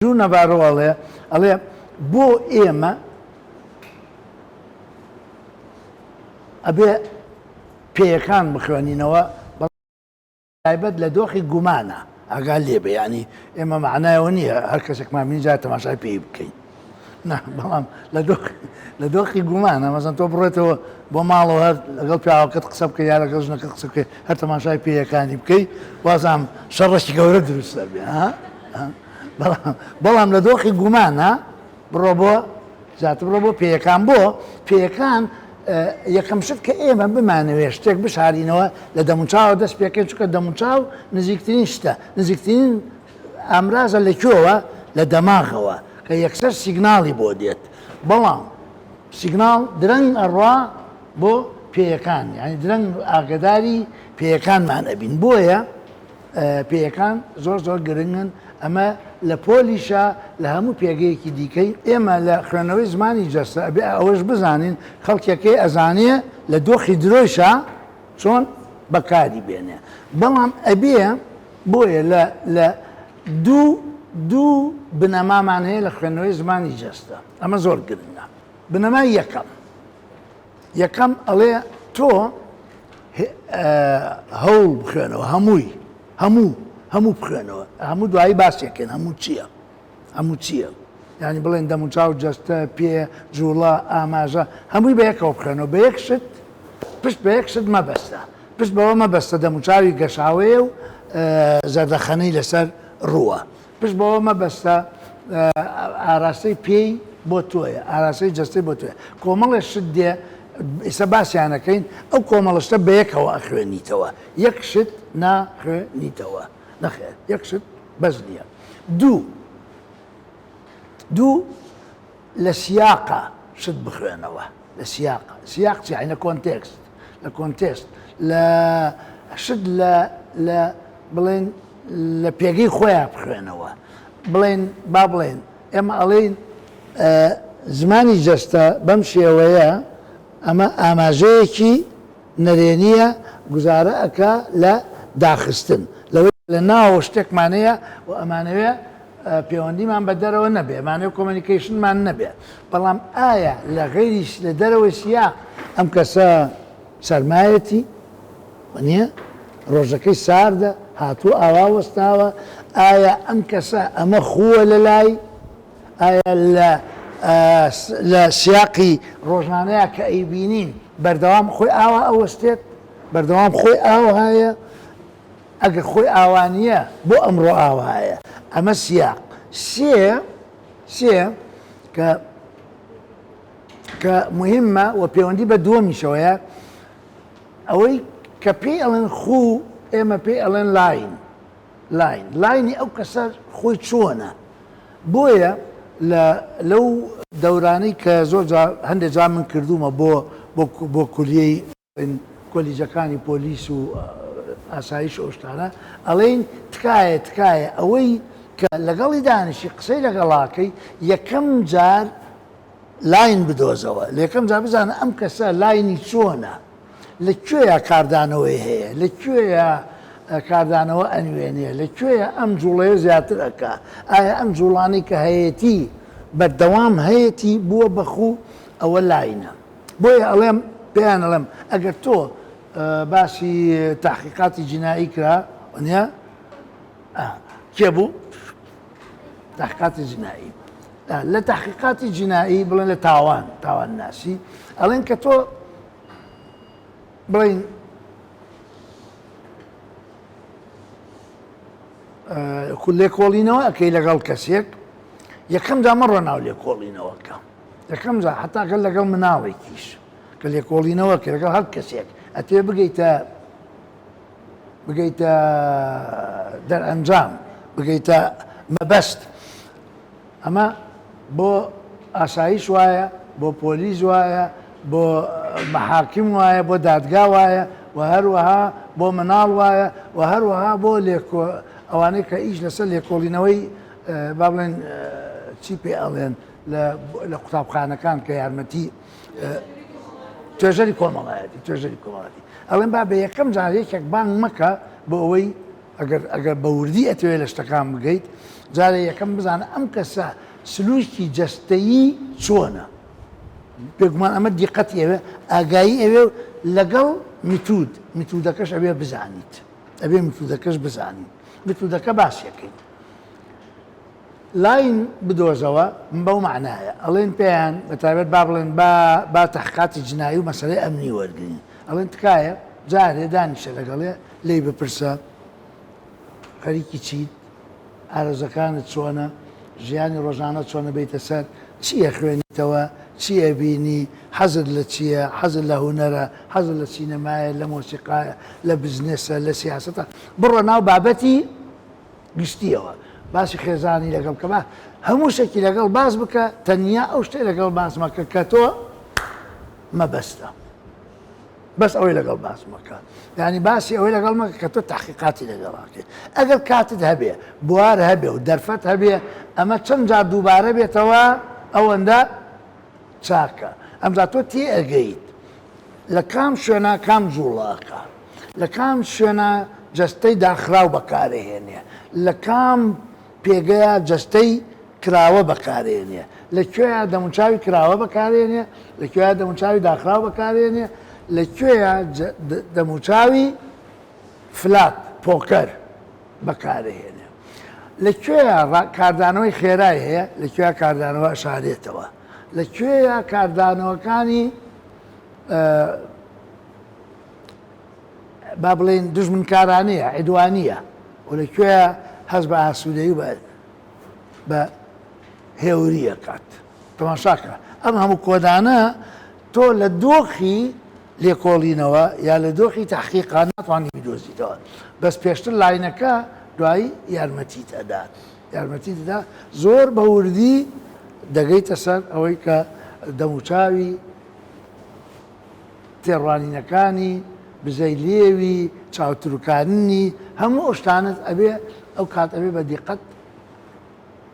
جوو نەڤارۆ ئەڵێ، ئەڵێ بۆ ئێمە ئەبێ پێیەکان بخوێنینەوە تایبەت لە دۆخی گومانە ئاگا لێ بێ ینی ئێمە معنایەوە نییە هەر کەسێکمان بین جا تەماشای پێی بکەین نا بەڵام لە دۆخ لە دۆخی گومانە مەزەن تۆ بڕێتەوە بۆ ماڵەوە هەر لەگەڵ پیاوەکەت قسە بکە یا لەگەڵ ژنەکە قسە بکەی هەر تەماشای پێیەکانی بکەی وازام شەڕێکی گەورە دروست دەبێ ها بەڵام لە دۆخی گومانە بڕۆ بۆ زیاتر بڕۆ بۆ پێیەکان بۆ پێیەکان یەکەم شت کە ئێمە بمانەوێ شتێک بشارینەوە لە دەموچاوە دەست پێکەین چونکە دەموچاو نزیکترین شتە نزیکترین ئامرازە لە کوێوە لە دەماغەوە کە یەکسەر سیگناڵی بۆ دێت بەڵام سیگناڵ درەنگ ئەڕوا بۆ پێیەکان یعنی درەنگ ئاگداری پێیەکانمان ئەبین بۆیە پێیەکان زۆر زۆر گرنگن، ئەمە لە پۆلیشە لە هەموو پێگەیەکی دیکەی. ئێمە لە خوێندنەوەی زمانی جەستە ئەبێ ئەوەش بزانین خەڵکێکەی ئەزانێ لە دۆخی درۆیشا چۆن بەکاری بێنێ بەڵام ئەبێ بۆیە لە لە دوو دوو بنەمامان هەیە لە خوێندنەوەی زمانی جەستە ئەمە زۆر گرنگە بنەمای یەکەم یەکەم ئەڵێ تۆ هەوڵ بخوێنەوە هەمووی هەموو هەموو بخوێنەوە هەموو دوایی باسێکن هەموو چییە هەموو چییە ینی بڵێن دەموچاو جەستە پێ جوڵە ئاماژە هەمووی بە یەکەوە بخوێنەوە بە یەک شت پشت بە یەک شت مەبەستە پشت بەوە مەبەستە دەموچاوی گەشاوەیە و زەردەخەنەی لەسەر ڕووە پشت بەوە مەبەستە ئاراستەی پێی بۆ تۆیە، ئاراستەی جەستەی بۆ تۆیە. کۆمەڵێ شت دێ ئیستا باسیان ئەکەین، ئەو کۆمەڵە شتە بەیەکەوە ئەخوێنیتەوە، یەک شت ناخوێنیتەوە. نەخێر یەک شت بەس نییە. دوو، دوو لە سیاقا شت بخوێنەوە. لە سیاق، سیاق چیە؟ یانی لە context، لە context، لە شت لە لە بڵێن لە پێگەی خۆیان بخوێنەوە بڵێن با بڵێن ئێمە ئەڵێین زمانی جەستە بەم شێوەیە ئەمە ئاماژەیەکی نەرێنیە گوزارە ئەکا لە داخستن لەوەی لە ناوەوە شتێکمان هەیە و ئەمانەوێ پەیوەندیمان بە دەرەوە نەبێ ئەمانەوێ communication مان نەبێ بەڵام ئایا لە غەیری لە دەرەوەی سیاق ئەم کەسە سەرمایەتی وەنیە؟ ڕۆژەکەی ساردە، هاتووە ئاوا وەستاوە، ئایا ئەم کەسە ئەمە خووە لە لای؟ ئایا لە لە سیاقی ڕۆژانەیا کە ئەیبینین بەردەوام خۆی ئاوا ئەوەستێت؟ بەردەوام خۆی ئاوهایە؟ ئەگەر خۆی ئاوا نییە بۆ ئەمڕۆ ئاوهایە؟ ئەمە سیاق. سێ، سێ کە کە موهیمە و پەیوەندی بە دووەمیشەوەیە، ئەوەی کە پێی ئەڵێن خوو ئێمە پێی ئەڵێن line line line ی ئەو کەسە خۆی چۆنە بۆیە لە لەو دەورانەی کە زۆر جار هەندێک جار من کردوومە بۆ بۆ بۆ کولیەی کۆلیجەکانی پۆلیس و ئاسایش ئەو شتانە ئەڵێین تکایە تکایە ئەوەی کە لەگەڵی دانیشی قسەی لەگەڵاکەی یەکەم جار line بدۆزەوە، لە یەکەم جار بزانە ئەم کەسە line ی چۆنە، لە کوێیا کاردانەوەی هەیە، لە کوێیا کاردانەوە ئەنوێنێ، لە کوێیا ئەم جوڵەیە زیاتر ئەکا، ئایا ئەم جوڵانەی کە هەیەتی بەردەوام هەیەتی بووە بە خوو، ئەوە line ە. بۆیە ئەڵێم پێیان ئەڵێم ئەگەر تۆ باسی تەحقیقاتی جینائی کرا وەنیە؟ کێ بوو؟ تحقیقاتی جنایی لە تحقیقاتی جنایی بڵێن لە تاوان تاوان ناسی ئەڵێن کە تۆ بڵین لێکۆڵینەوە ئەەکەی لەگەڵ کەسێک یەکەم جا مەڕۆ ناو لێکۆڵینەوەکە یەکەم جا حتاکە لەگەڵ مناڵێکیش کە لێکۆڵینەوە کە لەگەڵ هەر کەسێک ئەتێ بگەیتە بگەیتە دەرئەنجام، بگەیتە مەبەست. ئەمە بۆ ئاسایش وایە، بۆ پۆلیس وایە، بۆ مەحاکم وایە، بۆ دادگا وایە و هەروەها بۆ مناڵ وایە و هەروەها بۆ لێکۆ ئەوانەی کە ئیش لەسەر لێکۆڵینەوەی با بڵێن چی پێ ئەڵێن لە قوتابخانەکان کە یارمەتی توێژەری کۆمەڵایەتی توێژەری کۆمەڵایەتی ئەڵێن با بە یەکەم جار یەکێک بانگ مەکە بۆ ئەوەی. ئەگەر ئەگەر بە وردی ئەتەوێت لە شتەکان بگەیت، جارێ یەکەم بزانە ئەم کەسە سلوکی جەستەیی چۆنە. بێگومان ئەمە دیقەتی ئەوێ، ئاگایی ئەوێ و لەگەڵ میتود، میتودەکەش ئەبێ بزانیت. ئەبێ میتودەکەش بزانین. میتودەکە باسیەکەین. line بدۆزەوە بەو مەعنایە ئەڵێن پێیان بە تایبەت با بڵێن با با تەحقیقاتی جنایی و مەسەلەی ئەمنی وەرگرین ئەڵێن تکایە جارێ دانیشە لەگەڵێ لێی بپرسە خەریکی چیت ئارەزەکانت چۆنە ژیانی ڕۆژانە چۆنە بیتە سەر چی ئەخوێنیتەوە چی ئەبینی حەزت لە چییە حەزت لە هونەرە حەزت لە سینەمایە لە مۆسیقایە لە بزنسە لە سیاسەتە بڕۆ ناو بابەتی گشتیەوە باسی خێزانی لەگەڵ بکە با هەموو شتێکی لەگەڵ باس بکە تەنیا ئەو شتەی لەگەڵ باس مەکە کە تۆ مەبەستە بەس ئەوەی لەگەڵ باس مەکە یعنی باسی ئەوەی لەگەڵ مەکە کە تۆ تحقیقاتی لەگەڵاکەی ئەگەر کاتت هەبێ بوار هەبێ و دەرفەت هەبێ ئەمە چەند جار دووبارە بێتەوە ئەوەندە چاکە ئەمجا تۆ تێ ئەگەیت لە کام شوێنا کام جوڵە ئەکا، لە کام شوێنا جەستەی داخراو بەکارئەهێنێ، لە کام پێگەیا جەستەی کراوە بەکارئێنێ، لە کوێیا دەموچاوی کراوە بەکارئێنێ، لە کوێیا دەموچاوی داخراو بەکارئێنێ، لە کوێیا دەموچاوی flat، پۆکەر، بەکارئەهێنێ. لە کوێیا کاردانەوەی خێرای هەیە، لە کوێیا کاردانەوە ئەشارێتەوە. لە کوێیا کاردانەوەکانی با بڵێین دوژمنکارانەیە، عدوانییە و لە کوێیا هەست بە ئاسوودەیی و بە هێوری ئەکات. تەماشاکە ئەم هەموو کۆدانە تۆ لە دۆخی لێکۆڵینەوە یا لە دۆخی تەحقیقا ناتوانی بیدۆزیتەوە، بەس پێشتر line ەکە دوایی یارمەتیت ئەدات. یارمەتی دەدا زۆر بە وردی دەگەیتە سەر ئەوەی کە دەموچاوی تێڕوانینەکانی بزەی لێوی چاوتروکاننی هەموو ئەو شتانت ئەبێ ئەو کات ئەبێ بە دیقەت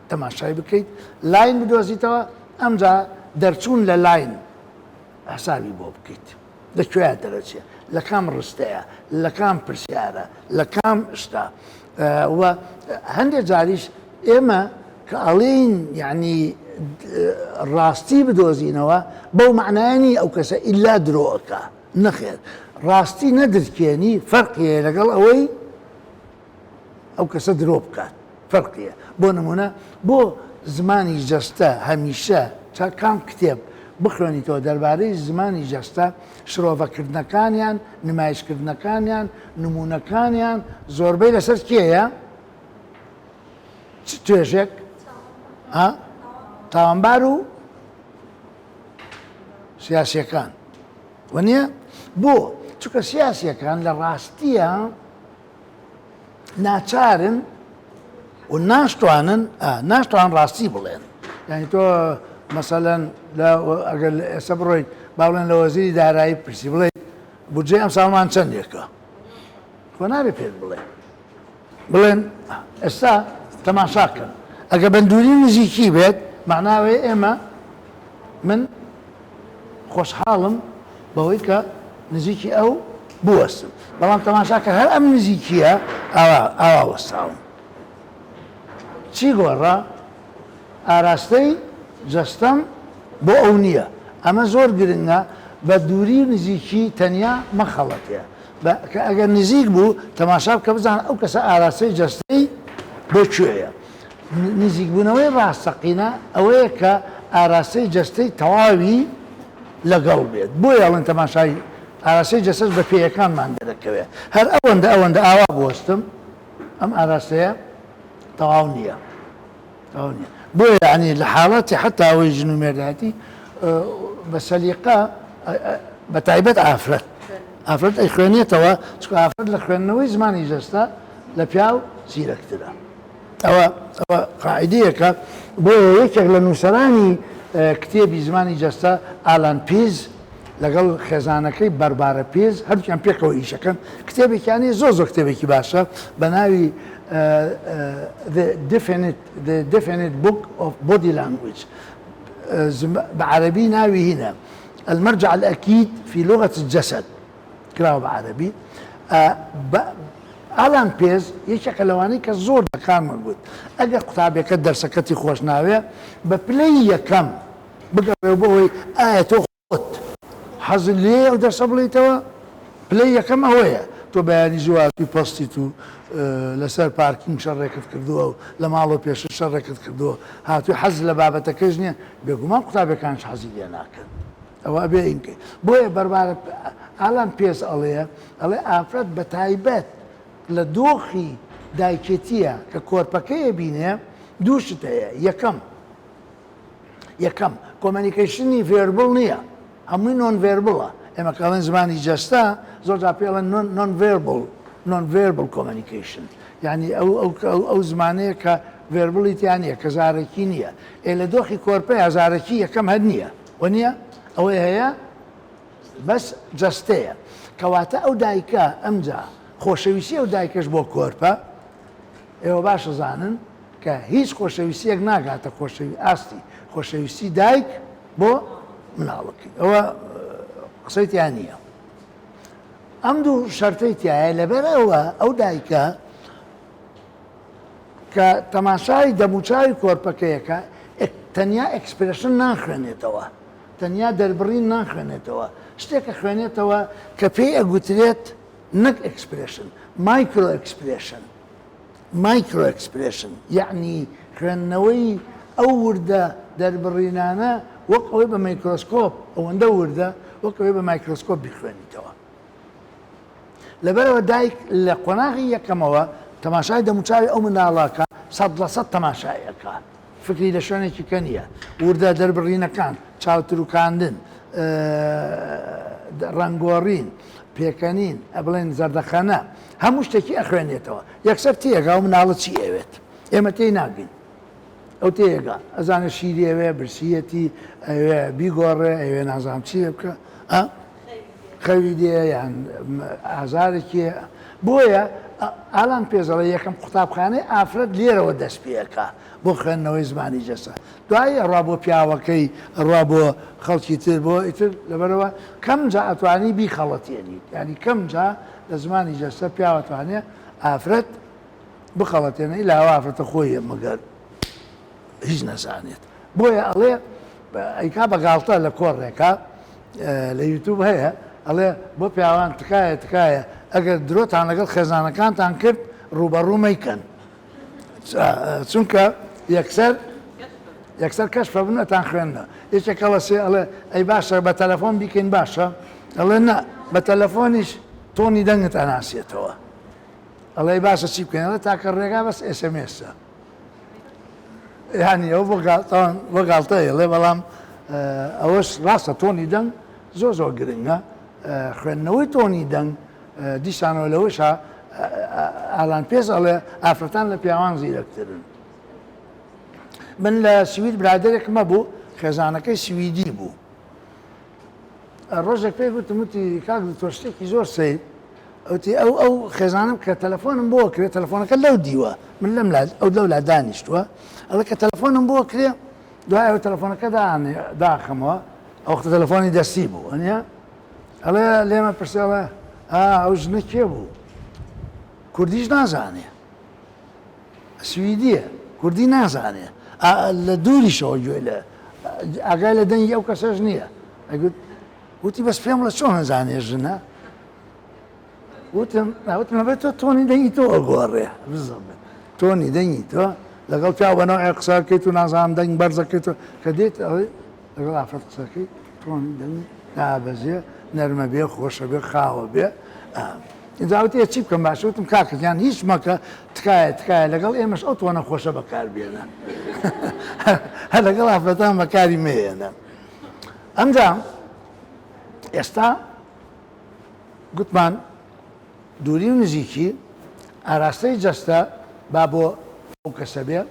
تەماشای بکەیت line بدۆزیتەوە ئەمجا دەرچوون لە line حسابی بۆ بکەیت. لە کوێیا دەرەچێ؟ لە کام ڕستەیە؟ لە کام پرسیارە؟ لە کام شتە؟ و هەندێ جاریش ئێمە کە ئەڵێین یعنی ڕاستی بدۆزینەوە بەو مەعنایە نییە ئەو کەسە ئیلا درۆ ئەکا، نەخێر ڕاستی نەدرکێنی فەرقی هەیە لەگەڵ ئەوەی ئەو کەسە درۆ بکات فەرقی هەیە. بۆ نموونە بۆ زمانی جەستە هەمیشە چا کام کتێب بخوێنیتەوە دەربارەی زمانی جەستە شرۆڤەکردنەکانیان نمایشکردنەکانیان نموونەکانیان زۆربەی لەسەر کێیە؟ چ توێژێک؟ ها؟ تاوانبار و سیاسیەکان وەنیە؟ بۆ؟ چونکە سیاسیەکان لە ڕاستیە ناچارن و ناشتوانن ناشتوان ڕاستی بڵێن یعنی تۆ مەسەلەن ئەگەر ئێستا بڕۆیت با بڵێن لە وەزیری دارایی پرسی بڵێ بودجەی ئەم ساڵمان چەندێکە خۆ نابێ پێت بڵێ بڵێن ئێستا تەماشاکەن ئەگە بەندوری نزیکی بێت معناوێ ئێمە من خۆشحاڵم بەوەی کە نزیکی ئەو بوەستم بەڵام تەماشاکە هەر ئەم نزیکیە ئاوا ئاوا وەستاوم چی گۆڕا ئاراستەی جەستەم بۆ ئەو نییە ئەمە زۆر گرنگە بە دووری و نزیکی تەنیا مەخەڵەتێ کە ئەگەر نزیک بوو تەماشا بکە بزانە ئەو کەسە ئاراستەی جەستەی بۆ کوێیە نزیکبوونەوەی ڕاستەقینە ئەوەیە کە ئاراستەی جەستەی تەواوی لەگەڵ بێت، بۆیە ئەڵێن تەماشای ئاراستەی جەستەش بە پێیەکانمان دەرەکەوێت، هەر ئەوەندە ئەوەندە ئاوا بوەستم ئەم ئاراستەیە تەواو نییە، تەواو نییە. بۆیە یانی لە حاڵەتی حەتا ئەوەی ژن و مێردایەتی بە سەلیقە بە تایبەت ئافرەت ئافرەت ئەیخوێنێتەوە، چونکە ئافرەت لە خوێندنەوەی زمانی جەستە لە پیاو زیرەکترە. ئەوە ئەوە قاعیدەیەکە، بۆیە یەکێک لە نووسەرانی کتێبی زمانی جەستە ئالان پیز لەگەڵ خێزانەکەی باربارە پیز هەردووکیان پێکەوە ئیشەکەن کتێبێکیان هەیە زۆر زۆر کتێبێکی باشە بە ناوی The Definite The Definite Book of Body Language بە عەرەبی ناوی هینە المرجع الأكيد في لغة الجسد کراوە بە عەرەبی. ئالان پێز یەکێکە لەوانەی کە زۆر دەکانمان گوت ئەگەر قوتابیەکەت دەرسەکەتی خۆش ناوێ بە پلەی یەکەم بگەڕێوە بۆ ئەوەی ئایا تۆ خۆت حەزت لێیە ئەو دەرسە بڵێیتەوە؟ پلەی یەکەم ئەوەیە تۆ بەیانی زوو هاتووی پەستیت و لەسەر پارکینگ شەڕێکت کردووە و لە ماڵەوە پێشتر شەڕێکت کردووە هاتووی حەزت لە بابەتەکەش نییە بێگومان قوتابیەکانیش حەزی لێ ناکەن ئەوە ئەبێ ئینکەی بۆیە بەربارە ئالان پێس ئەڵێ ئەڵێ ئافرەت بە تایبەت لە دۆخی دایکێتیە کە کۆرپەکەی بینێ دوو شت هەیە یەکەم یەکەم، communication ی verbal نییە، هەمووی non verbal ە. ئێمە کە ئەڵێن زمانی جەستە، زۆر جار پێی ئەڵێن non verbal، non verbal communication. یانی ئەو ئەو ئەو ئەو زمانەیە کە verbal ی تیا نییە، کە زارەکی نییە. ئێ لە دۆخی کۆرپەیا زارەکی یەکەم هەر نییە. وە نییە؟ ئەوەی هەیە بەس جەستەیە. کەواتە ئەو دایکە ئەمجا خۆشەویستی ئەو دایکەش بۆ کۆرپە، ئێوە باش ئەزانن کە هیچ خۆشەویستیەک ناگاتە خۆشەوی ئاستی خۆشەویستی دایک بۆ مناڵەکەی ئەوە قسەی تیا نییە ئەم دوو شەرتەی تایە لەبەر ئەوە ئەو دایکە کە تەماشای دەموچاوی کۆرپەکەیەکە تەنیا expression ناخوێنێتەوە تەنیا دەربڕین ناخوێنێتەوە شتێکە خوێنێتەوە کە پێی ئەگوترێت نەک expression، micro expression، micro expression، یەعنی خوێندنەوەی ئەو وردە دەربڕینانە وەک ئەوەی بە مەیکرۆسکۆپ، ئەوەندە وردە وەک ئەوەی بە مایکرۆسکۆپ بیخوێنیتەوە. لەبەرئەوە دایک لە قۆناغی یەکەمەوە تەماشای دەموچاوی ئەو منداڵەکە 100% تەماشای ئەکا. فکری لە شوێنێکی کە نییە. وردە دەربڕینەکان، چاوتروکاندن، ڕەنگگۆڕین، پێکەنین، بڵێن زەردەخەنە، هەموو شتێکی ئەخوێنێتەوە. یەکسەر تێئەگا ئەو مناڵە چی ئەوێت. ئێمە تێی ناگەین. ئەو تێئەگا. ئەزانێ شیری ئەوێ، برسییەتی، ئەوێ بیگۆڕێ، ئەوێ نازانم چی لێ بکا. ئا؟ خەوی دێ یان ئازارێکی بۆیە ئالان پێز ئەڵێ یەکەم قوتابخانەی ئافرەت لێرەوە دەست پێ ئەکا بۆ خوێندنەوەی زمانی جەستە دوایی ئەڕوا بۆ پیاوەکەی ئەڕوا بۆ خەڵکی تر بۆ ئیتر لەبەرەوە کەم جا ئەتوانی بیخەڵەتێنیت یانی کەم جا لە زمانی جەستە پیاو ئەتوانێ ئافرەت بخەڵەتێنێ ئیلا ئەو ئافرەتە خۆی مەگەر هیچ نەزانێت بۆیە ئەڵێ ئەیکا بە گاڵتە لە کۆڕێکا لە یوتوب هەیە ئەڵێ بۆ پیاوان تکایە تکایە ئەگەر درۆتان لەگەڵ خێزانەکانتان کرد ڕووبەڕوو مەیکەن چونکە یەکسەر یەکسەر کەشفە بن ئەتان خوێندنە یەکێک ئەڵەسێ ئەڵێ ئەی باشە بە تەلەفۆن بیکەین باشە ئەڵێ نا بە تەلەفۆنیش تۆنی دەنگت ئەناسێتەوە ئەڵێ باشە چی بکەین ئەڵێ تاکە ڕێگا بەس SMS ە یانی ئەو بۆ گاڵتەوان بۆ گاڵتە ئەڵێ بەڵام ئەوەش ڕاستە تۆنی دەنگ زۆر زۆر گرنگە خوێندنەوەی تۆنی دەنگ دیسانەوە لەوەشا ئالان پێس ئەڵێ ئافرەتان لە پیاوان زیرەکترن من لە سوید برادێکم هەبوو خێزانەکەی سویدی بوو ڕۆژێک پێی گوتم وتی کاک دکتۆر شتێکی زۆر سەیر وتی ئەو ئەو خێزانم کە تەلەفۆنم بۆ کرێ تەلەفۆنەکە لەو دیوە من لەم لا ئەو لەو لا دانیشتووە ئەڵێ کە تەلەفۆنم بۆ کرێ دوای ئەو تەلەفۆنەکە دانێ داخەمەوە ئەو وەختە تەلەفۆنی دەستی بوو ئەنیە ئەڵێ لێمە پرسێ ئەڵێ ئا ئەو ژنە کێ بوو کوردیش نازانێ سویدیە کوردی نازانێ لە دووریشەوە گوێ لە ئاگای لە دەنگی ئەو کەسەش نییە ئەگوت وتی بەس پێم لە چۆن نەزانێ ژنە وتم وتم لەبەر تۆ تۆنی دەنگی تۆ ئەگۆڕێ بزەبت تۆنی دەنگی تۆ لەگەڵ پیاو بەنەوە قسەکەیت و نازانم دەنگ بەرزەکەیت و کە دێت ئەڵێ لەگەڵ ئافرەت قسەکەی تۆنی دەنگی دابەزێ نەرمە بێ خۆشە بێ خاوە بێ ئینجا وتی ئێ چی بکەم باشە وتم کاکە گیان هیچ مەکە تکایە تکایە لەگەڵ ئێمەش ئەو تۆنە خۆشە بەکار بێنە هەر لەگەڵ ئافرەتان بەکاری مەیەنە ئەمجا ئێستا گوتمان دووری و نزیکی ئاراستەی جەستە با بۆ ئەو کەسە بێ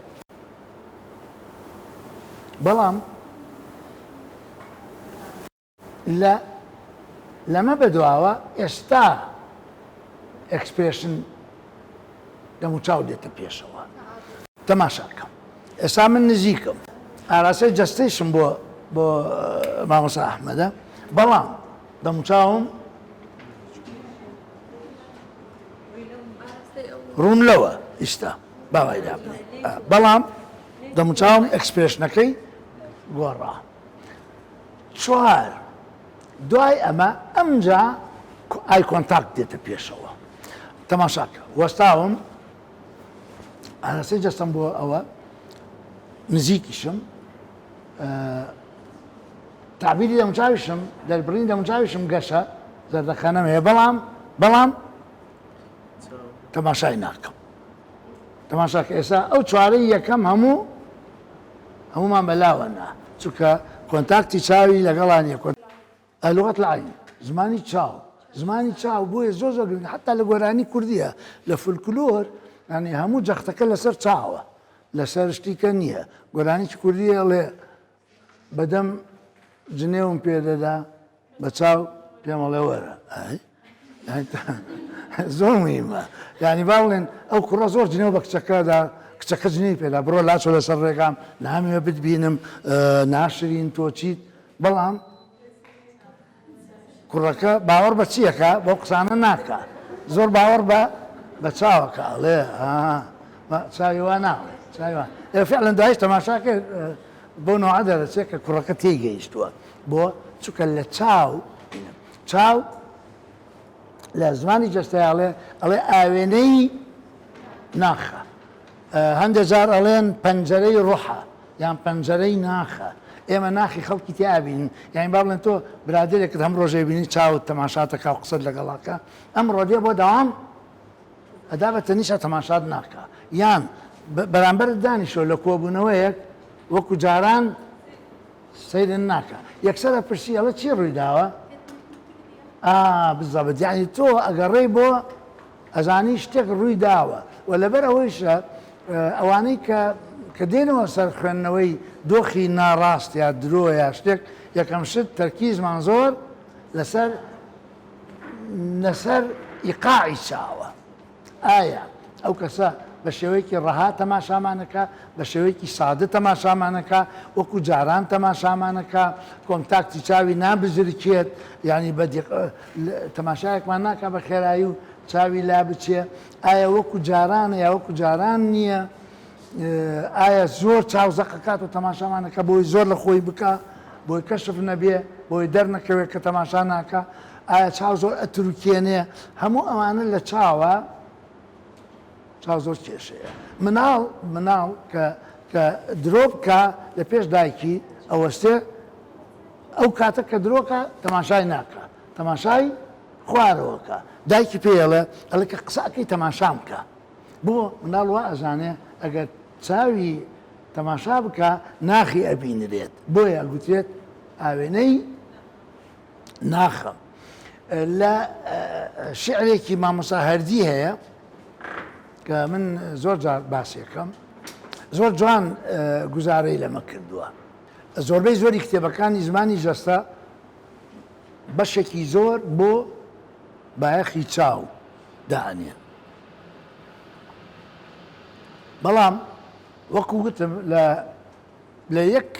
بەڵام لە لەمە بەدواوە ئێستا expression دەموچاو دێتە پێشەوە تەماشا بکەم ئێستا من نزیکم ئاراستەی جەستەیشم بۆ بۆ مامۆستا ئەحمەدە بەڵام دەموچاوم. ڕووم لەوە ئیستا با وای دابنێ بەڵام دەموچاوم expression ەکەی گۆڕا. چوار، دوای ئەمە ئەمجا eye contact دێتە پێشەوە. تەماشاکە وەستاوم ئاراستەی جەستەم بۆ ئەوە نزیکیشم تعبیری دەموچاویشم دەربڕین دەموچاویشم گەشە زەردەخەنەم هەیە بەڵام بەڵام تەماشای ناکەم تەماشاکە ئێستا ئەو چوارەی یەکەم هەموو هەموومان بەلاوە نا چونکە contact ی چاوی لەگەڵا نیە کۆن لغة العین زمانی چاو زمانی چاو بۆیە زۆر زۆر گرنگە حتا لە گۆرانی کوردیە لە فولکلۆر ینی هەموو جەختەکە لەسەر چاوە لەسەر شتیکە نییە گۆرانیی کوردی ئەڵێ بەدەم جنێوم پێ دەدا بە چاو پێم ئەڵێ وەرە ئای زۆر مهمە یعنی با بڵێن ئەو کوڕە زۆر جنێو بە کچەکەدا کچەکە جنێوی پێدا بڕۆ لاچۆ لەسەر ڕێگام نامەوێ بتبینم ناشرین تۆ چیت بەڵام کوڕەکە باوەڕ بە چیەکە بەو قسانە ناکا زۆر باوەڕ بە بە چاوەکە ئەڵێ چاوی وا ناڵێ چاوی وا فعلا دوایش تەماشا کرد بۆ نوعە دەرەچێت کە کوڕەکە تێگەیشتووە بۆ چونکە لە چاو چاو لە زمانی جەستەی ئەڵێ ئەڵێ ئاوێنەی ناخە هەندێک جار ئەڵێن پەنجەرەی ڕۆحە یان پەنجەرەی ناخە ئێمە ناخی خەڵکی تیا ئەبینین یانی با بڵێن تۆ برادەرێکت هەم ڕۆژێ بینی چاوت تەماشات ئەکا و قسەت لەگەڵ ئەکا ئەمڕۆ دێ بۆ دەوام ئەدا بە تەنیشا تەماشات ناکا یان بەرامبەرت دانیشەوە لە کۆبوونەوەیەک وەکو جاران سەیرن ناکا یەکسەر ئەپرسی ئەڵێ چی ڕووی داوە ئا بزەبت یعنی تۆ ئەگەڕێی بۆ ئەزانی شتێک ڕووی داوە و لەبەر ئەوەیشە ئەوانەی کە کە دێنەوە سەر خوێندنەوەی دۆخی ناڕاست یا درۆ یا شتێک یەکەم شت تەرکیزمان زۆر لەسەر لەسەر ئیقاعی چاوە ئایا ئەو کەسە بە شێوەیەکی ڕەها تەماشامانەکا، بە شێوەیەکی سادە تەماشامانەکا، وەکو جاران تەماشامانەکا، contact ی چاوی نابزرکێت، یانی بە تەماشایەکمان ناکا بە خێرایی و چاوی لابچێ، ئایا وەکو جارانە یا وەکو جاران نییە، ئایا زۆر چاو زەقەکات و تەماشامانەکا بۆی زۆر لە خۆی بکا، بۆی کەشف نەبێ، بۆی دەرنەکەوێت کە تەماشا ناکا. ئایا چاو زۆر ئەتروکێنێ؟ هەموو ئەوانە لە چاوە چاو زۆر کێشەیە مناڵ مناڵ کە کە درۆ بکا لە پێش دایکی ئەوەستێ ئەو کاتە کە درۆکە تەماشای ناکا تەماشای خوارەوەکە دایکی پێڵێ ئەڵێ کە قسەکەی تەماشام بکە بۆ مناڵ وا ئەزانێ ئەگەر چاوی تەماشا بکە ناخی ئەبینرێت بۆیە ئەگوترێت ئاوێنەی ناخە لە شعرێکی مامۆسا هەردی هەیە کە من زۆر جار باسێکم زۆر جوان گوزارەی لەمە کردووە زۆربەی زۆری کتێبەکانی زمانی جەستە بەشێکی زۆر بۆ بایەخی چاو دانێن بەڵام وەکو گوتم لە لە یەک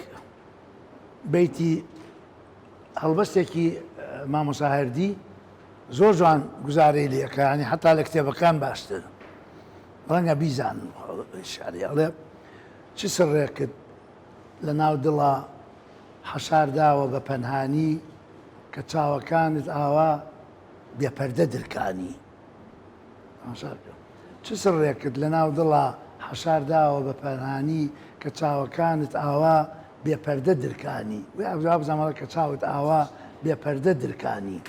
بەیتی هەڵبەستێکی مامۆستا هەردی زۆر جوان گوزارەی لێ ئەکا یانی حەتا لە کتێبەکان باشتر ڕەنگە بیزانن شعری ئەڵێ چ سڕێکت لە ناو دڵا حەشار داوە بە پەنهانی کە چاوەکانت ئاوا بێپەردە درکانی تەماشا بکە چ سڕێکت لە ناو دڵا حەشار داوە بە پەنهانی کە چاوەکانت ئاوا بێ پەردە درکانی وێ ئەوجا بزانم ئەڵێ کە چاوت ئاوا بێ پەردە درکانی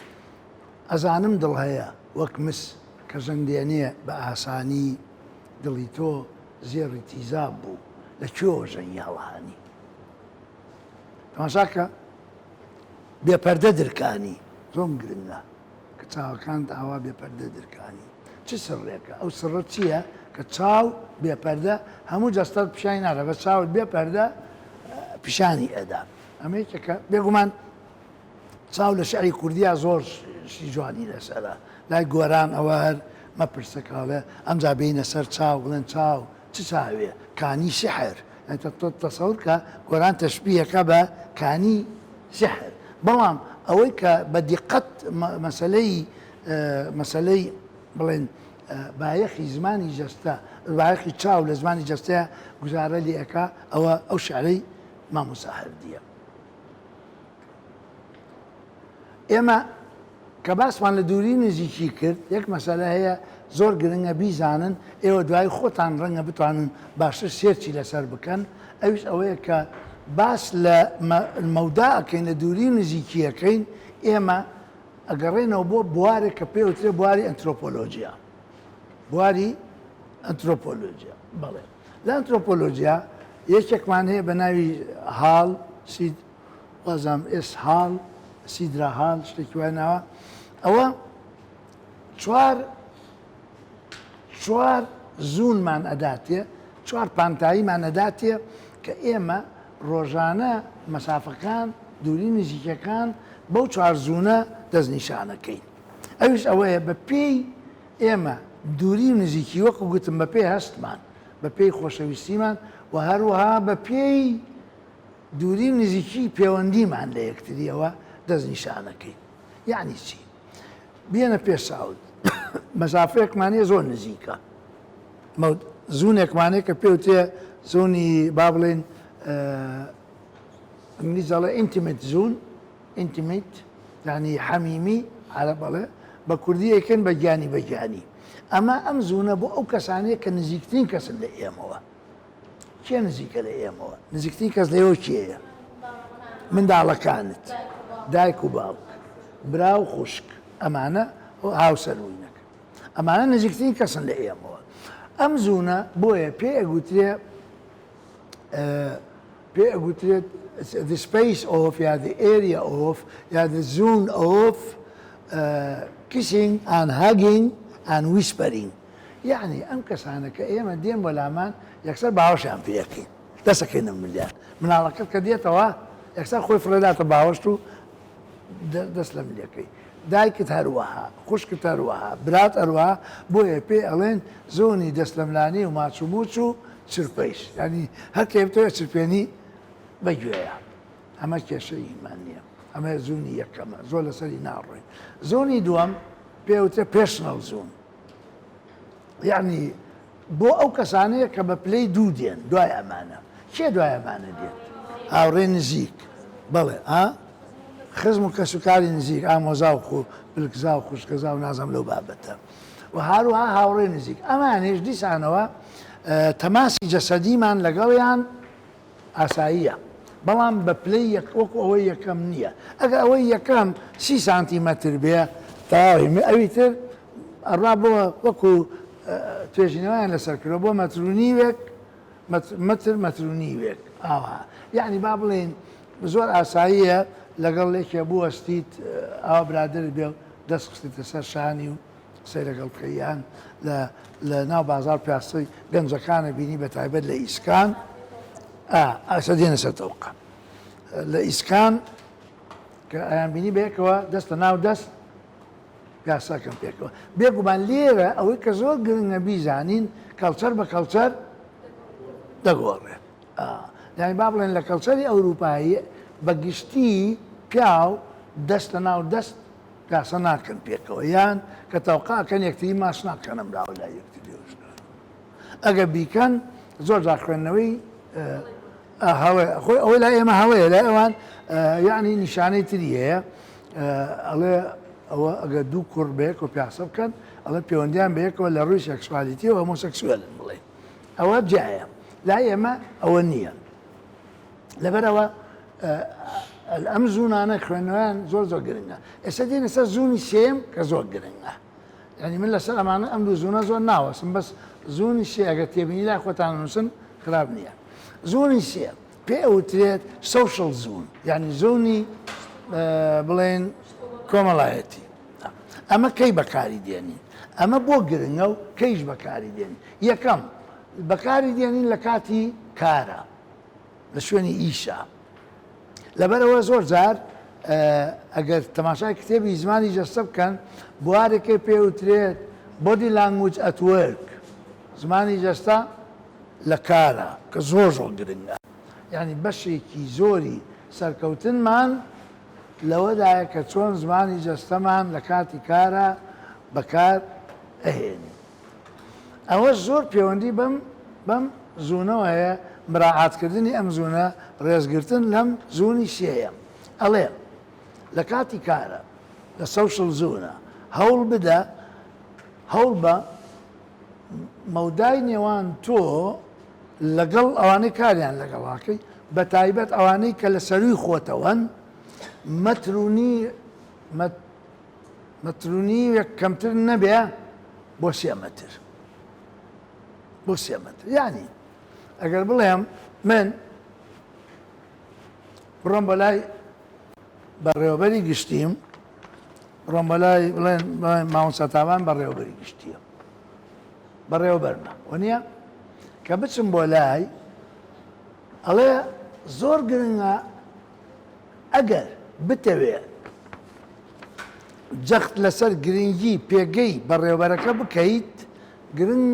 ئەزانم دڵ هەیە وەک مس کە ژەنگدێنێ بە ئاسانی دڵی تۆ زێڕی تیزاب بوو لە کوێوە ژەنگی هەڵهانی تەماشا کە بێ پەردە درکانی زۆم گرنگە کە چاوەکانت ئاوا بێ پەردە درکانی چ سڕێکە ئەو سڕە چییە کە چاو بێ پەردە هەموو جەستەت پیشانی نادا بە چاوت بێ پەردە پیشانی ئەدا ئەمە یەکێکە بێگومان چاو لە شعری کوردیا زۆر شتی جوانی لەسەرە لای گۆران ئەوە هەر مەپرسە کاڵێ ئەمجا بینە سەر چاو بڵێن چاو چ چاوێ کانی سحر تەسەور کە گۆران تەشبیهەکە بە کانی سحر بەڵام ئەوەی کە بە دیقەت مەسەلەی مەسەلەی بڵێن. بایەخی زمانی جەستە، بایەخی چاو لە زمانی جەستەیە گوزارە لێ ئەکا، ئەوە ئەو شعرەی مامۆستا هەردییە. ئێمە کە باسمان لە دووری و نزیکی کرد، یەک مەسەلە هەیە زۆر گرنگە بیزانن، ئێوە دوایی خۆتان ڕەنگە بتوانن باشتر search ی لەسەر بکەن، ئەویش ئەوەیە کە باس لە مەودا ئەکەین، لە دووری و نزیکی ئەکەین، ئێمە ئەگەڕێنەوە بۆ بوارێک کە پێی وترێ بواری ئەنترۆپۆلۆجیا. بواری ئەنترۆپۆلۆجیا، بەڵێ. لە ئەنترۆپۆلۆجیا یەکێکمان هەیە بە ناوی هاڵ سید وازانم ئێس هاڵ سیدرا هاڵ شتێکی وای ناوە ئەوە چوار چوار zone مان ئەداتێ چوار پانتاییمان ئەداتێ کە ئێمە ڕۆژانە مەسافەکان دووری نزیکەکان بەو چوار zone ە دەستنیشانەکەین ئەویش ئەوەیە بە پێی ئێمە دووری و نزیکی وەکو گوتم بە پێی هەستمان بە پێی خۆشەویستیمان و هەروەها بە پێی دووری و نزیکی پێوەندیمان لە یەکتریەوە دەستنیشانەکەین. یەعنی چی؟ بێنە پێش چاوت مەسافەیەکمان هەیە زۆر نزیکە، zone ێکمان هەیە کە پێوترێ zone ی با بڵێین ئینگلیز دەڵێ intimate zone، intimate یعنی حەمیمی عەرەب ئەڵێ، بە کوردی ئەیکەن بە گیانی بە گیانی. ئەمە ئەم zone ە بۆ ئەو کەسانەیە کە نزیکترین کەسن لە ئێمەوە. کێ نزیکە لە ئێمەوە؟ نزیکترین کەس لە ئێوە کێیە؟ منداڵەکانت، دایک و باوک، برا و خوشک، ئەمانە هاوسەر وینەکە. ئەمانە نزیکترین کەسن لە ئێمەوە. ئەم zone ە بۆیە پێ ئەگوترێ پێ ئەگوترێت the space of یا the area of یا the zone of kissing and hugging and whispering یەعنی ئەم کەسانە کە ئێمە دێن بۆ لامان یەکسەر باوەشیان پێ ئەکەین دەست ئەکەینە ملیان مناڵەکەت کە دێتەوە یەکسەر خۆی فڕێداتە باوەشت و دەست لە ملەکەی دایکت هەروەها خوشکت هەروەها برات هەروەها بۆیە پێ ئەڵێن zone ی دەست لەملانی و ماچ و موچ و چرپەیش یعنی هەر کێ بتەوێت چرپێنی بەگوێیە ئەمە کێشەی ئیمان نییە ئەمە zone ی یەکەمە زۆر لەسەری ناڕۆین zone ی دووەم پێوترێ personal zone یەعنی بۆ ئەو کەسانەیە کە بە پلەی دوو دێن دوای ئەمانە. کێ دوای ئەمانە دێت؟ هاوڕێی نزیک. بەڵێ ئا خزم و کەسوکاری نزیک، ئامۆزا و خو پلکزا و خوشکەزا و نازانم لەو بابەتە. و هاروها هاوڕێی نزیک. ئەمانیش دیسانەوە تەماسی جەسەدیمان لەگەڵیان ئاساییە بەڵام بە پلەی یەک وەکو ئەوەی یەکەم نییە ئەگەر ئەوەی یەکەم سی سانتیمەتر بێ تەواوی ئەوی تر ئەڕا بۆ وەکو توێژینەوەیان لەسەر کردوە بۆ مەتر و نیوێک مەتر مەتر و نیوێک ئاوا یعنی با بڵێین زۆر ئاساییە لەگەڵ یەکێ بوەستیت ئاوا برادەرت بێ و دەست خستیتە سەر شانی و قسەی لەگەڵ بکەی یان لە لە ناو بازاڕ پیاسەی گەنجەکانە بینی بە تایبەت لە ئیسکان ئا ئاسە دێنە سەر تەوقە لە ئیسکان کە ئەیان بینی بەیەکەوە دەست لە ناو دەست پیاسەکەم پێکەوە بێگومان لێرە ئەوەی کە زۆر گرنگە بیزانین culture بە culture دەگۆڕێت یعنی با بڵێن لە culture ی ئەوروپایی بە گشتی پیاو دەست لە ناو دەست پیاسە ناکەن پێکەوە یان کە تەوقە ئەکەن یەکتری ماچ ناکەن ئەم لاوە لای یەکتری وشکان ئەگەر بیکەن زۆر جار خوێندنەوەی هەڵەیە خۆی ئەوەی لای ئێمە هەڵەیە لای ئەوان یعنی نیشانەی تری هەیە ئەڵێ ئەوە ئەگەر دوو کوڕ بەیەکەوە پیاسە بکەن ئەڵێ پەیوەندیان بەیەکەوە لە ڕووی sexuality و homosexual ن بڵێ ئەوە جیایە لای ئێمە ئەوە نییە لەبەرئەوە ئەم zone انە خوێندنەوەیان زۆر زۆر گرنگە ئێستا دێنە سەر zone ی سێم کە زۆر گرنگە یعنی من لەسەر ئەمانە ئەم دوو zone ە زۆر ناوەسم بەس zone ی سێ ئەگەر تێبینی لای خۆتان نووسن خراپ نییە zone ی سێ پێ ئەوترێت social zone یعنی zone ی بڵێن کۆمەڵایەتی ئەمە کەی بەکاری دێنین ئەمە بۆ گرنگە و کەیش بەکاری دێنین یەکەم بەکاری دێنین لە کاتی کارە لە شوێنی ئیشە لەبەرئەوە زۆر جار ئەگەر تەماشای کتێبی زمانی جەستە بکەن بوارێکێ پێوترێت body language at work زمانی جەستە لە کارە کە زۆر زۆر گرنگە یعنی بەشێکی زۆری سەرکەوتنمان لەوەدایە کە چۆن زمانی جەستەمان لە کاتی کارە بەکار ئەهێنین. ئەوە زۆر پەیوەندی بەم بەم zone ەوە هەیە، مراعاتکردنی ئەم zone ە، ڕێزگرتن لەم zone ی سێیەم. ئەڵێ لە کاتی کارە لە social zone ە هەوڵ بدە هەوڵ بە مەودای نێوان تۆ لەگەڵ ئەوانەی کاریان لەگەڵاکەی بە تایبەت ئەوانەی کە لە سەروی خۆتەوەن مەتر و نی مەتر و نیوێک کەمتر نەبێ بۆ سێ مەتر بۆ سێ مەتر یعنی ئەگەر بڵێم من بڕۆم بە لای بەڕێوەبەری گشتیم بڕۆم بە لای بڵێن مامۆستا تاوان بەڕێوەبەری گشتیە بەڕێوەبەرمە وەنیە کە بچم بۆ لای ئەڵێ زۆر گرنگە ئەگەر بتەوێ جەخت لەسەر گرنگی پێگەی بەڕێوەبەرەکە بکەیت، گرنگ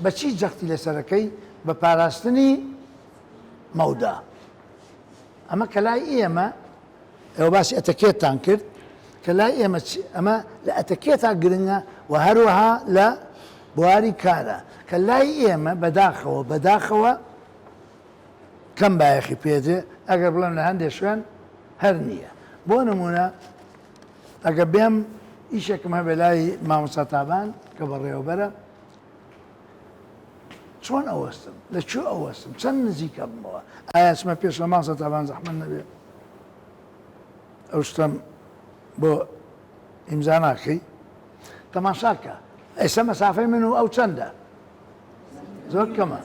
بەچی جەختی لەسەرەکەی؟ بە پاراستنی مەودا. ئەمە کە لای ئێمە ئێوە باسی ئەتەکێتتان کرد، کە لای ئێمە ئەمە لە ئەتەکێتا گرنگە و هەروەها لە بواری کارە کە لای ئێمە بەداخەوە بەداخەوە کەم بایەخی پێدرێ ئەگەر بڵێم لە هەندێک شوێن هەر نییە بۆ نمونە ئەگە بێم ئیشێکم هەبێ لای مامۆستا تابان کە بەڕێوەبەرە چۆن ئەوەستم لە کوێ ئەوەستم چەند نزیکە بمەوە ئایا چمە پێش لە مامۆستا تابان زەحمەت نەبێ ئەو شتم بۆ ئیمزا ناکەی تەماشاکە ئێستا مەسافەی من و ئەو چەندە زۆر کەمە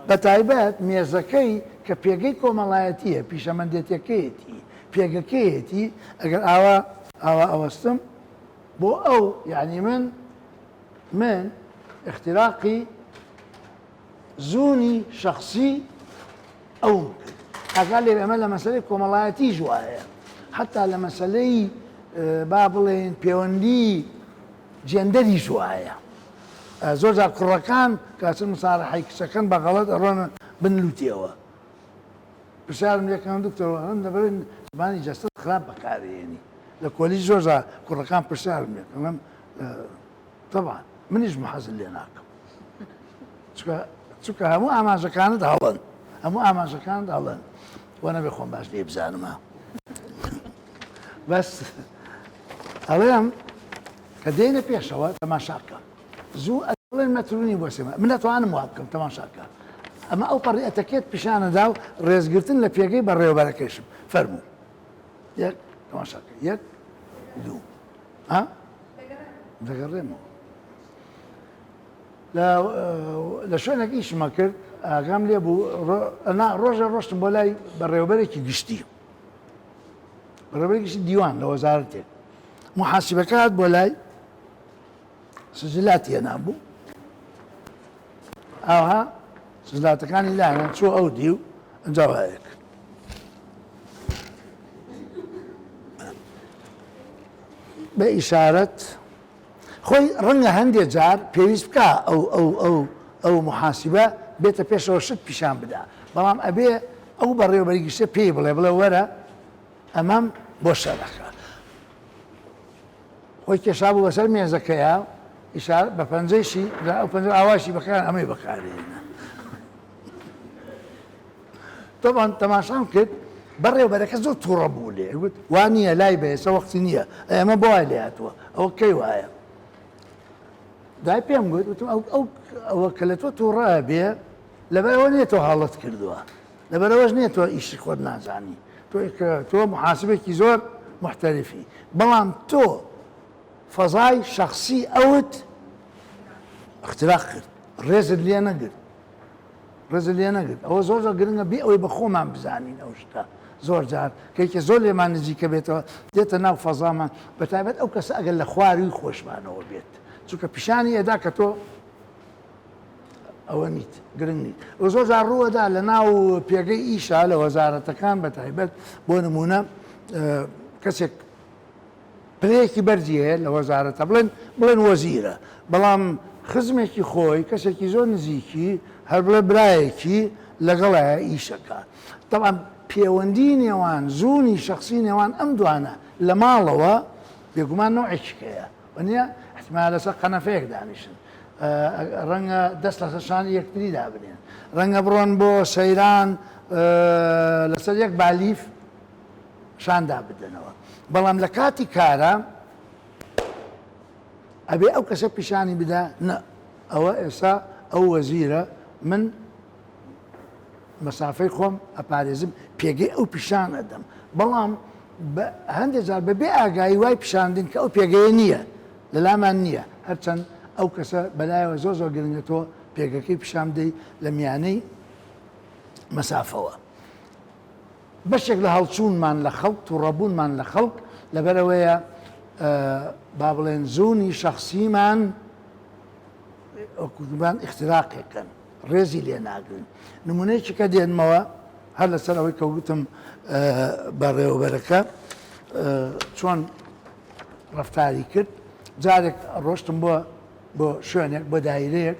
بەتایبەت مێزەکەی کە پێگەی کۆمەڵایەتیە پیشەمەندێتەکەیەتی پێگەکەیەتی ئەگەر ئاوا ئاوا ئەوەستم بۆ ئەو یعنی من من اختراقی zone ی شخصی ئەوم کرد ئاگا لێ ئەمە لە مەسەلەی کۆمەڵایەتیش وایە حتا لە مەسەلەی با بڵێن پەیوەندی جێندەریش وایە زۆر جار کوڕەکان کە ئەچن مسارەحەی کچەکەن بە غەڵەت ئەڕۆنە بن لوتیەوە پرسیارم لێکەن دکتۆر هەم لەبەر زمانی جەستەت خراپ بەکارێنی لە کۆلیژ زۆر جار کوڕەکان پرسیارم لێکەن طبعا منیش محەزل لێ ناکەم چونکە چونکە هەموو ئاماژەکانت هەڵەن هەموو ئاماژەکانت هەڵەن وە نەبێ خۆم باش لێ بزانمە بەس ئەڵێم کە دێنە پێشەوە تەماشاکە زوو ئەڵێن مەترونی بۆ سێمە من ئەتوانم وا بکەم تەماشاکە ئەمە ئەو پەڕی ئەتەکێت پیشانەدا و ڕێزگرتن لە پێگەی بەڕێوەبەرەکەشم فەرموو یەک تەماشاکە یەک دوو ها دەگەڕێمەوە لە شوێنێک ئیشمە کرد ئاگام لێ بوو ڕۆژە ڕۆشتم بۆ لای بەڕێوەبەرێکی گشتی بەڕێوەبەری گشتی دیوان لە وەزارەتێک محاسبەکە هات بۆ لای سجلاتی هێنابوو ئاها سجلاتەکانی لایەن چۆ ئەو دیو ئەنجا وایەک بە ئیشارەت خۆی ڕەنگە هەندێ جار پێویست بکا ئەو ئەو ئەو ئەو محاسبە بێتە پێشەوە شت پیشان بدا بەڵام ئەبێ ئەو بەڕێوەبەری گشتە پێی بڵێ بڵێ وەرە ئەمەم بۆ شەرەکە خۆی کێشابوو بەسەر مێزەکەیا ئیشار بە پەنجەیشی لە ئەو پەنجە ئاواشی بەکار ئەمەی بەکارێنە تەبعەن تەماشام کرد بەڕێوبەرەکە زۆر توڕە بوو لێ گوت وا نییە لای بە ئێستا وەختی نییە ئێمە بۆ وای لێ هاتووە ئەوە کەی وایە دای پێم گوت وتم ئەو ئەو ئەوە کە لە تۆ تووڕە بێ لەبەرەوە نییە تۆ هەڵت کردووە لەبەرەوەش نییە تۆ ئیشی خۆت نازانی تۆ تۆ محاسبێکی زۆر محتەرفی بەڵام تۆ فەزای شخصی ئەوت اختراق کرد ڕێزت لێ نەگرت ڕێزت لێ نەگرت ئەوە زۆر زۆر گرنگە بێ ئەوەی بە خۆمان بزانین ئەو شتە زۆر جار کە زۆر لێمان نزیکە بێتەوە دێتە ناو فەزامان بە تایبەت ئەو کەسە ئەگەر لە خواروی خۆشمانەوە بێت چونکە پیشانی ئەدا کە تۆ ئەوە نیت گرنگ نیت و زۆر جار ڕووەدا لە ناو پێگەی ئیشا لە وەزارەتەکان بە تایبەت بۆ نمونە کەسێک پلەیەکی بەرزی هەیە لە وەزارەتە بڵێن بڵێن وەزیرە بەڵام خزمێکی خۆی کەسێکی زۆر نزیکی هەر بڵێ برایەکی لەگەڵایە ئیشەکە تەبعەن پێوەندی نێوان زوونی شەخسی نێوان ئەم دوانە لە ماڵەوە بێگومان نەوعێکی هەیە وەنیە احتمال لەسەر قەنەفەیەک دانیشن. ڕەنگە دەست لەسەر شانی یەکتری دابنێن، ڕەنگە بڕۆن بۆ سەیران لەسەر یەک بالیف شان دابدەنەوە، بەڵام لە کاتی کارە ئەبێ ئەو کەسە پیشانی بدا نە ئەوە ئێستا ئەو وەزیرە من مەسافەی خۆم ئەپارێزم پێگەی ئەو پیشان ئەدەم بەڵام هەندێک جار بە بێ ئاگایی وای پیشاندن کە ئەو پێگەیە نییە لەلامان نییە هەرچەند ئەو کەسە بەلایەوە زۆر زۆر گرنگە تۆ پێگەکەی پیشان بدەی لە میانەی مەسافەوە. بەشێک لە هەڵچوونمان لە خەڵک، توڕەبوونمان لە خەڵک لەبەرئەوەیە با بڵێن zone ی شەخسیمان وەکومان ئیختراقێکن، ڕێزی لێ ناگرن. نمونەیەکی کە دێنمەوە هەر لەسەر ئەوەی کە وتم بەڕێوەبەرەکە چۆن ڕەفتاری کرد، جارێک ڕۆشتم بۆ بۆ شوێنێک بۆ دایرەیەک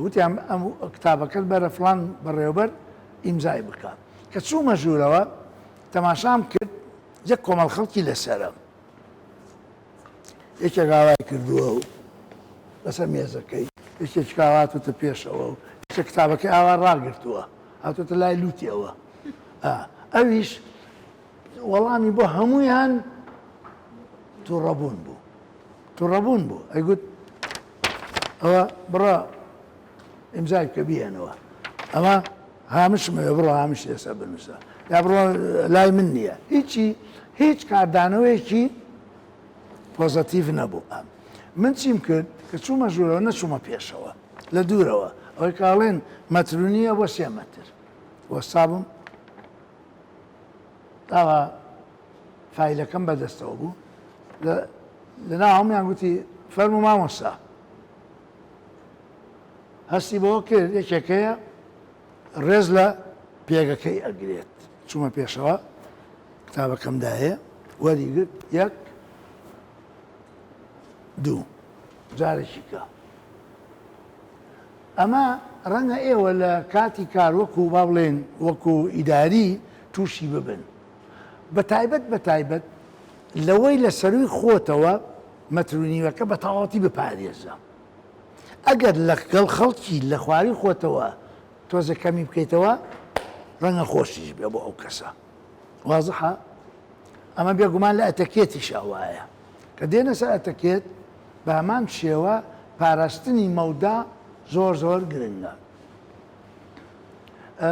وتیان ئەم کتابەکەت بەرە فڵان بەڕێوەبەر ئیمزای بکە. کە چوومە ژوورەوە تەماشام کرد یەک کۆمەڵ خەڵکی لەسەرە. یەکێک ئاوای کردووە و لەسەر مێزەکەی، یەکێک ئاوا هاتووتە پێشەوە و یەکێک کتابەکەی ئاوا ڕاگرتووە هاتووتە لای لووتیەوە. ئەویش وەڵامی بۆ هەموویان تووڕەبوون بوو. تووڕەبوون بوو. ئەیگوت ئەوە بڕە ئیمزای بکە بیهێنەوە ئەمە هامشم هەیە بڕۆ هامش لەسەر بنووسە یا بڕۆ لای من نییە هیچی هیچ کاردانەوەیەکی positive نەبوو ئەم من چیم کرد کە چوومە ژوورەوە نەچوومە پێشەوە لە دوورەوە ئەوەی کاڵێن مەترونیە بۆ سێ مەتر وەستابووم ئاوا فایلەکەم بەدەستەوە بوو لەناو هەمویان گوتی فەرموو مامۆستا هەستی بەوە کرد یەکێک هەیە ڕێز لە پێگەکەی ئەگرێت. چوومە پێشەوە کتابەکەم دایێ وەری گرت یەک دوو جارێکی کە ئەمە ڕەنگە ئێوە لە کاتی کار وەکو با بڵێن وەکو ئیداری تووشی ببن بە تایبەت بە تایبەت لەوەی لە سەروی خۆتەوە مەتر و نیوەکە بە تەواوەتی بپارێزە. ئەگەر لەگەڵ خەڵکی لە خواری خۆتەوە تۆزێک کەمی بکەیتەوە ڕەنگە خۆشیش بێ بۆ ئەو کەسە. وازحە؟ ئەمە بێگومان لە ئەتەکێتیشا وایە. کە دێنە سەر ئەتەکێت بە هەمان شێوە پاراستنی مەودا زۆر زۆر گرنگە.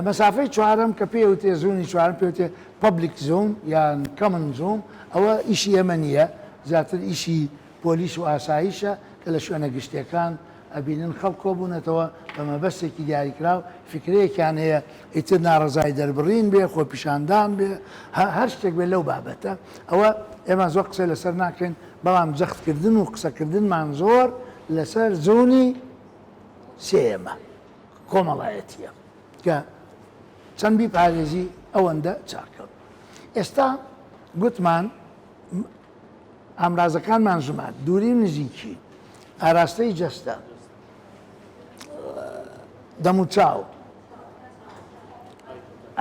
مەسافەی چوارەم کە پێی وترێ zone ی چوارەم پێی وترێ public zone یان common zone ئەوە ئیشی ئێمە نییە زیاتر ئیشی پۆلیس و ئاسایشە کە لە شوێنە گشتیەکان ئەبینن خەڵک کۆبوونەتەوە بە مەبەستێکی دیاریکراو فیکرەیەکیان هەیە ئیتر ناڕەزای دەربڕین بێ خۆپیشاندان بێ هەر شتێک بێ لەو بابەتە ئەوە ئێمە زۆر قسەی لەسەر ناکەین بەڵام جەختکردن و قسەکردنمان زۆر لەسەر zone ی سێیەمە. کۆمەڵایەتیە کە چەند بیپارێزی ئەوەندە چاکە. ئێستا گوتمان ئامرازەکانمان ژمارد، دووری و نزیکی، ئاراستەی جەستە، دەموچاو،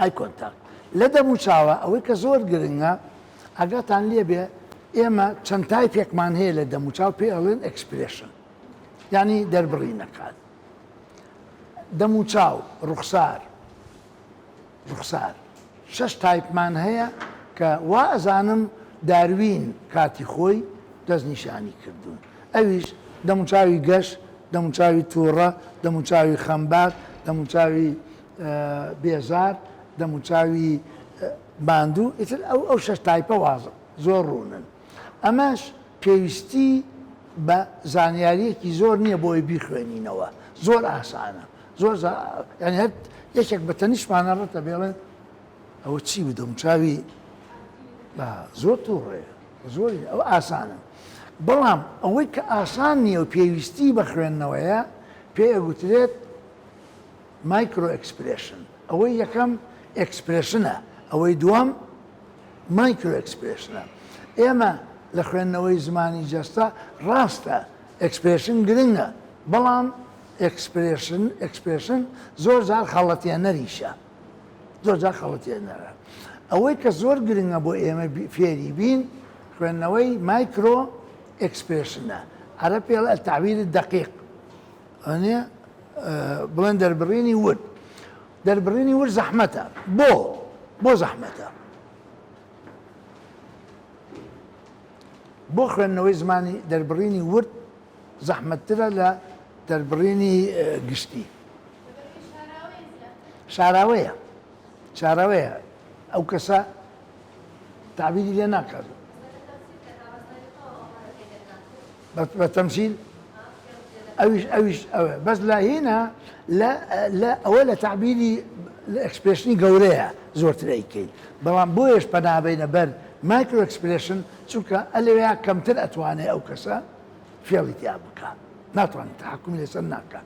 eye contact. لە دەموچاوە ئەوەی کە زۆر گرنگە ئاگاتان لێبێ ئێمە چەند type ێکمان هەیە لە دەموچاو پێ ئەڵێن expression یعنی دەربڕینەکان. دەموچاو، ڕوخسار، ڕوخسار، شەش type مان هەیە کە وا ئەزانم داروین کاتی خۆی دەستنیشانی کردوون ئەویش دەموچاوی گەش، دەموچاوی تووڕە، دەموچاوی خەمبار، دەموچاوی بێزار، دەموچاوی ماندوو، ئیتر ئەو ئەو شەش type ە وازە زۆر ڕوونن. ئەمەش پێویستی بە زانیاریەکی زۆر نییە بۆی بیخوێنینەوە زۆر ئاسانە زۆر یعنی هەر یەکێک بە تەنیشتمانە ڕەتە بێڵێن ئەوە چی بوو دەموچاوی زۆر تووڕەیە زۆر ئەو ئاسانە بەڵام ئەوەی کە ئاسان نییە و پێویستی بە خوێندنەوەیە پێ ئەگوترێت micro expression ئەوەی یەکەم expression ە ئەوەی دووەم micro expression ە. ئێمە لە خوێندنەوەی زمانی جەستە ڕاستە expression گرنگە، بەڵام expression expression زۆر جار خەڵەتێنەریشە. زۆر جار خەڵەتێنەرە. ئەوەی کە زۆر گرنگە بۆ ئێمە فێری بین خوێندنەوەی micro expression ە. عەرەب پێی ئەڵێ التعبیر الدقیق. ئەنیە بڵێن دەربڕینی ورد. دەربڕینی ورد زەحمەتە. بۆ؟ بۆ زەحمەتە؟ بۆ خوێندنەوەی زمانی دەربڕینی ورد زەحمەتترە لە دەربڕینی گشتی؟ شاراوەیە شاراوەیە ئەو کەسە تەعبیری لێ ناکات بە تەمسیل ئەویش ئەویش ئەوە بەس لە هینا لە لە ئەوە لە تەعبیری لە expression ی گەورەیە زۆرتر ئەیکەین بەڵام بۆیەش پەنابەینە بەر micro expression چونکە ئەلەوەیا کەمتر ئەتوانێ ئەو کەسە فێڵی تیا بکا ناتوانێت تحکمی لەسەر ناکا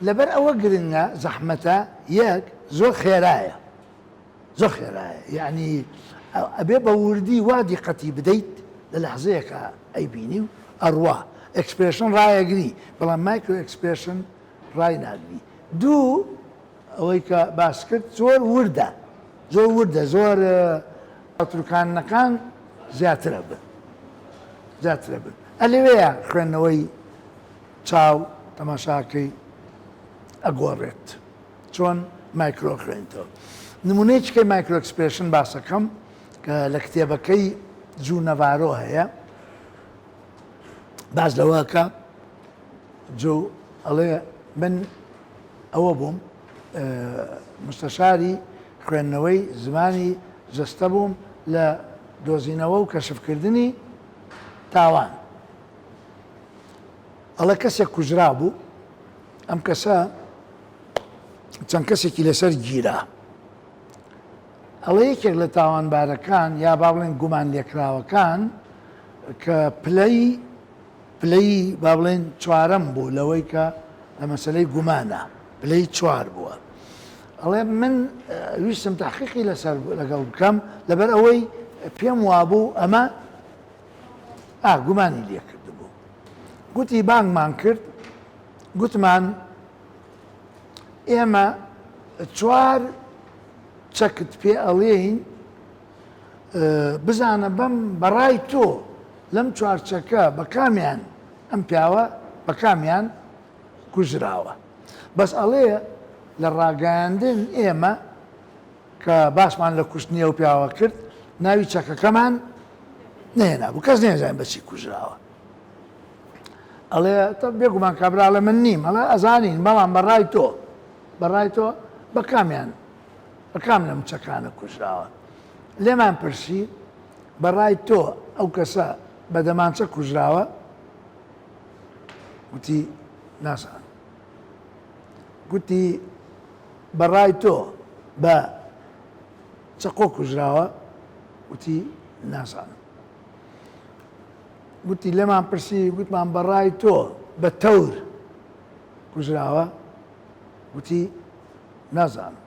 لەبەر ئەوە گرنگە زەحمەتە یەک زۆر خێرایە زۆر خێرایە یەعنی ئەبێ بە وردی وا دیقەتی بدەیت لە لەحزەیەکا ئەیبینی و ئەڕوا expression ڕایەگری بەڵام micro expression ڕای ناگری دوو ئەوەی کە باس کرد زۆر وردە زۆر وردە زۆر ترکانەکان زیاترە بن زیاترە بن ئەلەوەیە خوێندنەوەی چاو تەماشاکەی ئەگۆڕێت چۆن micro خوێنیتەوە. نمونەیەکی کەی micro expression باسەکەم کە لە کتێبەکەی جوو نەڤارۆ هەیە باس لەوەکە جوو ئەڵێ من ئەوە بووم مستەشاری خوێندنەوەی زمانی جەستە بووم لە دۆزینەوە و کەشفکردنی تاوان ئەڵێ کەسێک کوژرا بوو ئەم کەسە چەند کەسێکی لەسەر گیرا ئەڵێ یەکێک لە تاوانبارەکان یا با بڵێن گومان لێکراوەکان کە پلەی پلەی با بڵێن چوارەم بوو لەوەی کە لە مەسلەی گومانە پلەی چوار بووە ئەڵێ من ویستم تحقیقی لەسەر لەگەڵ بکەم لەبەر ئەوەی پێم وابوو ئەمە ئا گومانی لێکردبوو گوتی بانگمان کرد گوتمان ئێمە چوار چەکت پێ ئەڵێین بزانە بەم بەڕای تۆ لەم چوار چەکە بە کامیان ئەم پیاوە بە کامیان کوژراوە بەس ئەڵێ لە ڕاگەیاندن ئێمە کە باسمان لە کوشتنی ئەو پیاوە کرد ناوی چەکەکەمان نەهێنابوو کەس نێزانین بەچی کوژراوە ئەڵێ بێگومان کابرا ئەڵێ من نیم ئەڵێ ئەزانین بەڵام بەڕای تۆ بەڕای تۆ بە کامیان بە کام لەم چەکانە کوژراوە لێمان پرسی بەڕای تۆ ئەو کەسە بە دەمانچە کوژراوە گوتی نازانم گوتی بەڕای تۆ بە چەقۆ کوژراوە گوتی نازانم گوتی لێمان پرسی گوتمان بەڕای تۆ بە تەور کوژراوە؟ گوتی نازانم.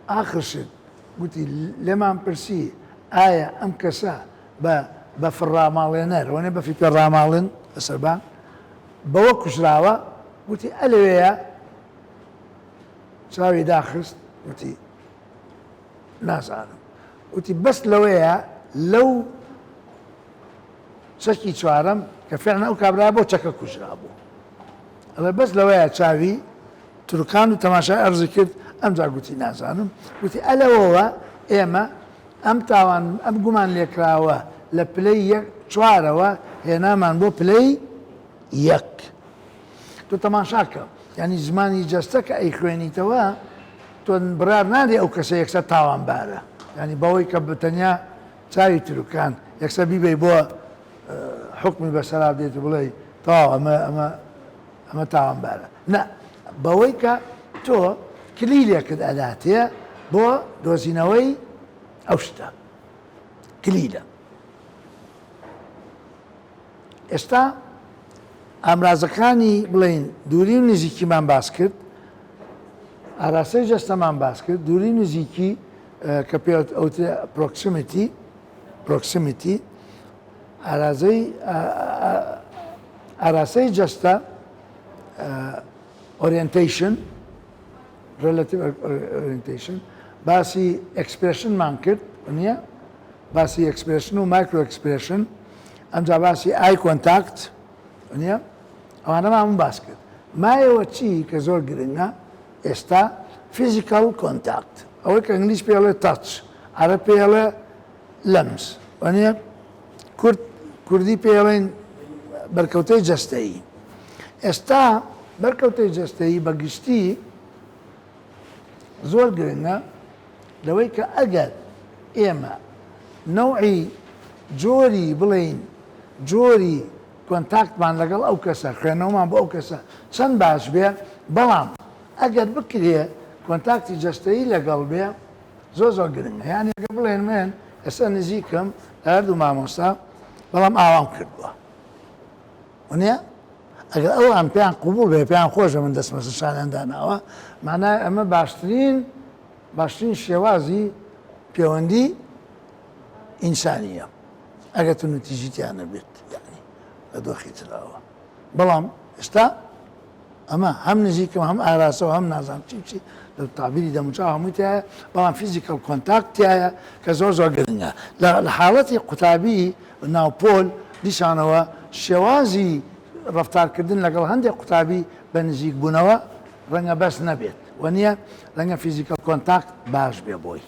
ئاخر شت گوتی لێمان پرسی ئایا ئەم کەسە بە بەفر ڕاماڵێنەر وەنێ بەفری پێ ڕاماڵن لەسەربان بەوە کوژراوە؟ گوتی ئەلەوێیە چاوی داخست گوتی نازانم. وتی بەس لەوەیە لەو چەکی چوارەم کە فعلا ئەو کابرا بۆ چەکە کوژرابوو ئەڵێ بەس لەوەیە چاوی تورکان و تەماشای ئەرزی کرد ئەمجا گوتی نازانم گوتی ئەلەوەوە ئێمە ئەم تاوان ئەم گومان لێکراوە لە پلەی یەک چوارەوە هێنامان بۆ پلەی یەک تۆ تەماشاکە یعنی زمانی جەستە کە ئەیخوێنیتەوە تۆ بڕیار نادەی ئەو کەسە یەکسەر تاوانبارە یانی بەوەی کە تەنیا چاوی ترکان یەکسەر بیبەی بۆ حکمی بەسەرا دێت و بڵێ تەواو ئەمە ئەمە ئەمە تاوانبارە نا بەوەی کە تۆ کلیلێکت ئەداتێ بۆ دۆزینەوەی ئەو شتە کلیلە ئێستا ئامرازەکانی بڵێین دووری و نزیکیمان باس کرد، ئاراستەی جەستەمان باس کرد، دووری و نزیکی کە پێ ئەوترێ proximity proximity ئارازەی ئاراستەی جەستە orientation relative orientation باسی expression مان کرد نییە باسی expression و micro expression ئەمجا باسی eye contact نییە؟ ئەوانەمان هەموو باس کرد. مایەوە چی کە زۆر گرنگە ئێستا physical contact ئەوەی کە ئینگلیز پێی ئەڵێ touch، عەرەب پێی ئەڵێ لەمس وانیە؟ کورد کوردی پێی ئەڵێن بەرکەوتەی جەستەیی. ئێستا بەرکەوتەی جەستەیی بە گشتی زۆر گرنگە لەوەی کە ئەگەر ئێمە نەوعی جۆری بڵێین جۆری contact مان لەگەڵ ئەو کەسە خوێندنەوەمان بۆ ئەو کەسە چەند باش بێ بەڵام ئەگەر بکرێ contact ی جەستەیی لەگەڵ بێ زۆر زۆر گرنگە یانی ئەگەر بڵێن من ئێستا نزیکم لە هەردوو مامۆستا بەڵام ئاوام کردووە وەنیە ئەگەر ئەوان پێیان قوبوڵ بێ پێیان خۆشە من دەستمە سەر شانیان داناوە معنای ئەمە باشترین باشترین شێوازی پەیوەندی ئینسانیە ئەگەر توندوتیژی تیا نەبێت یعنی لە دۆخی تراوە بەڵام ئێستا ئەمە هەم نزیکم هەم ئاراسەوە هەم نازانم چی چی لە تابیری دەموچاو هەمووی تایە بەڵام physical contact تایە کە زۆر زۆر گرنگە لە حاڵەتی قوتابی ناو پۆل دیسانەوە شێوازی ڕەفتارکردن لەگەڵ هەندێک قوتابی بە نزیک بوونەوە ڕەنگە بەس نەبێت و نییە ڕەنگە physical contact باش بێ بۆی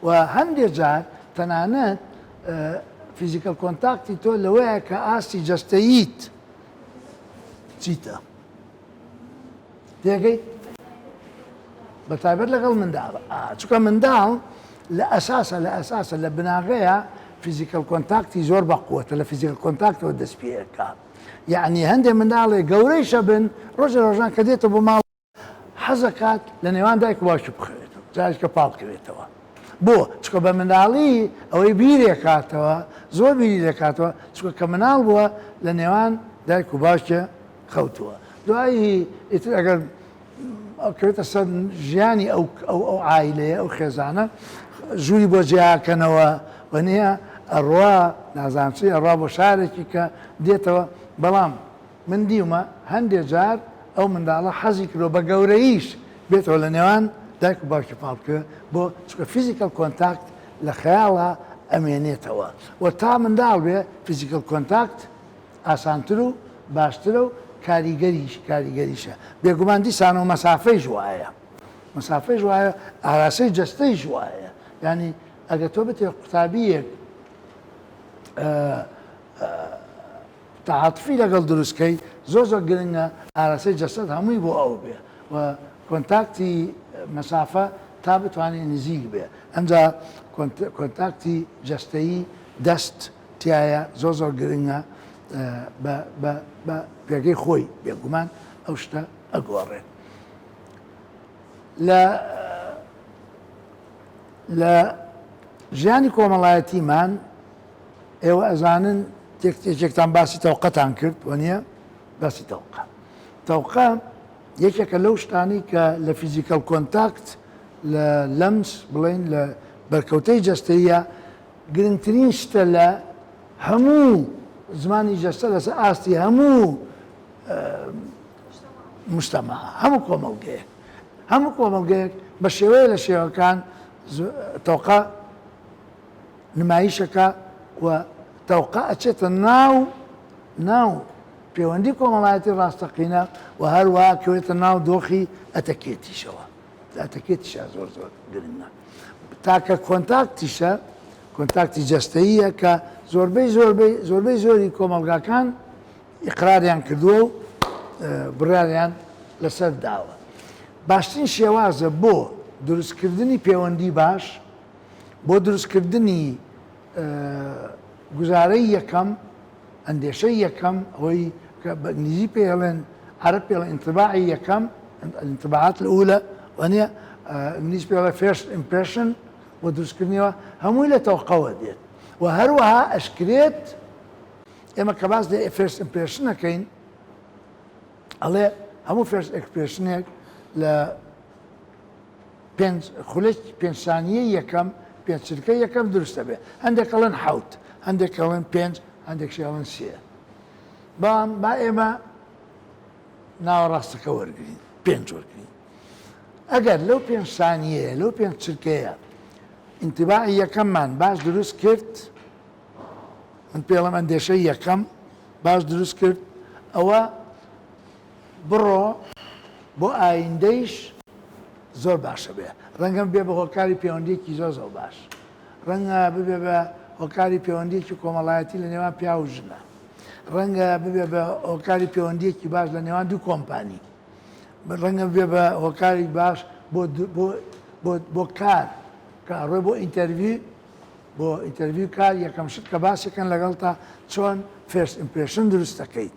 و هەندێک جار تەنانەت physical contact ی تۆ لەوەیە کە ئاستی جەستەییت چیتە تێگەی بە تایبەت لەگەڵ منداڵ چونکە منداڵ لە ئەساسە لە ئەساسە لە بناغەیە physical contact ی زۆر بەقوەتە لە physical contact ەوە دەست پێەکە یعنی هەندێک منداڵێک گەورەیشە بن ڕۆژە ڕۆژان کە دێتە بۆ ماڵ حەزەکات لە نێوان دایک و باوکی بخەوێتەوە جارێکە پاڵ کەوێتەوە بۆ چکە بە مناڵی ئەوەی بیرێکاتەوە زۆر بیری دەکاتەوە چکە کە مناڵ بووە لە نێوان دایک و باوکێ خەوتووە دوایی ئیتر ئەگەر کەوێتە سەر ژیانی ئەو ئەو ئەو عایلەیە ئەو خێزانە ژووری بۆ جیاکەنەوە و نییە ئەڕوا نازانم چی ئەڕوا بۆ شارێکی کە دێتەوە بەڵام من دیومە هەندێ جار ئەو منداڵە حەزی کردوە بە گەورەییش بێتەوە لە نێوان دایک و باوکی پاڵ بکەوێ بۆ چونکە physical contact لە خەیاڵا ئەمێنێتەوە و تا منداڵ بێ physical contact ئاسانتر و باشترە و کاریگەریش کاریگەریشە بێگومان دیسانەوە مەسافەیش وایە مەسافەیش وایە ئاراسەی جەستەیش وایە یانی ئەگەر تۆ بتێ قوتابیەک تەعاتوفی لەگەڵ دروست کەی زۆر زۆر گرنگە ئاراستەی جەستەت هەمووی بۆ ئەو بێ و contact ی مەسافە تا بتوانێ نزیک بێ ئەمجا contact ی جەستەیی دەست تایە زۆر زۆر گرنگە بە پێگەی خۆی بێگومان ئەو شتە ئەگۆڕێت لە لە ژیانی کۆمەڵایەتیمان ئێوە ئەزانن یەکێکتان باسی تەوقەتان کرد وەنیە باسی تەوقە تەوقە یەکێکە لەو شتانی کە لە physical contact لە لەمس بڵین لە بەرکەوتەی جەستەیە گرنگترین شتە لە هەموو زمانی جەستە لەسەر ئاستی هەموو مجتمع هەموو کۆمەڵگەیەک هەموو کۆمەڵگەیەک بە شێوەیە لە شێوەکان تەوقە نمایشەکە و تەوقە ئەچێتە ناو ناو پەیوەندی کۆمەڵایەتی ڕاستەقینە و هەروەها کەوێتە ناو دۆخی ئەتەکێتیشەوە ئەتەکێتیشە زۆر زۆر گرنگە تاکە contact یشە contact ی جەستەییە کە زۆربەی زۆربەی زۆربەی زۆری کۆمەڵگاکان ئیقراریان کردووە و بڕیاریان لەسەر داوە باشترین شێوازە بۆ دروستکردنی پەیوەندی باش بۆ دروستکردنی گوزارەی یەکەم، ئەندێشەی یەکەم، ئەوەی کە بە ئینگلیزی پێی ئەڵێن، عەرەب پێی ئەڵێن انطباعی یەکەم، الانطباعات الاولى، وانیە؟ ئینگلیز پێی ئەڵێ first impression، بۆ دروستکردنیەوە هەمووی لە تەوقەوە دێت و هەروەها ئەشکرێت ئێمە کە باس لە first impression ئەکەین ئەڵێ هەموو first impression ێک لە پێنج خولەک پێنج سانیەی یەکەم پێنج چرکەی یەکەم دروست دەبێت هەندێک ئەڵێن حەوت هەندێک ئەڵێن پێنج هەندێک ئەڵێن سێ بەڵام با ئێمە ناوەڕاستەکە وەرگین پێنج وەرگین ئەگەر لەو پێنج سانیەیە لەو پێنج چرکەیە ئینتیباعی یەکەممان باش دروست کرد من پێڵم ئەندێشەی یەکەم باش دروست کرد ئەوە. بڕۆ بۆ ئایندەیش زۆر باشە بێ ڕەنگە بێ بە هۆکاری پەیوەندیەکی زۆر زۆر باش ڕەنگە ببێ بە هۆکاری پەیوەندیەکی کۆمەڵایەتی لە نێوان پیاو و ژنە ڕەنگە ببێ بە هۆکاری پەیوەندیەکی باش لە نێوان دوو کۆمپانی ڕەنگە ببێ بە هۆکاری باش بۆ بۆ بۆ بۆ کار کە ئەڕۆی بۆ interview بۆ interview کار یەکەم شت کە باسێکەن لەگەڵتا چۆن first impression دروست دەکەیت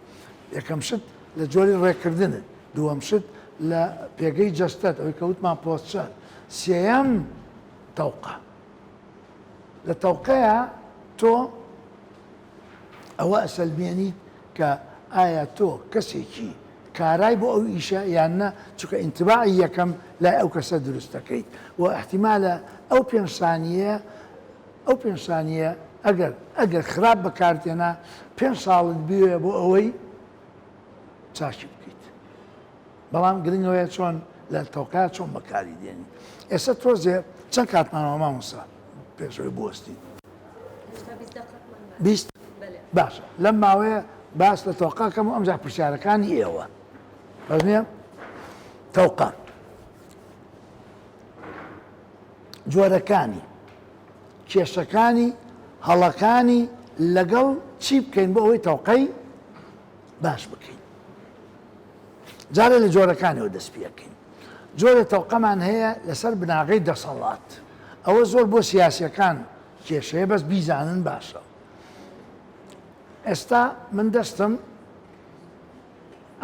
یەکەم شت لە جۆری ڕێکردنت دووەم شت لە پێگەی جەستەت ئەوەی کە وتمان posture سێیەم تەوقە لە تەوقەیە تۆ ئەوە ئەسەلمێنیت کە ئایا تۆ کەسێکی کارای بۆ ئەو ئیشە یان نا، چونکە ئینتباعی یەکەم لای ئەو کەسە دروست دەکەیت و ئیحتیمالە ئەو پێنج سانییە ئەو پێنج سانییە ئەگەر ئەگەر خراپ بەکارت هێنا پێنج ساڵت بوێ بۆ ئەوەی چاکی بکەیت. بەڵام گرنگ ئەوەیە چۆن لە تەوقیا چۆن بەکاری دێنی. ئێستا تۆزێ چەند کاتمانەوە مامۆستا پێشەوەی بوەستین؟ 20 باشە لەم ماوەیە باس لە تەوقا کەم و ئەمجا پرسیارەکانی ئێوە بەس نییە تەوقا جۆرەکانی کێشەکانی هەڵەکانی لەگەڵ چی بکەین بۆ ئەوەی تەوقەی باش بکەین جارێ لە جۆرەکانەوە دەست پێکەین جۆرە تەوقەمان هەیە لەسەر بناغەی دەسەڵات ئەوە زۆر بۆ سیاسەکان کێشەیە بەس بیزانن باشە ئێستا من دەستم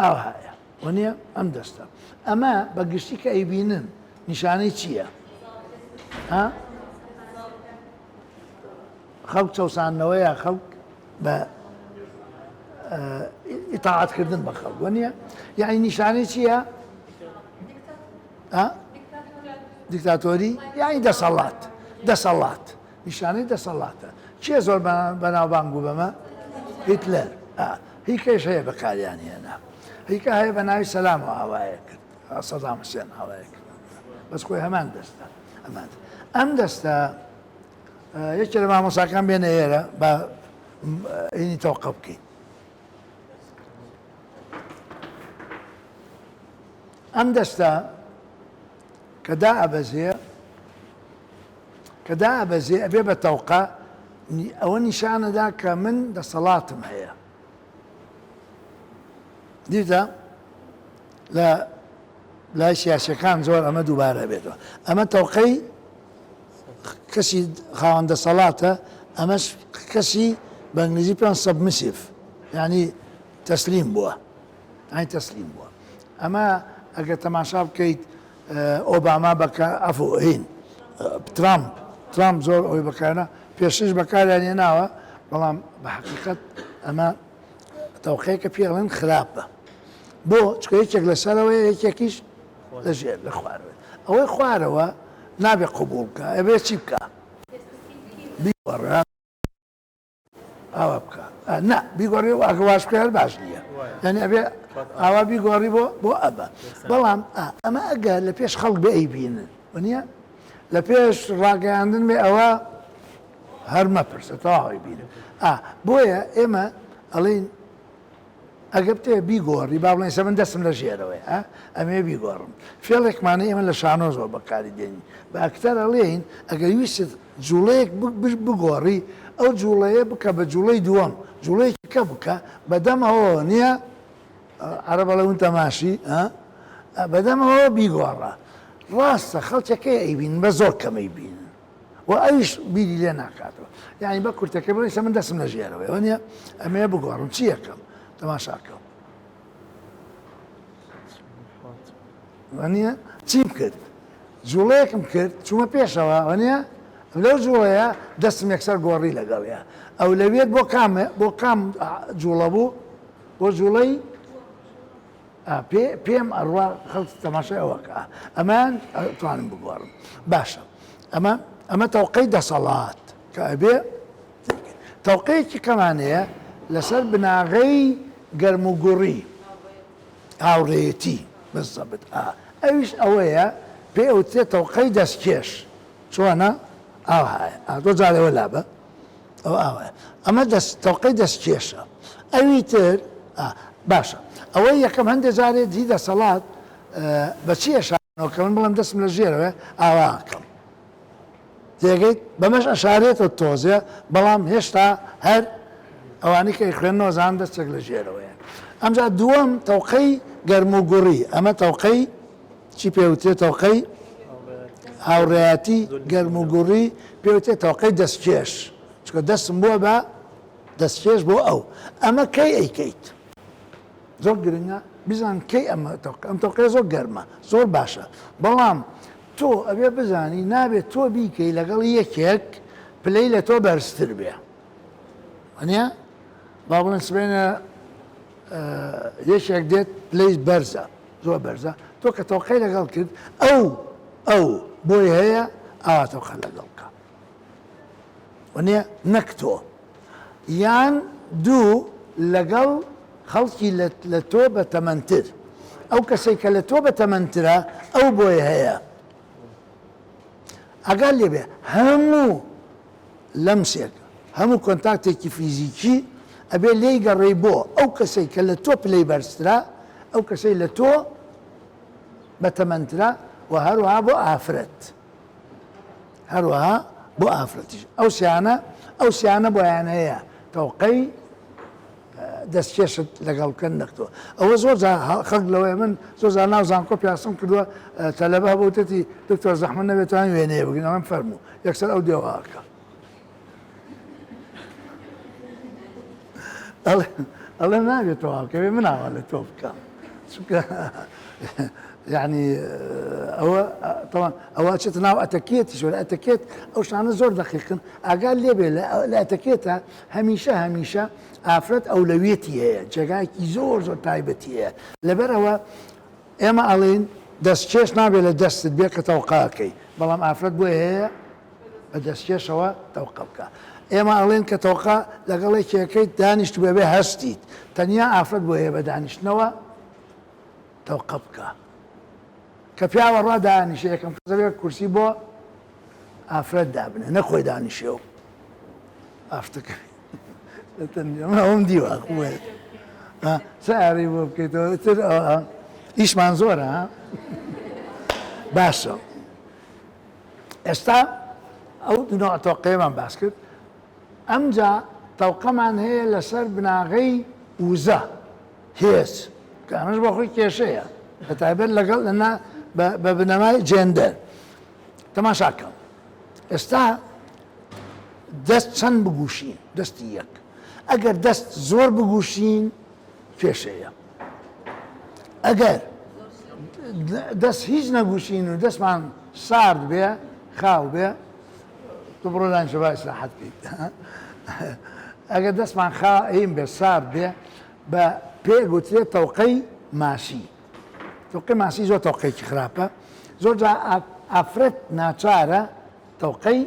ئاوهایە وەنیە ئەم دەستە ئەمە بە گشتی کە ئەیبینن نیشانەی چییە؟ ها؟ خەڵک چەوساندنەوەیە خەڵک بە ئیتاعەتکردن بە خەڵک وەنیە یعنی نیشانەی چییە؟ دیکتاتۆری یعنی دەسەڵات دەسەڵات نیشانەی دەسەڵاتە کێ زۆر بەناوبانگ بوو بەمە هیتلەر هیکەش هەیە بەکاریان هێنا هیکە هەیە بە ناوی سەلام و ئاوایە کرد سەدام حسێن ئاوایە کرد بەس خۆی هەمان دەستە ئەمان ئەم دەستە یەکێ لە مامۆساکان بێنە ئێرە با ئینی تەوقە بکەین ئەم دەستە کە دا ئەبەزێ کە دا ئەبەزێ ئەبێ بە تەوقە ئەوە نیشانەدا کە من دەسەڵاتم هەیە دیتە لە لای سیاسەکان زۆر ئەمە دووبارە بێتەوە ئەمە تەوقەی کەسی خاوەن دەسەڵاتە ئەمەش کەسی بە ئینگلیزی پێیان submissive یعنی تەسلیم بووە یعنی تەسلیم بووە ئەمە ئەگەر تەماشا بکەیت ئۆباما بەکە ئەفۆ هین ترامپ ترامپ زۆر ئەوەی بەکارە پێشش بەکاریان هێناوە بەڵام بە حقیقت ئەمە تەوقەیەکە پێڵێن خراپە بۆ چکە یەکێک لەسەرەوەی یەکێکیش لە ژێر لە خوارەوە ئەوەی خوارەوە نابێ قبوڵ بکە ئەبێ چی بکە بیگۆڕێ ئاوا بکە نا بیگۆڕی و ئەگە واش بکە هەر باش نییە یعنی ئەبێ ئاوا بیگۆڕی بۆ بۆ ئەبە بەڵام ئەمە ئەگەر لە پێش خەڵک بێ ئەیبینن نییە لە پێش ڕاگەیاندن بێ ئەوە هەر مەپرسە تەواوی بینن بۆیە ئێمە ئەڵین ئەگەر بتەوێ بیگۆڕی با بڵێین ئێستا من دەستم لە ژێرەوەیە ئا ئەمەوێ بیگۆڕم فێڵێکمانە ئێمە لە شانۆ زۆر بەکاری دێنین بە ئەکتەر ئەڵێین ئەگەر ویستت جوڵەیەک بگۆڕی ئەو جوڵەیە بکە بە جوڵەی دووەم جوڵەیەکی کە بکە بەدەمەوە نییە عەرەب ئەڵێ وانت ماشی بەدەمەوە بیگۆڕە ڕاستە خەڵکەکەی ئەیبین بە زۆر کەمەی بینن و ئەویش بیری لێ ناکاتەوە یعنی بە کورتەکە بڵێ ئێستا من دەستم لە ژێرەوەیە وەنیە ئەمەیە بگۆڕم چی یەکەم تەماشاکەم وەنیە چیم کرد جوڵەیەکم کرد چوومە پێشەوە وەنیە لەو جوڵەیە دەستم یەکسەر گۆڕی لەگەڵیا ئەو لەوێت بۆ کام بۆ کام جوڵە بوو بۆ جوڵەی پێ پێم ئەڕوا خەڵک تەماشای ئەوە کە ئەمان توانم بگۆڕم باشە ئەمە ئەمە تەوقەی دەسەڵات کە ئەبێ تەوقەیەکی کەمانەیە لەسەر بناغەی گەرم و گوڕی هاوڕێیەتی بزەبت ئەویش ئەوەیە پێ ئەوترێ تەوقەی دەستکێش چۆنە ئاوهایە تۆ جارێوە لابە ئەو ئاوایە ئەمە دەست تەوقەی دەستکێشە ئەوی تر. باشە ئەوەی یەکەم هەندێ جارێ دی دەسەڵات بە چی ئەشارنەوە کە من بڵێم دەستم لە ژێرەوە ئاوا ئەکەم تێگەیت بەمەش ئەشارێتەوە تۆزێ بەڵام هێشتا هەر ئەوانی کە خوێندنەوە زان دەستێک لە ژێرەوەیە ئەمجا دووەم تەوقەی گەرم و گوڕی ئەمە تەوقەی چی پێوترێ تەوقەی هاوڕێیەتی گەرم و گوڕی پێوتێ تەوقەی دەستکێش چکە دەستم بووە بە دەستکێش بۆ ئەو ئەمە کەی ئەیکەیت زۆر گرنگە بزان کەی ئەمە تەوقە ئەم تەوقەیە زۆر گەرمە زۆر باشە بەڵام تۆ ئەبێ بزانی نابێت تۆ بیکەی لەگەڵ یەکێک پلەی لە تۆ بەرزتر بێ وانە با بڵێن سبێنە یەکێک دێت پلەی بەرزە زۆر بەرزە تۆ کە تەوقەی لەگەڵ کرد ئەو ئەو بۆی هەیە ئاوا تەوقە لەگەڵ بکە وەنیە نەک تۆ یان دوو لەگەڵ خەڵکی لە تۆ بە تەمەنتر ئەو کەسێک کە لە تۆ بە تەمەنترە ئەو بۆی هەیە ئەگەر لێبێ هەموو لەمسێک هەموو کۆنتاکتێکی فیزیکی ئەبێ لێی گەڕێی بۆ ئەو کەسەی کە لە تۆ پلەی بەرزترە ئەو کەسەی لە تۆ بەتەمەنترە و هەروەها بۆ ئافرەت هەروەها بۆ ئافرەتیش ئەو سیانە ئەو سیانە بۆیان هەیە تەوقەی دەستکێشت لەگەڵ بکەن نەکتەوە ئەوە زۆر خەڵک لەوەیە من زۆر جار ناو زانکۆ پیاسم کردووە تەلەبە هەبوو وتێتی دکتۆر زەحمەت نەبێت توانین وێنەیە بگرین ئەڵێم فەرموو یەکسەر ئەو دێواکە ئەڵێ نابێت تۆ بکەوێ من ئاوا لە تۆ بکەم چونکە یعنی ئەوە تەوان ئەوە چێتە ناو ئەتەکێتیش لە ئەتەکێت ئەو شانە زۆر دەقیقن ئاگا لێبێ لە ئەتەکێتە هەمیشە هەمیشە ئافرەت ئەولەویەتی هەیە جێگایەکی زۆر زۆر تایبەتی هەیە لەبەرئەوە ئێمە ئەڵێین دەستکێش نابێت لە دەستت بێ کە تەوقەکەی بەڵام ئافرەت بۆی هەیە بە دەستکێشەوە تەوقە بکە ئێمە ئەڵێن کە تەوقە لەگەڵ یەکێکەی دانیشت بێ بێ هەستیت تەنیا ئافرەت بۆ هەیە بە دانیشتنەوە تەوقە بکە کە پیاوە ڕا دانیشە یەکەم کەس دەبێت کورسی بۆ ئافرەت دابنێ نە خۆی دانیشێ و ئافتەکە ئەوم دیوە ساری بۆ بکەیتەوە تر ئیشمان زۆرە باشە ئێستا ئەو دوو تۆقەیەمان باس کرد ئەمجا تەوقەمان هەیە لەسەر بناغەی وزە هێز کە ئەمەش بۆ خۆی کێشەیە بە تایبەت لەگەڵ لەنا بە بنەمای جێندەر تەماشاکەم ئێستا دەست چەند بگوشین دەستی یەک ئەگەر دەست زۆر بگوشین کێشەیە ئەگەر دەست هیچ نەگوشین و دەستمان سارد بێ خاو بێ تۆ بڕۆ دانیشە با ئیسراحەت بکەیت ئەگەر دەستمان خایم بێ سارد بێ بە پێ گوترێت تەوقەی ماسی تەوقەی ماسی زۆر تەوقەیەکی خراپە زۆر جا ئافرەت ناچارە تەوقەی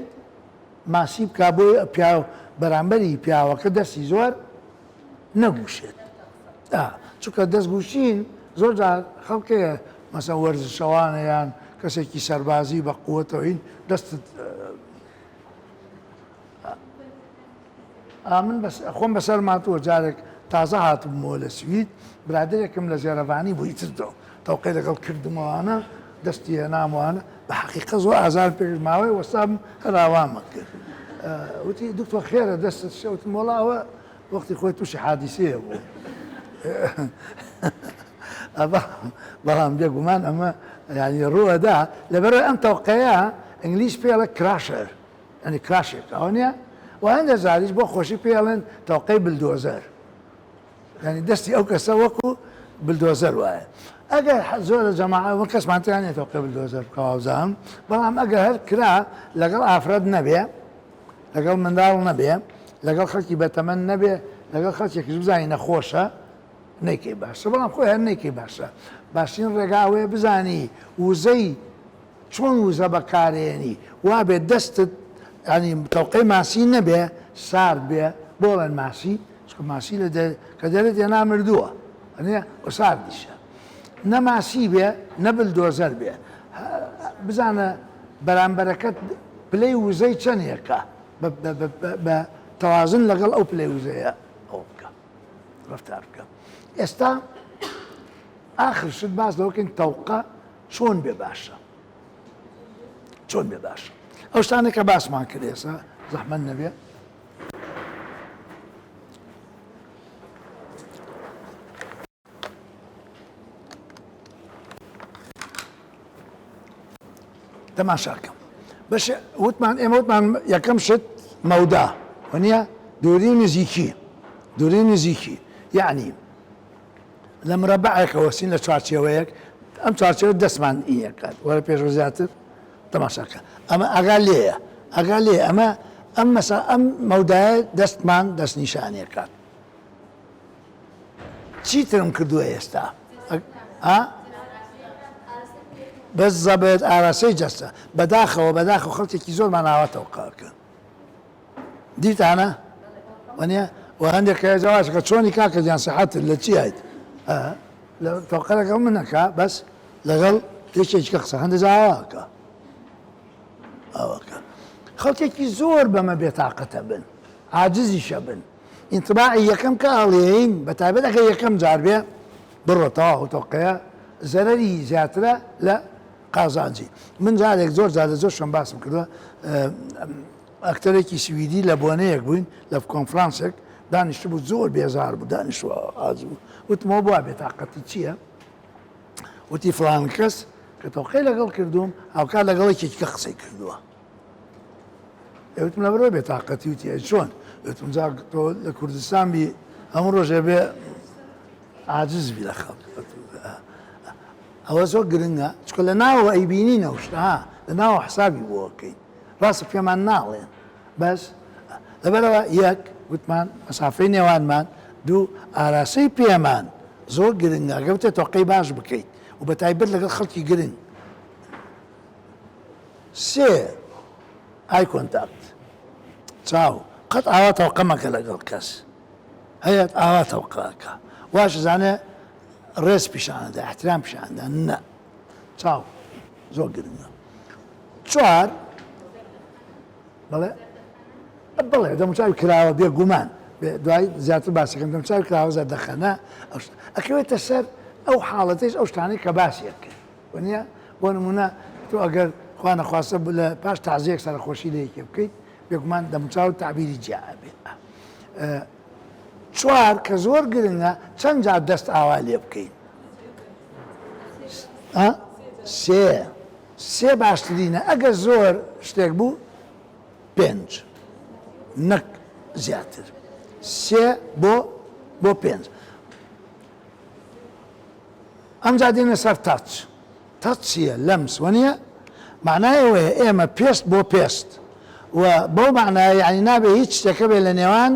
ماسی بکا بۆی پیاو بەرامبەری پیاوەکە دەستی زۆر نەگوشێت چونکە دەستگوشین زۆر جار خەڵکێ مەسە وەرزشەوانە یان کەسێکی سەربازی بە قووەتەوەین دەستت من بەس خۆم بەسەر ماتووە جارێک تازە هاتبوومەوە لە سوید برادێکم لە زێرەڤانی بوو ئیتر تەوقەی لەگەڵ کردمەوانە دەستی هێناموانە بە حەقیقە زۆر ئازار پێش ماوەی وەستام هەر ئاوامە کرد وتی دکتۆر خێرە دەستت شەوتم وەڵا ئەوە وەختی خۆی تووشی حادیسەیە بوو بەڵام بێگومان ئەمە ینی ڕووەدا لەبەرەوەی ئەم تەوقەیە ئینگلیش پێڵە crusher ینی کراشێک ئەوە نییە و هەندێک جاریش بۆ خۆشی پێڵێن تەوقەی بلدۆزەر ینی دەستی ئەو کەسە وەکو بلدۆزەر وایە ئەگەر زۆرە جەماعە وە کەسمان تیان نیە تەوقەی بلدۆزەر بکە وابزانم بەڵام ئەگەر هەر کرا لەگەڵ ئافرەت نەبێ لەگەڵ منداڵ نەبێ لەگەڵ خەڵکی بەتەمەن نەبێ لەگەڵ خەڵکێکیش بزانی نەخۆشە نەیکەی باشە بەڵام خۆی هەر نەیکەی باشە باشترین ڕێگا ئەوەیە بزانی وزەی چۆن وزە بەکارێنی وابێ دەستت ینی تەوقەی ماسی نەبێ سارد بێ بۆڵێن ماسی چونکە ماسی لە کە دەرت هێنا مردووە و ساردیشە نە ماسی بێ نە بلدۆزەر بێ بزانە بەرامبەرەکەت پلەی وزەی چەندێکە بە تەوازن لەگەڵ ئەو پلەی وزەیە ئەو بکە ڕفتار بکە. ئێستا ئاخر شت باس لەوەکەین تەوقە چۆن بێ باشە چۆن بێ باشە ئەو شتانە کە باسمان کرد ئێستا زەحمەت نەبێ تەماشاکەم بەش وتمان ئێمە وتمان یەکەم شت مەودا وەنیە دووری و نزیکی دووری و نزیکی یعنی لە مرەبعێکەوە سین لە چوارچێوەیەک ئەم چوارچێوە دەستمان ئینەکات وەرە پێشەوە زیاتر تەماشاکە ئەمە ئاگا لێیە ئاگا لێ ئەمە ئەم مەسا ئەم مەودایە دەستمان دەستنیشانێکات چیترم کردووە ئێستا بەس زەبێت ئاراسەی جەستە بەداخەوە بەداخەوە خەڵکێکی زۆرمان ئاواتەوە قاکە دیتانە وەنیە و هەندێک کە جواشەکە چۆنی کاکە گیان سەحەتت لە چی هایت لە تۆقە لەگەڵ منەکە بەس لەگەڵ یەکێکی کە قسە هەندێک ئاواکە ئاواکە خەڵکێکی زۆر بەمە بێتاقەتە بن عاجزیشە بن ئینتباعی یەکەم کە ئەڵێین بە تایبەت ئەگەر یەکەم جار بێ بڕۆ تەواو تۆقەیە زەرەری زیاترە لە قازانجی من جارێک زۆر جار لە زۆر شوێن باسم کردووە ئەکتەرێکی سویدی لە بۆنەیەک بووین لە کۆنفرانسێک دانیشتبوو زۆر بێزار بوو دانیشتووە ئاز بوو وتمەوە بۆ بێتاقەتی چییە؟ وتی فڵان کەس کە تۆقەی لەگەڵ کردوم هاوکات لەگەڵ یەکێکی کە قسەی کردووە وتم لەبەرەوە بێتاقەتی وتی ئەی چۆن وتم جا تۆ لە کوردستان بی هەموو ڕۆژێ بێ عاجز بی لە خەڵک ئەوە زۆر گرنگە چکە لە ناوەوە ئەیبینین ئەو شتە ها لە ناوە حسابی بۆ ئەکەین ڕاستە پێمان ناڵێن بەس لەبەرەوە یەک گوتمان مەسافەی نێوانمان دوو ئاراسەی پێمان زۆر گرنگە ئەگەر بتێ تۆقەی باش بکەیت و بە تایبەت لەگەڵ خەڵکی گرنگ سێ eye contact چاو قەت ئاوا تەوقە مەکە لەگەڵ کەس هەیە ئاوا تەوقەکە واش زانێ ڕێز پیشانەدا احترام پیشاندا نە چاو زۆر گرنگە چوار بەڵێ بڵێ دەموچاوی کراوە بێگومان دوای زیاتر باسەکەم دەموچاوی کراوە زەردەخەنە ئەکەوێتە سەر ئەو حاڵەتەیش ئەو شتانەی کە باسی ئەکەین وەنیە بۆ نمونە تۆ ئەگەر خوا نەخواستە لە پاش تازیەک سەرخۆشی لە یەکێ بکەیت بێگومان دەموچاو تعبیری جیا ئەبێ چوار کە زۆر گرنگە چەند جار دەست ئاوا لێ بکەین سێ سێ باشترینە ئەگەر زۆر شتێک بوو پێنج نەک زیاتر سێ بۆ بۆ پێنج ئەمجا دێنە سەر touch touch چییە لەمس وەنیە معنای ئەوەیە ئێمە پێست بۆ پێست و بەو معنایە یعنی نابێ هیچ شتێکە بێ لە نێوان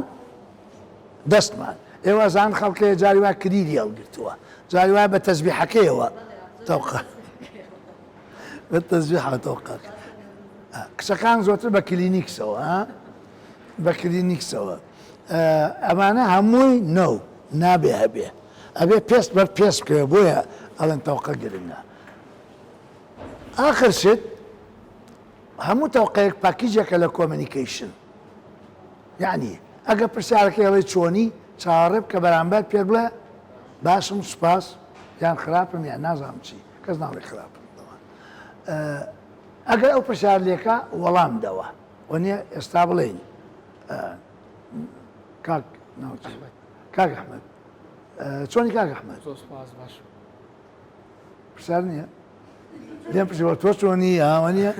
دەستمان ئێوە ئەزان خەڵکێ جاری وا کلیلی هەڵگرتووە جاری وا بە تەزبیحەکەیەوە تەوقە بە تەزبیحەوە تەوقە کچەکان زۆرتر بە کلینیکسەوە بە کلینیکسەوە ئەمانە هەمووی نەو نابێ هەبێ ئەبێ پێست بەر پێست بکەوێ بۆیە ئەڵێن تەوقە گرنگە ئاخر شت هەموو تەوقەیەک package ێکە لە communication یەعنی ئەگەر پرسیارەکەی ئەڵێی چۆنی، چاوەڕێ بکە بەرامبەر پێت بڵێ باشم سوپاس یان خراپم یان نازانم چی، کەس ناڵێ خراپم. ئەگەر ئەو پرسیار لێکا وەڵام دەوە وەنیە ئێستا بڵێین کاک کاک ئەحمەد چۆنی کاک ئەحمەد؟ زۆر سوپاس باشم. پرسیار نییە؟ لێم پرسیوە تۆ چۆنی ئاوە نییە؟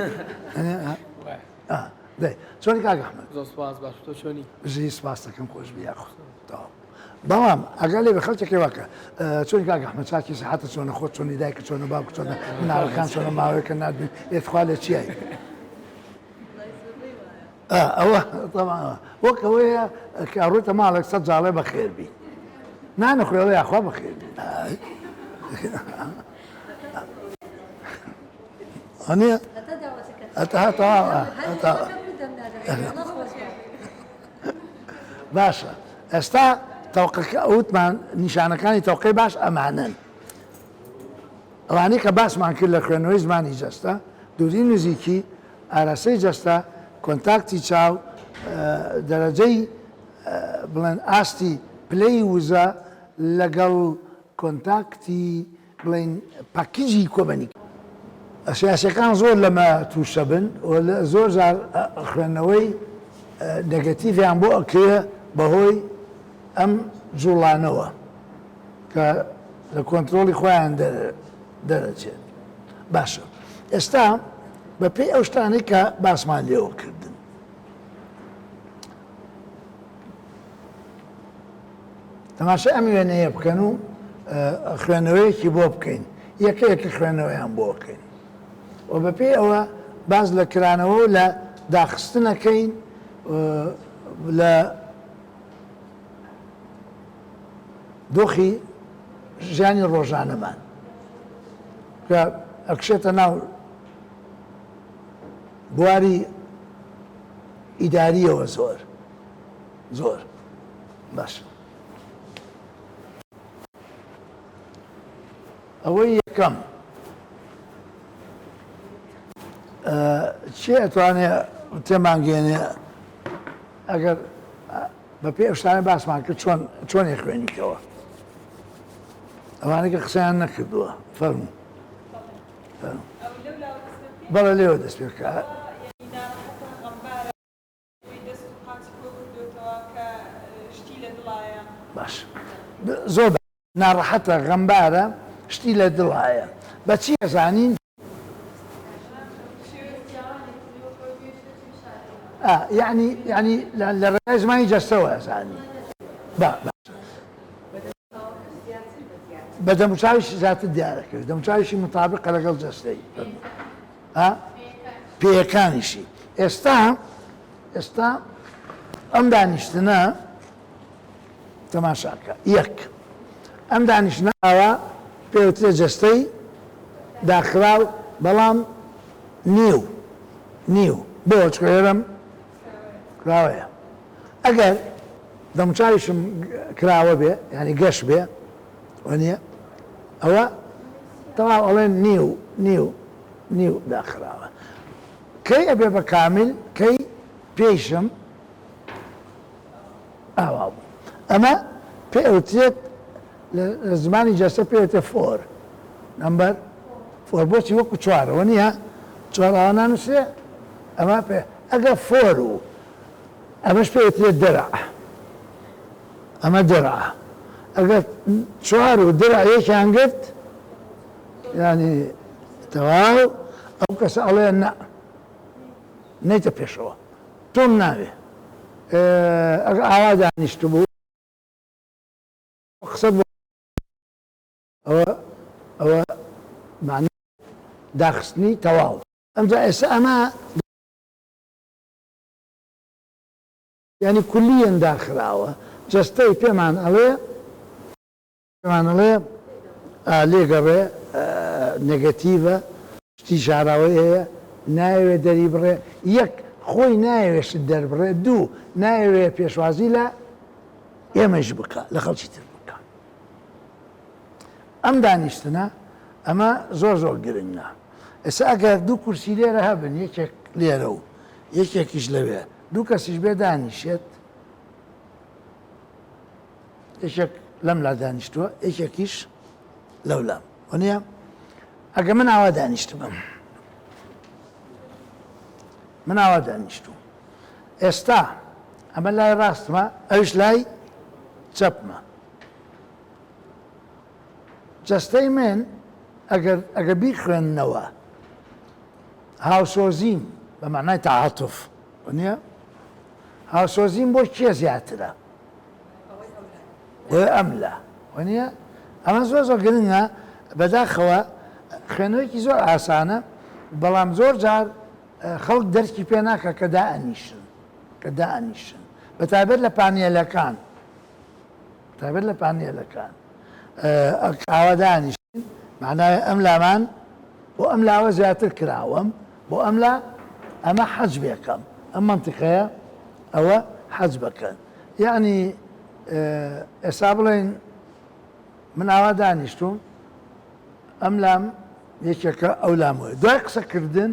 دەی چۆنی کاک ئەحمەد؟ زۆر سپاس باش تۆ چۆنی؟ بژی سپاس دەکەم خۆش بی یاخوا تەواو بەڵام ئەگەر لێ بێ خەڵکێکی واکە چۆنی کاک ئەحمەد چاکی سەحەتت چۆنە خۆت چۆنی دایکت چۆنە باوکت چۆنە مناڵەکان چۆنە ماوەیەکە ناتبین ئێ تخوا لە چیای ئەوە طبعا وەک ئەوەیە کە ئەڕۆیتە ماڵێک سەد جاڵێ بەخێر بی نانە خوێڵە یاخوا بەخێر بی ئەنیە باشە ئێستا تەوقەکە ئەوتمان نیشانەکانی تەوقەی باش ئەمانن ئەوانەی کە باسمان کرد لە خوێندنەوەی زمانی جەستە دووری نزیکی ئاراسەی جەستە contact ی چاو دەرەجەی بڵێن ئاستی پلەی وزە. لەگەڵ کۆنتاکتی بڵێین package ی کۆمەنی. سیاسیەکان زۆر لەمە توشەبن و زۆر جار خوێندنەوەی negative یان بۆ ئەکرێ بەهۆی ئەم جوڵانەوە کە لە کۆنترۆڵی خۆیان دەرەچێت. باشە ئێستا بەپێی ئەو شتانەی کە باسمان لێوە کردن تەماشای ئەم وێنەیە بکەن و خوێندنەوەیەکی بۆ بکەین یەکە یەکە خوێندنەوەیان بۆ بکەین و بەپێی ئەوە باس لە کرانەوە و لە داخستنەکەین لە دۆخی ژیانی ڕۆژانەمان کە ئەکشێتە ناو بواری ئیداریەوە زۆر زۆر باش ئەوەی یەکەم چێ ئەتوانێ تێمانگەێنێ ئەگەر بە پێ شتانە باسمان کرد چۆن چۆنی خوێنیتەوە ئەوانە کە قسەیان نەکردووە فەرموو بەڵێ لێوە دەست پێ بکە. باش زۆر ناڕەحەتە غەمبارە شتی لە دڵایە بە چی ئەزانین؟ یعنی یعنی لە ڕێگای زمانی جەستەوە ئەزانی با بە دەموچاویش زیاتر دیارە کرد دەموچاویشی مطابقە لەگەڵ جەستەی پێیەکانیشی ئێستا ئێستا ئەم دانیشتنە تەماشاکە یەک ئەم دانیشتنە ئاوا پێوترێ جەستەی داخراو بەڵام نیو نیو بۆ چکە ئێرەم کراوەیە ئەگەر دەموچاویشم کراوە بێ یانی گەش بێ وەنیە ئەوە تەواو ئەڵێن نیو نیو نیو داخراوە کەی ئەبێ بە کامل کەی پێیشم ئاوا بوو ئەمە پێ ئەوترێت لە زمانی جەستە پێوتێ four number four بۆچی وەکو چوارەوە نییە چوار ئاوا نانووسرێ ئەمە پێ ئەگە four و ئەمەش پێ وترێت دەرع ئەمە دەرع ئەگەر چوار و درع یەکیان گرت ینی تەواو ئەو کەسە ئەڵێ نا نیتە پێشەوە تۆم ناوێ ئەگە ئاوا دانیشت بوو قسە بۆ ئەوە ئەوە معنی داخستنی تەواو ئەمجا ئێستا ئەمە یانی کولیەن داخراوە جەستەی پێمان ئەڵێ پێمان ئەڵێ لێگەڕێ negative ە شتی شاراوەی هەیە نایەوێ دەری بڕێ یەک خۆی نایەوێ شت دەربڕێ دوو نایەوێ پێشوازی لە ئێمەش بکە لە خەڵکی تر بکە ئەم دانیشتنە ئەمە زۆر زۆر گرنگە ئێستا ئەگەر دوو کورسی لێرە هەبن یەکێک لێرە و یەکێکیش لەوێ دوو کەسیش بێ دانیشێت یەکێک لەم لا دانیشتووە یەکێکیش لەو لام وەنیە ئەگە من ئاوا دانیشتبم من ئاوا دانیشتوم ئێستا ئەمە لای ڕاستمە ئەوش لای چەپمە جەستەی من ئەگەر ئەگە بیخوێننەوە هاوسۆزیم بە مەعنای تعاطف نییە هاوسۆزیم بۆ کێ زیاترە بۆ ئەم لا نییە ئەمە زۆر زۆر گرنگە بەداخەوە خوێنەوەیەکی زۆر ئاسانە بەڵام زۆر جار خەڵک دەرکی پێ ناکە کە دائەنیشن کە دائەنیشن بە تایبەت لە پانێلەکان تایبەت لە پانێلەکان ئاوا دانیشتین معنای ئەم لامان بۆ ئەم لاوە زیاتر کراوەم بۆ ئەم لا ئەمە حەج بێکەم ئەم منطقەیە ئەوە حەج بکەن یعنی ئێستا بڵێن من ئاوا دانیشتوم ئەم لام یەکێکە ئەو لامەوە دوای قسەکردن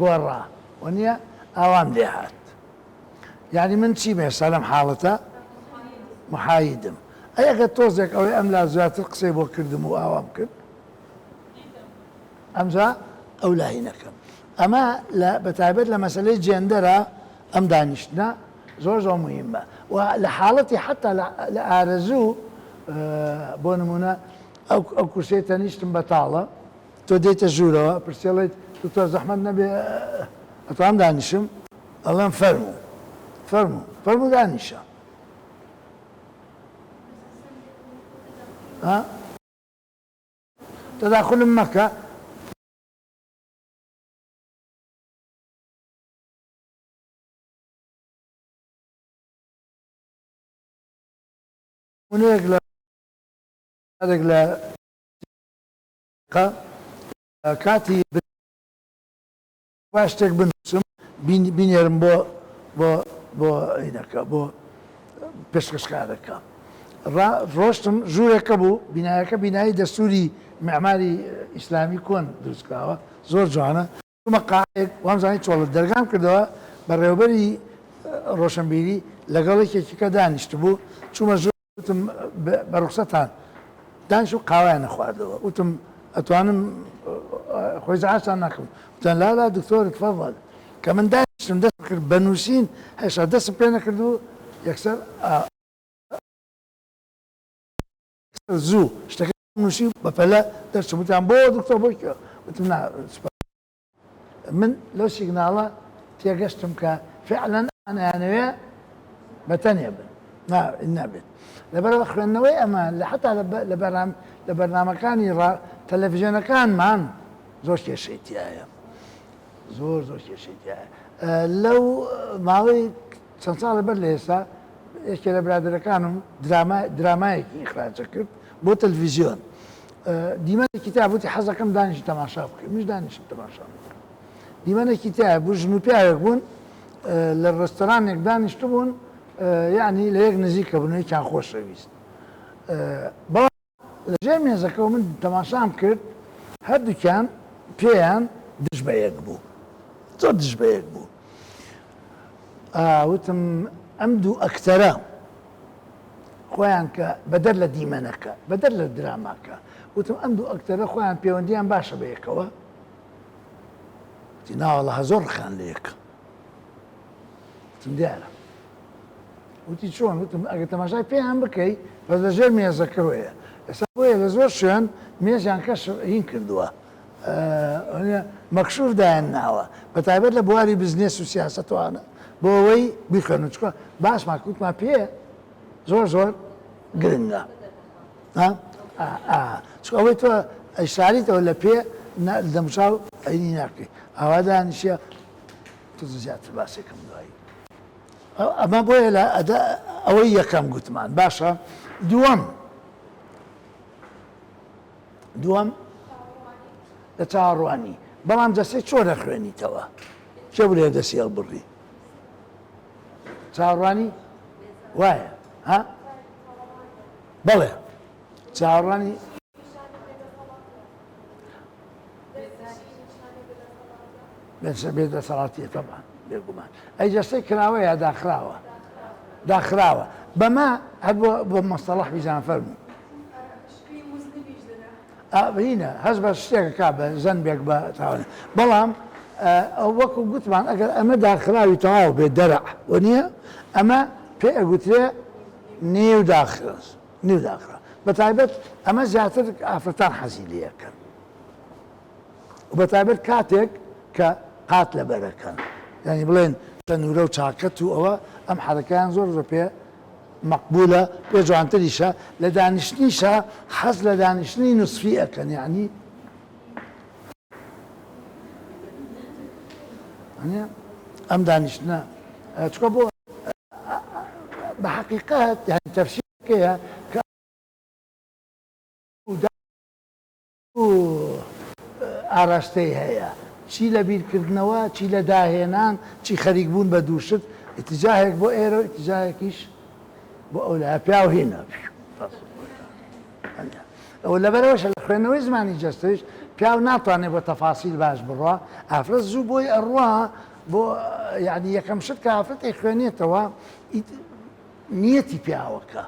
گۆڕا وەنیە ئاوام لێ هات یعنی من چیم ئێستا لەم حاڵەتە محایدم. ئەی ئەگەر تۆزێک ئەوەی ئەم لا زیاتر قسەی بۆ کردم و ئاوام کرد ئەمجا ئەو لا هی نەکەم. ئەمە لە بەتایبەت لە مەسەلەی جێندەرا ئەم دانیشتنە زۆر زۆر موهیمە و لە حاڵەتی حەتا لە ئارەزوو بۆ نموونە ئەو ئەو کورسیەی تەنیشتم بەتاڵە تۆ دێیتە ژوورەوە پرسی ئەڵێیت دکتۆر زەحمەت نەبێ ئەتوانم دانیشم؟ ئەڵێم فەرموو فەرموو فەرموو دانیشە. ها تەداخولم مەکە. نمونەیەک لە کاتێک لە کاتی با شتێک بنووسم بینێرم بۆ بۆ بۆ ئینەکە بۆ پێشکەشکارەکە ڕۆشتم ژوورێکە بوو بینایەکە بینایی دەستوری معماری ئیسلامی کۆن دروستکراوە زۆر جوانە چوومە قاعەیەک وامزانی چۆڵە دەرگام کردەوە بەڕێوەبەری ڕۆشنبیری لەگەڵ یەکێکی کە دانیشتبوو چوومە ژوور وتم بە ڕوخسەتان دانیشت و قاوەیان نەخواردەوە وتم ئەتوانم خۆی زعاجتان ناکەم وتیان لا لا دکتۆر تفضل کە من دانیشتم دەستم کرد بە نووسین هێشتا دەستم پێ نەکرد و یەکسەر زوو شتەکە نووسی و بەپەلە دەرچووم وتیان بۆ دکتۆر بۆ کوێ وتم نا سوپاس من لەو سیگناڵە تێگەشتم کە فعلا ئەیانەوێ بە تەنێ بن نابێت لەبەرەوە خوێندنەوەی ئەمە لە حتا لە بەرنامەکانی ڕا تەلەڤیزیۆنەکانمان زۆر کێشەی تایە زۆر زۆر کێشەی تایە لەو ماوەی چەند ساڵە بەر لە ئێستا یەکێ لە برادەرەکانم دراما درامایەکی ئیخراجە کرد بۆ تەلڤیزیۆن دیمەنێکی تیا بووتی حەزەکەم دانیشی تەماشا بکەی منیش دانیشم تەماشا بکەم دیمەنێکی تیا بوو ژن و پیاوێک بوون لە ڕێستۆرانێک دانیشتبوون یعنی لە یەک نزیکە بوون یەکیان خۆشەویست بەڵام لە ژێر مێزەکەوە من تەماشام کرد هەردووکیان پێیان دژ بە یەک بوو زۆر دژ بە یەک بوو وتم ئەم دوو ئەکتەرە خۆیان کە بەدەر لە دیمەنەکە بەدەر لە دراماکە وتم ئەم دوو ئەکتەرە خۆیان پەیوەندیان باشە بە یەکەوە وتی ناوەڵا زۆر ڕقیان لە یەکە وتم دیارە وتی چۆن وتم ئەگەر تەماشای پێیان بکەی بەس لە ژێر مێزەکەوەیە ئێستا بۆیە لە زۆر شوێن مێزیان کەش هین کردووە مەکشوف دایان ناوە بە تایبەت لە بواری بزنێس و سیاسەتوانە بۆ ئەوەی بیخوێنن چکە باسمان کوتمان پێ زۆر زۆر گرنگە چکە ئەوەی تۆ ئەیشاریتەوە لە پێ دەمچاو ئەینی ناکەی ئاوا دانیشە تۆ زیاتر باسێکم دوایی ئەمە بۆیە لە ئەوەی یەکەم گوتمان باشە دووەم دووەم لە چاوەڕوانی بەڵام جەستەی چۆن ئەخوێنیتەوە کێ بڵێ دەستی هەڵبڕی چاوەڕوانی وایە ها بەڵێ چاوەڕوانی بێ دەسەڵاتیە تەبعەن بێگومان ئەی جەستەی کراوە یا داخراوە داخراوە بەمە هەر بۆ بۆ مەستەڵح بیزان فەرموو هینە هەست بە شتێکە کا بە زەنبێک بە تاوانە بەڵام ئەو وەکو گوتمان ئەگەر ئەمە داخراوی تەواو بێ دەرع و نییە ئەمە پێ ئەگوترێ نێو داخرا نێو داخرا بە تایبەت ئەمە زیاتر ئافرەتان حەزی لێ ئەکەن و بە تایبەت کاتێک کە قات لەبەرەکەن یانی بڵێن تەنورە و چاکەت و ئەوە ئەم حەرەکەیان زۆر زۆر پێ مەقبولە پێ جوانتریشە لە دانیشتنیشا حەز لە دانیشتنی نسفی ئەکەن یانی ئەم دانیشتنە چکە بۆ بە حەقیقەت یانی تەفسیرەکەیە کە ئاراستەی هەیە، چی لە بیرکردنەوە، چی لە داهێنان، چی خەریکبوون بە دوو شت، ئیتیجاهێک بۆ ئێرە و ئیتیجاهێکیش بۆ ئەو لایە. پیاو هینە. ئەوە لەبەرئەوەشە لە خوێندنەوەی زمانی جەستەیش پیاو ناتوانێت بۆ تەفاسیل باش بڕوا، ئافرەت زوو بۆی ئەڕوا بۆ یانی یەکەم شت کە ئافرەت ئەیخوێنێتەوە نیەتی پیاوەکە.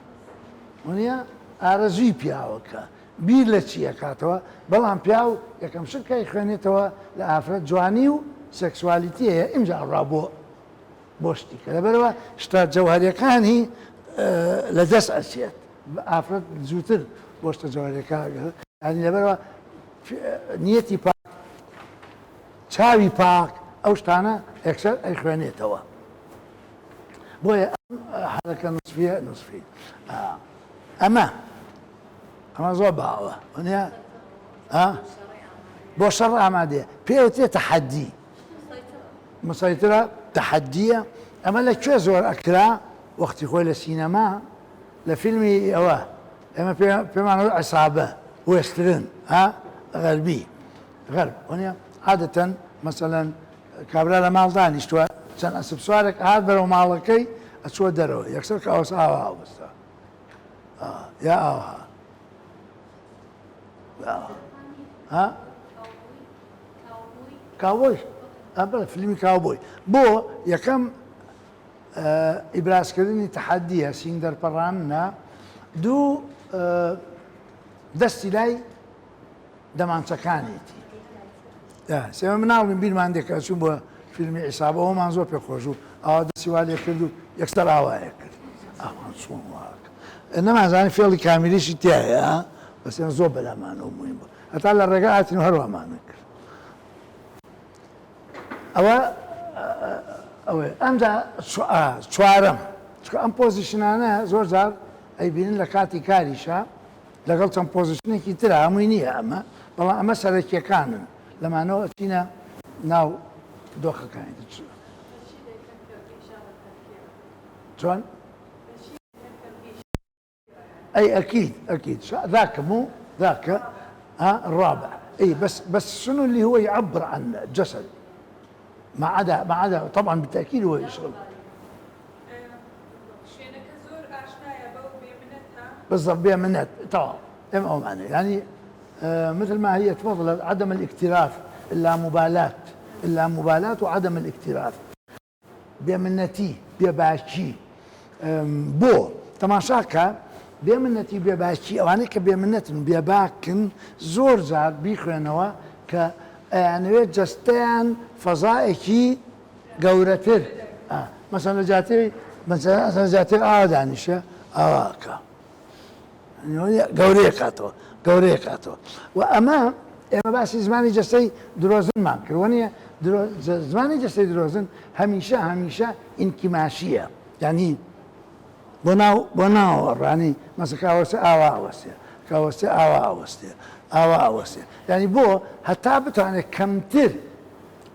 وەنیە ئارەزووی پیاوەکە بیر لە چی ئەکاتەوە بەڵام پیاو یەکەم شت کە ئەیخوێنێتەوە لە ئافرەت جوانی و sexuality هەیە ئینجا ئەڕوا بۆ بۆ شتی کە لەبەرەوە شتە جەوهەریەکانی لە دەست ئەچێت ئافرەت زووتر بۆ شتە جەوهەریەکان یانی لەبەرەوە نیەتی پاک چاوی پاک ئەو شتانە یەکسەر ئەیخوێنێتەوە بۆیە ئەم حەرەکە نسفیە نسفی ئەمە ئەمە زۆر باوە وەنیە بۆ شەڕ ئامادەیە پێوترێ تەحەدی مسەیترە تەحەدیە ئەمە لە کوێ زۆر ئەکرا وەختی خۆی لە سینەما لە فیلمی ئەوە ئێمە پێمانەوە عسابە western ها غەربی غەرب وەنیە عادەتەن مەسەلەن کابرا لە ماڵ دانیشتووە چەند ئەسپ سوارێک هات بەرەو ماڵەکەی ئەچووە دەرەوە یەکسەر کە ئەوەس ئاوا ئەوەستا یا ئاوها ها کاوبۆی بەڵێ فیلمی کاوبۆی بۆ یەکەم ئیبرازکردنی تەحەدیە سینگ دەرپەڕاندنە دوو دەستی لای دەمانچەکانێتی سێمە مناڵین بیرمان دێ کە ئەچوون بۆ فیلمی عیسابە ئەومان زۆر پێ خۆش بوو ئاوا دەستی وا لێ کرد و یەکسەر ئاوایە کرد ئاوان چۆن واک نەمانزانی فێڵی کامیریشی تایە بەس ئێمە زۆر بەلامانەوە مهم بوو هەتا لە ڕێگا هاتین و هەروامانە کرد ئەوە ئەوەیە ئەمجا چوارەم چونکە ئەم position انە زۆر جار ئەیبینن لە کاتی کاریشە لەگەڵ چەند position ێکی ترا هەمووی نییە ئەمە بەڵام ئەمە سەرەکیەکانن لەمانەوە ئەچینە ناو دۆخەکانی تر چۆن؟ ئەی ئەکید ئەکید ذاك مو ذاك ها الرابع اي بس بس شنو اللي هو يعبر عن جسد ما عدا ما عدا طبعا بالتاكيد هو يشغل شوێنەکە زۆر ئاشنایە بەو بێ منەتە. بالضبط بێ منەت تەواو ئێمە ئەومانە یانی مثل ما هي تفضلت عدم الاكتراث اللامبالاة اللامبالاة وعدم الاكتراث بێ منەتی بێ باکی بۆ تەماشاکە بێ منەتی بێ باکی ئەوانەی کە بێ منەتن بێ باکن زۆر جار بیخوێنەوە کە ئەیانەوێت جەستەیان فەزایەکی گەورەتر مەسەن لە جاتی مەسەن لە جاتی ئاوا دانیشە ئاوا ئەکا گەورەیە کاتەوە گەورەیە کاتەوە و ئەمە ئێمە باسی زمانی جەستەی درۆزنمان کرد وەنیە زمانی جەستەی درۆزن هەمیشە هەمیشە ئینکیماشیە یعنی بۆ ناو بۆ ناوەوە ڕانی مەسە کاوەسە ئاوا ئەوەستێ کاوەستێ ئاوا ئەوەستێ ئاوا ئەوەستێ یعنی بۆ هەتا بتوانێت کەمتر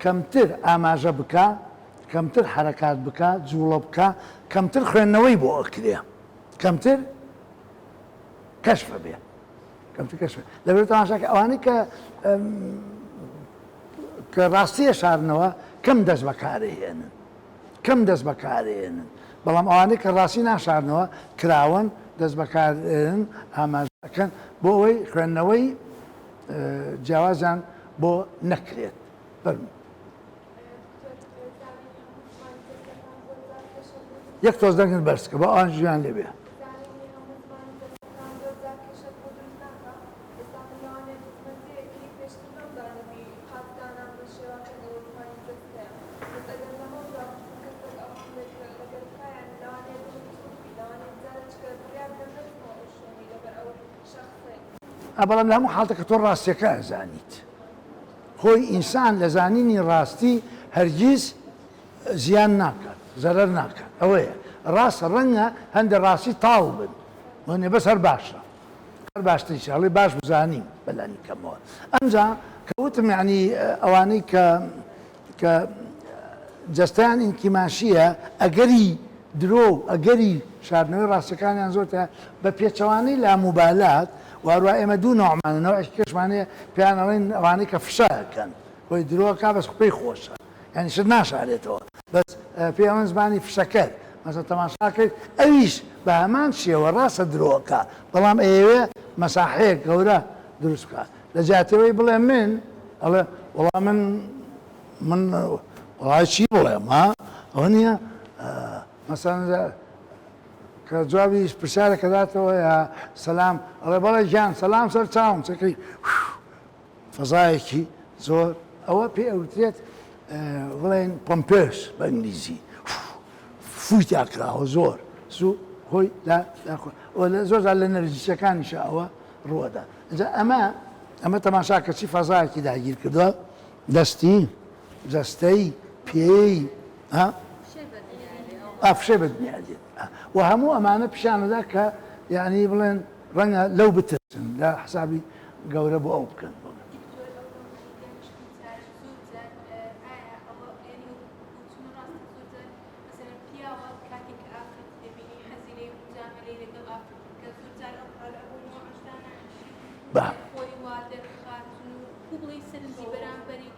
کەمتر ئاماژە بکا، کەمتر حەرەکات بکا، جوڵە بکا، کەمتر خوێندنەوەی بۆ ئەکرێ، کەمتر کەشف ئەبێ، کەمتر کەشف. لەبەر تەماشا کە ئەوانەی کە کە ڕاستی ئەشارنەوە کەم دەست بەکارئەهێنن، کەم دەست بەکارئەهێنن، بەڵام ئەوانەی کە ڕاستی ناشارنەوە کراوەن دەست بەکارئەهێنن ئاماژە ئەکەن بۆ ئەوەی خوێندنەوەی جیاوازیان بۆ نەکرێت. فەرموو. یەک تۆز دەنگت بەرز کە با ئەوان گوێیان لێ بێ. ئا بەڵام لە هەموو حاڵتێکە تۆ ڕاستیەکە ئەزانیت خۆی ئینسان لە زانینی ڕاستی هەرگیز زیان ناکات زەرەر ناکات ئەوەیە ڕاستە ڕەنگە هەندێ ڕاستی تاڵ بن وەنێ بەس هەر باشە هەر باشتریشە ئەڵێ باش بزانین بەلانی کەمەوە ئەمجا کە وتم یعنی ئەوانەی کە کە جەستەیان ئینکیماشییە، ئەگەری درۆ و ئەگەری شاردنەوەی ڕاستیەکانیان زۆرترە، بە پێچەوانەی لاموبالات، و هەروا ئێمە دوو نەوعمانە، نەوعێکی کەشمان هەیە پێیان ئەڵێن ئەوانەی کە فشە ئەکەن، خۆی درۆ ئەکا بەس پێی خۆشە، یانی شت ناشارێتەوە، بەس پێی ئەڵێن زمانی فشەکەر، مەسەلەن تەماشا ئەکەیت ئەویش بە هەمان شێوە ڕاستە درۆ ئەکا، بەڵام ئەیەوێ مەساحەیەک گەورە دروست بکا، لە جیاتی ئەوەی بڵێ من، ئەڵێ وەڵا من من وەڵای چی بڵێم ها ئەوە نییە مەسەلەن کە. کە جوابی پرسیارەکە داتەوە یا سەلام ئەڵێ بەڵێ گیان سەلام سەر چاوم چەکەی فەزایەکی زۆر ئەوە پێ ئەوترێت بڵێن pompous بە ئینگلیزی فوی تیا کراوە زۆر زوو خۆی لە زۆر جار لە نەرجسیەکانیشە ئەوە ڕووەدا ئینجا ئەمە ئەمە تەماشا کە چی فەزایەکی داگیر کردووە دەستی جەستەی پێی ها فشەی بە دنیا دێت و هەموو ئەمانە پیشانەدا کە یعنی بڵێن ڕەنگە لەو بترسن لە حسابی گەورە بۆ ئەو بکەن. دکتۆر ئەو کۆمپانی دانیشتنی چاک زۆر جار ئایا ئەوە یانی ئەو بۆچونە ڕاستە زۆر جار مەسەلەن پیاوە کاتێک کە ئافرەتی دەبینی حەزی لێی موجامەلەی لەگەڵ ئافرەت بکە زۆر جار ئەو ئەو نوعە شتانە بە. خۆی وا دەرخاتن و کو بڵێی سەرنجی بەرامبەری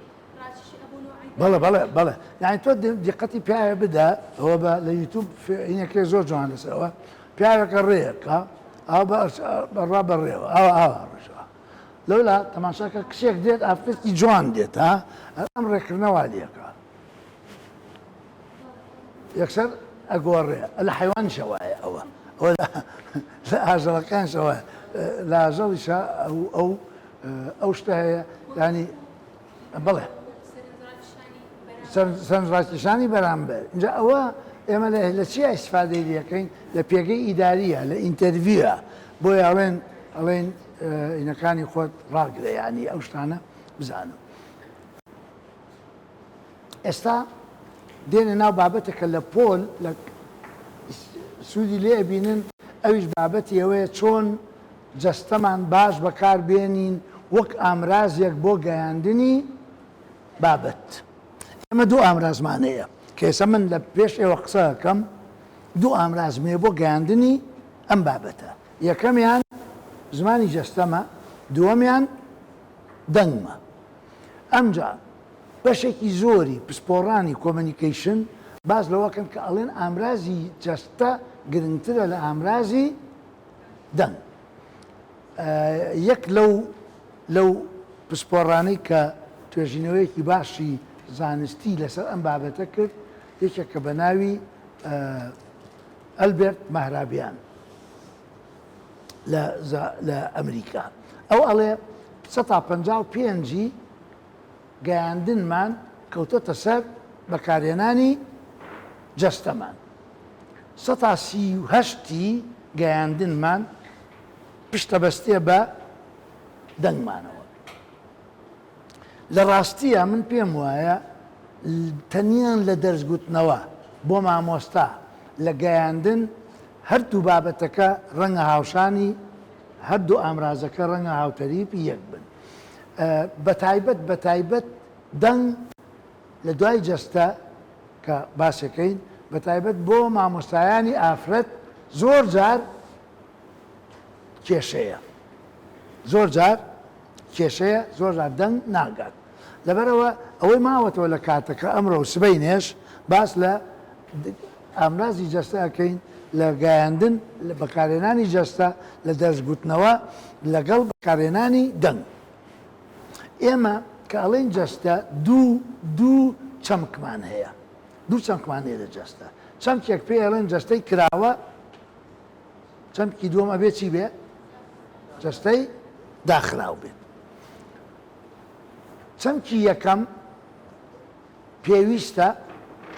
ڕاکیشی ئەبۆ نوعی بەڵێ بەڵێ بەڵێ یانی تۆ دیقەتی پیاوێ بدە ئەوە بە لە یوتوب فینەکەی زۆر جوان لەسەرەوە پیاوێکە ڕێیەکە ئەوە بە بەڕا بەڕێوە ئاوا ئاوا ڕۆژەوە لەولا تەماشاکە کچێک دێت ئافرەتی جوان دێت ها ئەم ڕێکردنە وا لێکە یەکسەر ئەگۆڕێ لە حیوانیشە وایە ئەوە ئەوە لە ئاژەڵەکانیشە وایە لە ئاژەڵیشە ئەو ئەو ئەو شتە هەیە ینی بڵێ سەرنجڕاکێشانی بەرامبەر اینجا ئەوە ئێمە لە چی ئیسفادەی لەکەین لە پێگەی ئیداریە لە interview ە بۆیە ئەڵێن ئەڵێن ئینەکانی خۆت ڕاگرە یانی ئەو شتانە بزانم ئێستا دێنە ناو بابەتەکە لە پۆل لە سوودی لێ ئەبینن ئەویش بابەتی ئەوەیە چۆن جەستەمان باش بەکار بێنین وەک ئامرازێک بۆ گەیاندنی بابەت. ئێمە دوو ئامرازمان هەیە کە ئێستا من لە پێش ئێوە قسە ئەکەم، دوو ئامرازم هەیە بۆ گەیاندنی ئەم بابەتە، یەکەمیان زمانی جەستەمە، دووەمیان دەنگمە. ئەمجا بەشێکی زۆری پسپۆڕانی communication باس لەوە کەن کە ئەڵێن ئامرازی جەستە گرنگترە لە ئامرازی دەنگ. یەک لەو لەو پسپۆڕانەی کە توێژینەوەیەکی باشی زانستی لەسەر ئەم بابەتە کرد یەکێکە بە ناوی ئەلبێرت مەهرابیان لە ئەمریکا ئەو ئەڵێ سەتا پەنجا و پێنجی گەیاندنمان کەوتۆتە سەر بەکارهێنانی جەستەمان سەتا 38ی گەیاندنمان پشتەبەستێ بە دەنگمانەوە. لە ڕاستییا من پێم وایە تەنیان لە دەرس گوتنەوە بۆ مامۆستا لە گەیاندن هەردوو بابەتەکە ڕەنگە هاوشانی هەردوو ئامرازەکە ڕەنگە هاوتەریبی یەک بن. بەتایبەت بەتایبەت دەنگ لە دوای جەستە کە باسەکەین بەتایبەت بۆ مامۆستایانی ئافرەت زۆر جار کێشەیە زۆر جار کێشەیە زۆر جار دەنگ ناگات لەبەرەوە ئەوەی ماوەتەوە لە کاتەکە ئەمڕۆ و سبەینێش باس لە ئامرازی جەستە ئەکەین لە گەیاندن لە بەکارهێنانی جەستە لە دەرس گوتنەوە لەگەڵ بەکارهێنانی دەنگ ئێمە کە ئەڵێن جەستە دوو دوو چەمکمان هەیە دوو چەمکمان هەیە لە جەستە چەمکێک پێ ئەڵێن جەستەی کراوە چەمکی دووەم ئەبێ چی بێ؟ جەستەی داخراو بێت. چەمکی یەکەم پێویستە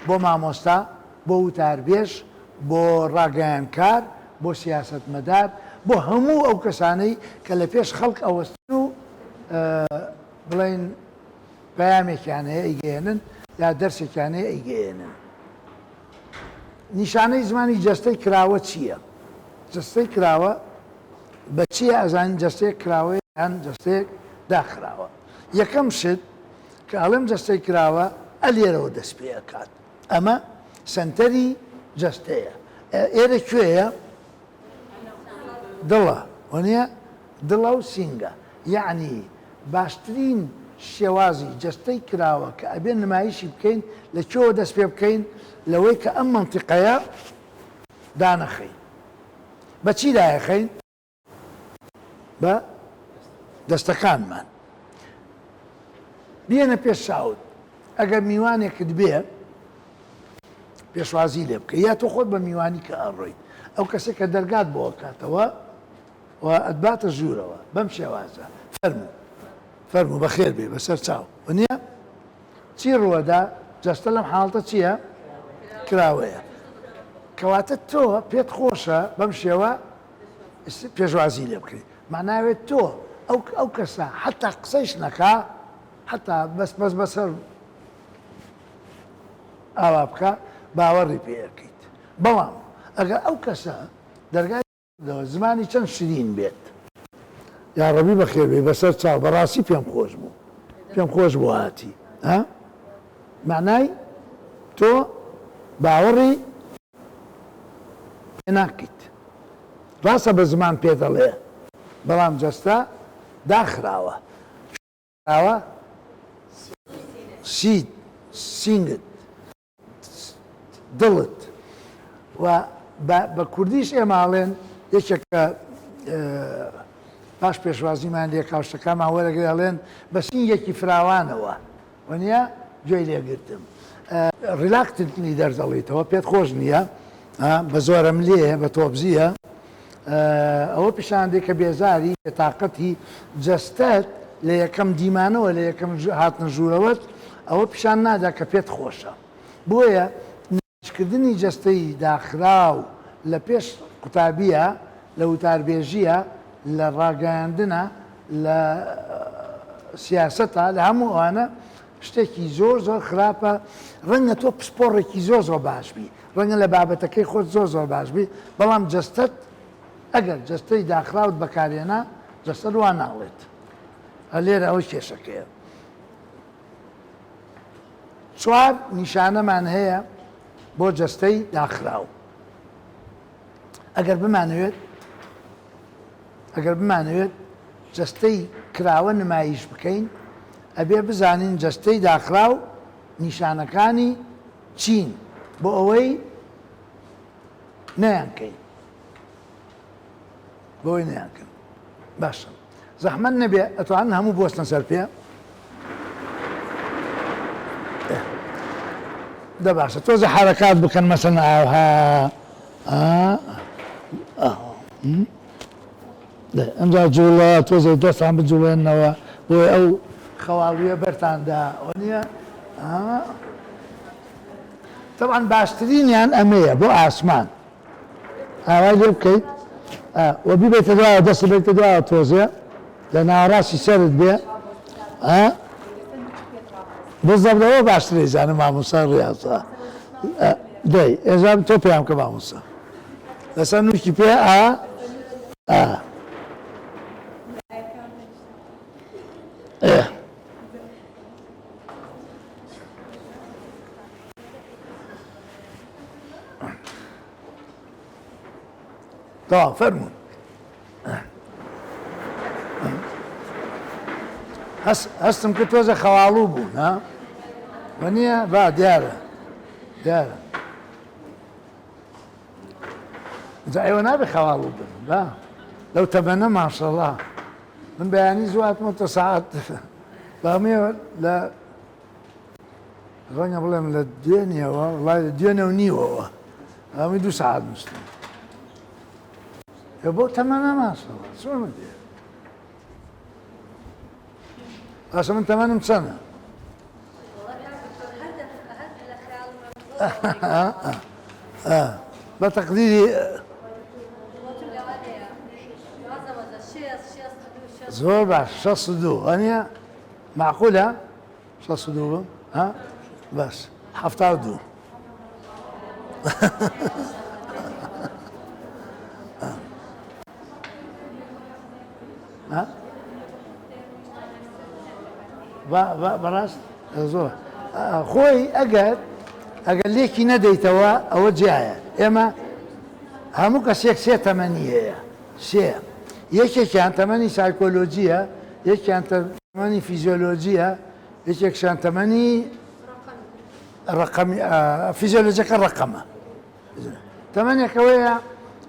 بۆ مامۆستا، بۆ وتاربێژ، بۆ ڕاگەیانکار، بۆ سیاسەتمەدار، بۆ هەموو ئەو کەسانەی کە لە پێش خەڵک ئەوەستن و بڵێن پەیامێکیان هەیە ئەیگەیەنن یا دەرسێکیان هەیە ئەیگەیەنن. نیشانەی زمانی جەستەی کراوە چییە؟ جەستەی کراوە بە چییە ئەزانین جەستەیەک کراوەیە یان جەستەیەک داخراوە؟ یەکەم شت کە ئەڵێم جەستەی کراوە ئە لێرەوە دەست پێ ئەکات. ئەمە سەنتەری جەستەیە. ئێرە کوێیە؟ دڵە وەنیە؟ دڵە و سینگە. یەعنی باشترین شێوازی جەستەی کراوە کە ئەبێ نمایشی بکەین لە کوێوە دەست پێ بکەین لەوەی کە ئەم مەنتیقەیە دانەخەین بە چی دایەخەین بە دەستەکانمان بێنە پێش چاوت ئەگەر میوانێکت بێ پێشوازی لێ بکە یا تۆ خۆت بە میوانی کە ئەڕۆیت. ئەو کەسێک کە دەرگات بۆ ئەکاتەوە و ئەتباتە ژوورەوە بەم شێوازە فەرموو فەرموو بەخێر بێ بەسەر چاو وەنیە چی ڕووەدا جەستە لەم حاڵتە چییە کراوەیە کەواتە تۆ پێت خۆشە بەم شێوە پێشوازی لێ بکەیت معناوێت تۆ ئەو ئەو کەسە حتا قسەیش نەکا حتا بەس بەس بەسەر ئاوا بکە باوەڕی پێ ئەکەیت بەڵام ئەگەر ئەو کەسە دەرگای کردەوە زمانی چەند شرین بێت یاڕەبی بەخێربێی بەسەر چاو بەڕاستی پێم خۆش بوو پێم خۆش بوو هاتی ها معنای تۆ باوەڕی پێ ناکەیت ڕاستە بە زمان پێ دەڵێ بەڵام جەستە داخراوە ئاوا سیت سینگت دڵت و بە کوردیش ئێمە ئەڵێن یەکێکە پاش پێشوازیمان لێ کاوشتەکانمان وەرەگرێ ئەڵێن بە سینگێکی فراوانەوە وەنیە گوێی لێگرتم ڕیلاکتنی دەردەڵیتەوە پێت خۆش نییە بە زۆرەم لێ بە تۆبزیە ئەوە پیشاندێ کە بێزاری بێتاقەتی جەستەت لە یەکەم دیمانەوە لە یەکەم هاتنە ژوورەوەت ئەوە پیشان نادا کە پێت خۆشە بۆیە نمایشکردنی جەستەی داخراو لە پێش قوتابیە لە وتاربێژیە لە ڕاگەیاندنە لە سیاسەتە لە هەموو ئەوانە شتێکی زۆر زۆر خراپە ڕەنگە تۆ پسپۆڕێکی زۆر زۆر باش بی ڕەنگە لە بابەتەکەی خۆت زۆر زۆر باش بی بەڵام جەستەت ئەگەر جەستەی داخراوت بەکارهێنا جەستەت وا ناڵێت لێرە ئەوە کێشەکەیە چوار نیشانەمان هەیە بۆ جەستەی داخراو ئەگەر بمانەوێت ئەگەر بمانەوێت جەستەی کراوە نمایش بکەین ئەبێ بزانین جەستەی داخراو نیشانەکانی چین بۆ ئەوەی نەیانکەین بۆی نەیانکەن باشە زەحمەت نەبێ ئەتوانن هەموو بۆستن سەر پێ دە باشە تۆزە حرەکات بکەن مەسەن ئاها ئەمجا جوڵە تۆزێک دەستان بجوڵێنەوە بۆی ئەو خەواڵویە بەرتاندا نییە تەبعەن باشترینیان ئەمەیە بۆ ئاسمان ئاوای لێ بکەیت و بیبێتە دواوە دەست بێتە دواوە تۆزێ لە ناوەڕاستی سەرت بێ بزەبەوە باشترێ زانم مامۆستا ڕاستە دەی ئێزان تۆ پێیان کە مامۆستا لەسەر نوکی پێ ئا ئا تەواو فەرموون هەستم کرد تۆزە خەواڵوو بوون ها وەنیە با دیارە دیارە جا ئێوە نابێ خەواڵوو بن با لەو تەمەنە ماشەڵا من بەیانی زوو هاتمەوە سەعات بامێ لە ڕەنگە بڵێم لە دوێنێوە وڵای لە دوێنێ و نیوەوە ئەمی دوو سەعات نووسم بۆ تەمەنە ماشەڵا چۆن دێ باشە من تەمەنم چەنە بە تەقدیری زۆر باش 62 وانە معقولە 62 بم ها بەس 72 بەڕاست زۆر خۆی ئەگەر ئەگەر لێکی نەدەیتەوە ئەوە جیایە ئێمە هەموو کەسێک سێ تەمەنی هەیە سێ یەکێکیان تەمەنی سایکۆلۆجیە یەکیان تەمەنی فیزیۆلۆجیە یەکێکشان تەمەنی ڕقەمی فیزیۆلۆجیەکە ڕقەمە تەمەنێکەوەیە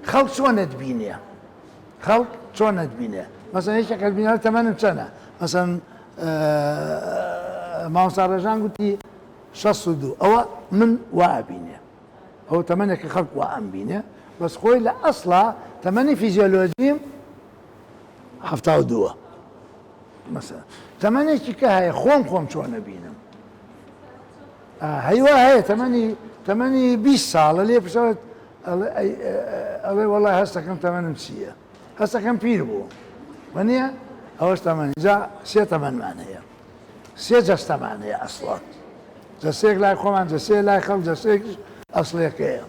خەڵک چۆنت بینێ خەڵک چۆنت بینێ مەسەن یەکێک بینەوە تەمەنم چەنە مەسەن مامۆستا ڕێژان گوتی 62 ئەوە من وا ئەبینێ ئەوە تەمەنێکە خەڵک وا ئەم بینێ. بەس خۆی لە ئەسڵا تەمەنی فیزیۆلۆجیم 72ە مەسەلەن تەمەنێکی کە هەیە خۆم خۆم چۆن ئەبینم هەیوا هەیە تەمەنی تەمەنی 20 ساڵە لێ پرسەوەت ئەڵێ وەڵا هەستەکەم تەمەنم چییە هەستەکەم پیر بوو وەنیە ئەوەش تەمەنی جا سێ تەمەنمان هەیە سێ جەستەمان هەیە ئەسڵان جەستەیەک لای خۆمان جەستەیە لای خەڵک جەستەیەک ئەسڵێکەیە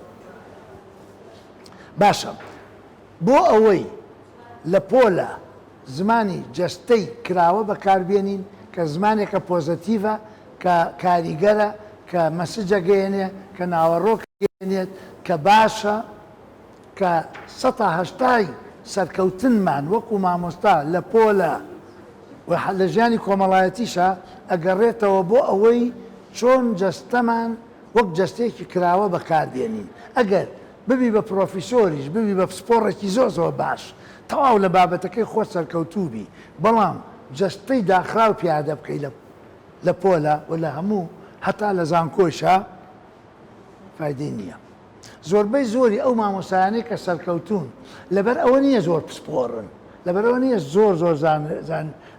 باشە بۆ ئەوەی لە پۆلە زمانی جەستەی کراوە بەکاربێنین کە زمانێکە پۆزەتیڤە کە کاریگەرە کە message ئەگەیەنێ کە ناوەڕۆک گەیەنێت کە باشە کە سەتا هەشتای سەرکەوتنمان وەکو مامۆستا لە پۆلە و لە ژیانی کۆمەڵایەتیشا ئەگەڕێتەوە بۆ ئەوەی چۆن جەستەمان وەک جەستەیەکی کراوە بەکاردێنین ئەگەر ببی بە پرۆفیسۆریش ببی بە پسپۆڕێکی زۆر زۆر باش تەواو لە بابەتەکەی خۆت سەرکەوتوو بی بەڵام جەستەی داخراو پیادە بکەی لە لە پۆلە و لە هەموو هەتا لە زانکۆیشا فایدەی نییە زۆربەی زۆری ئەو مامۆستایانەی کە سەرکەوتوون لەبەر ئەوە نییە زۆر پسپۆڕن لەبەر ئەوە نییە زۆر زۆر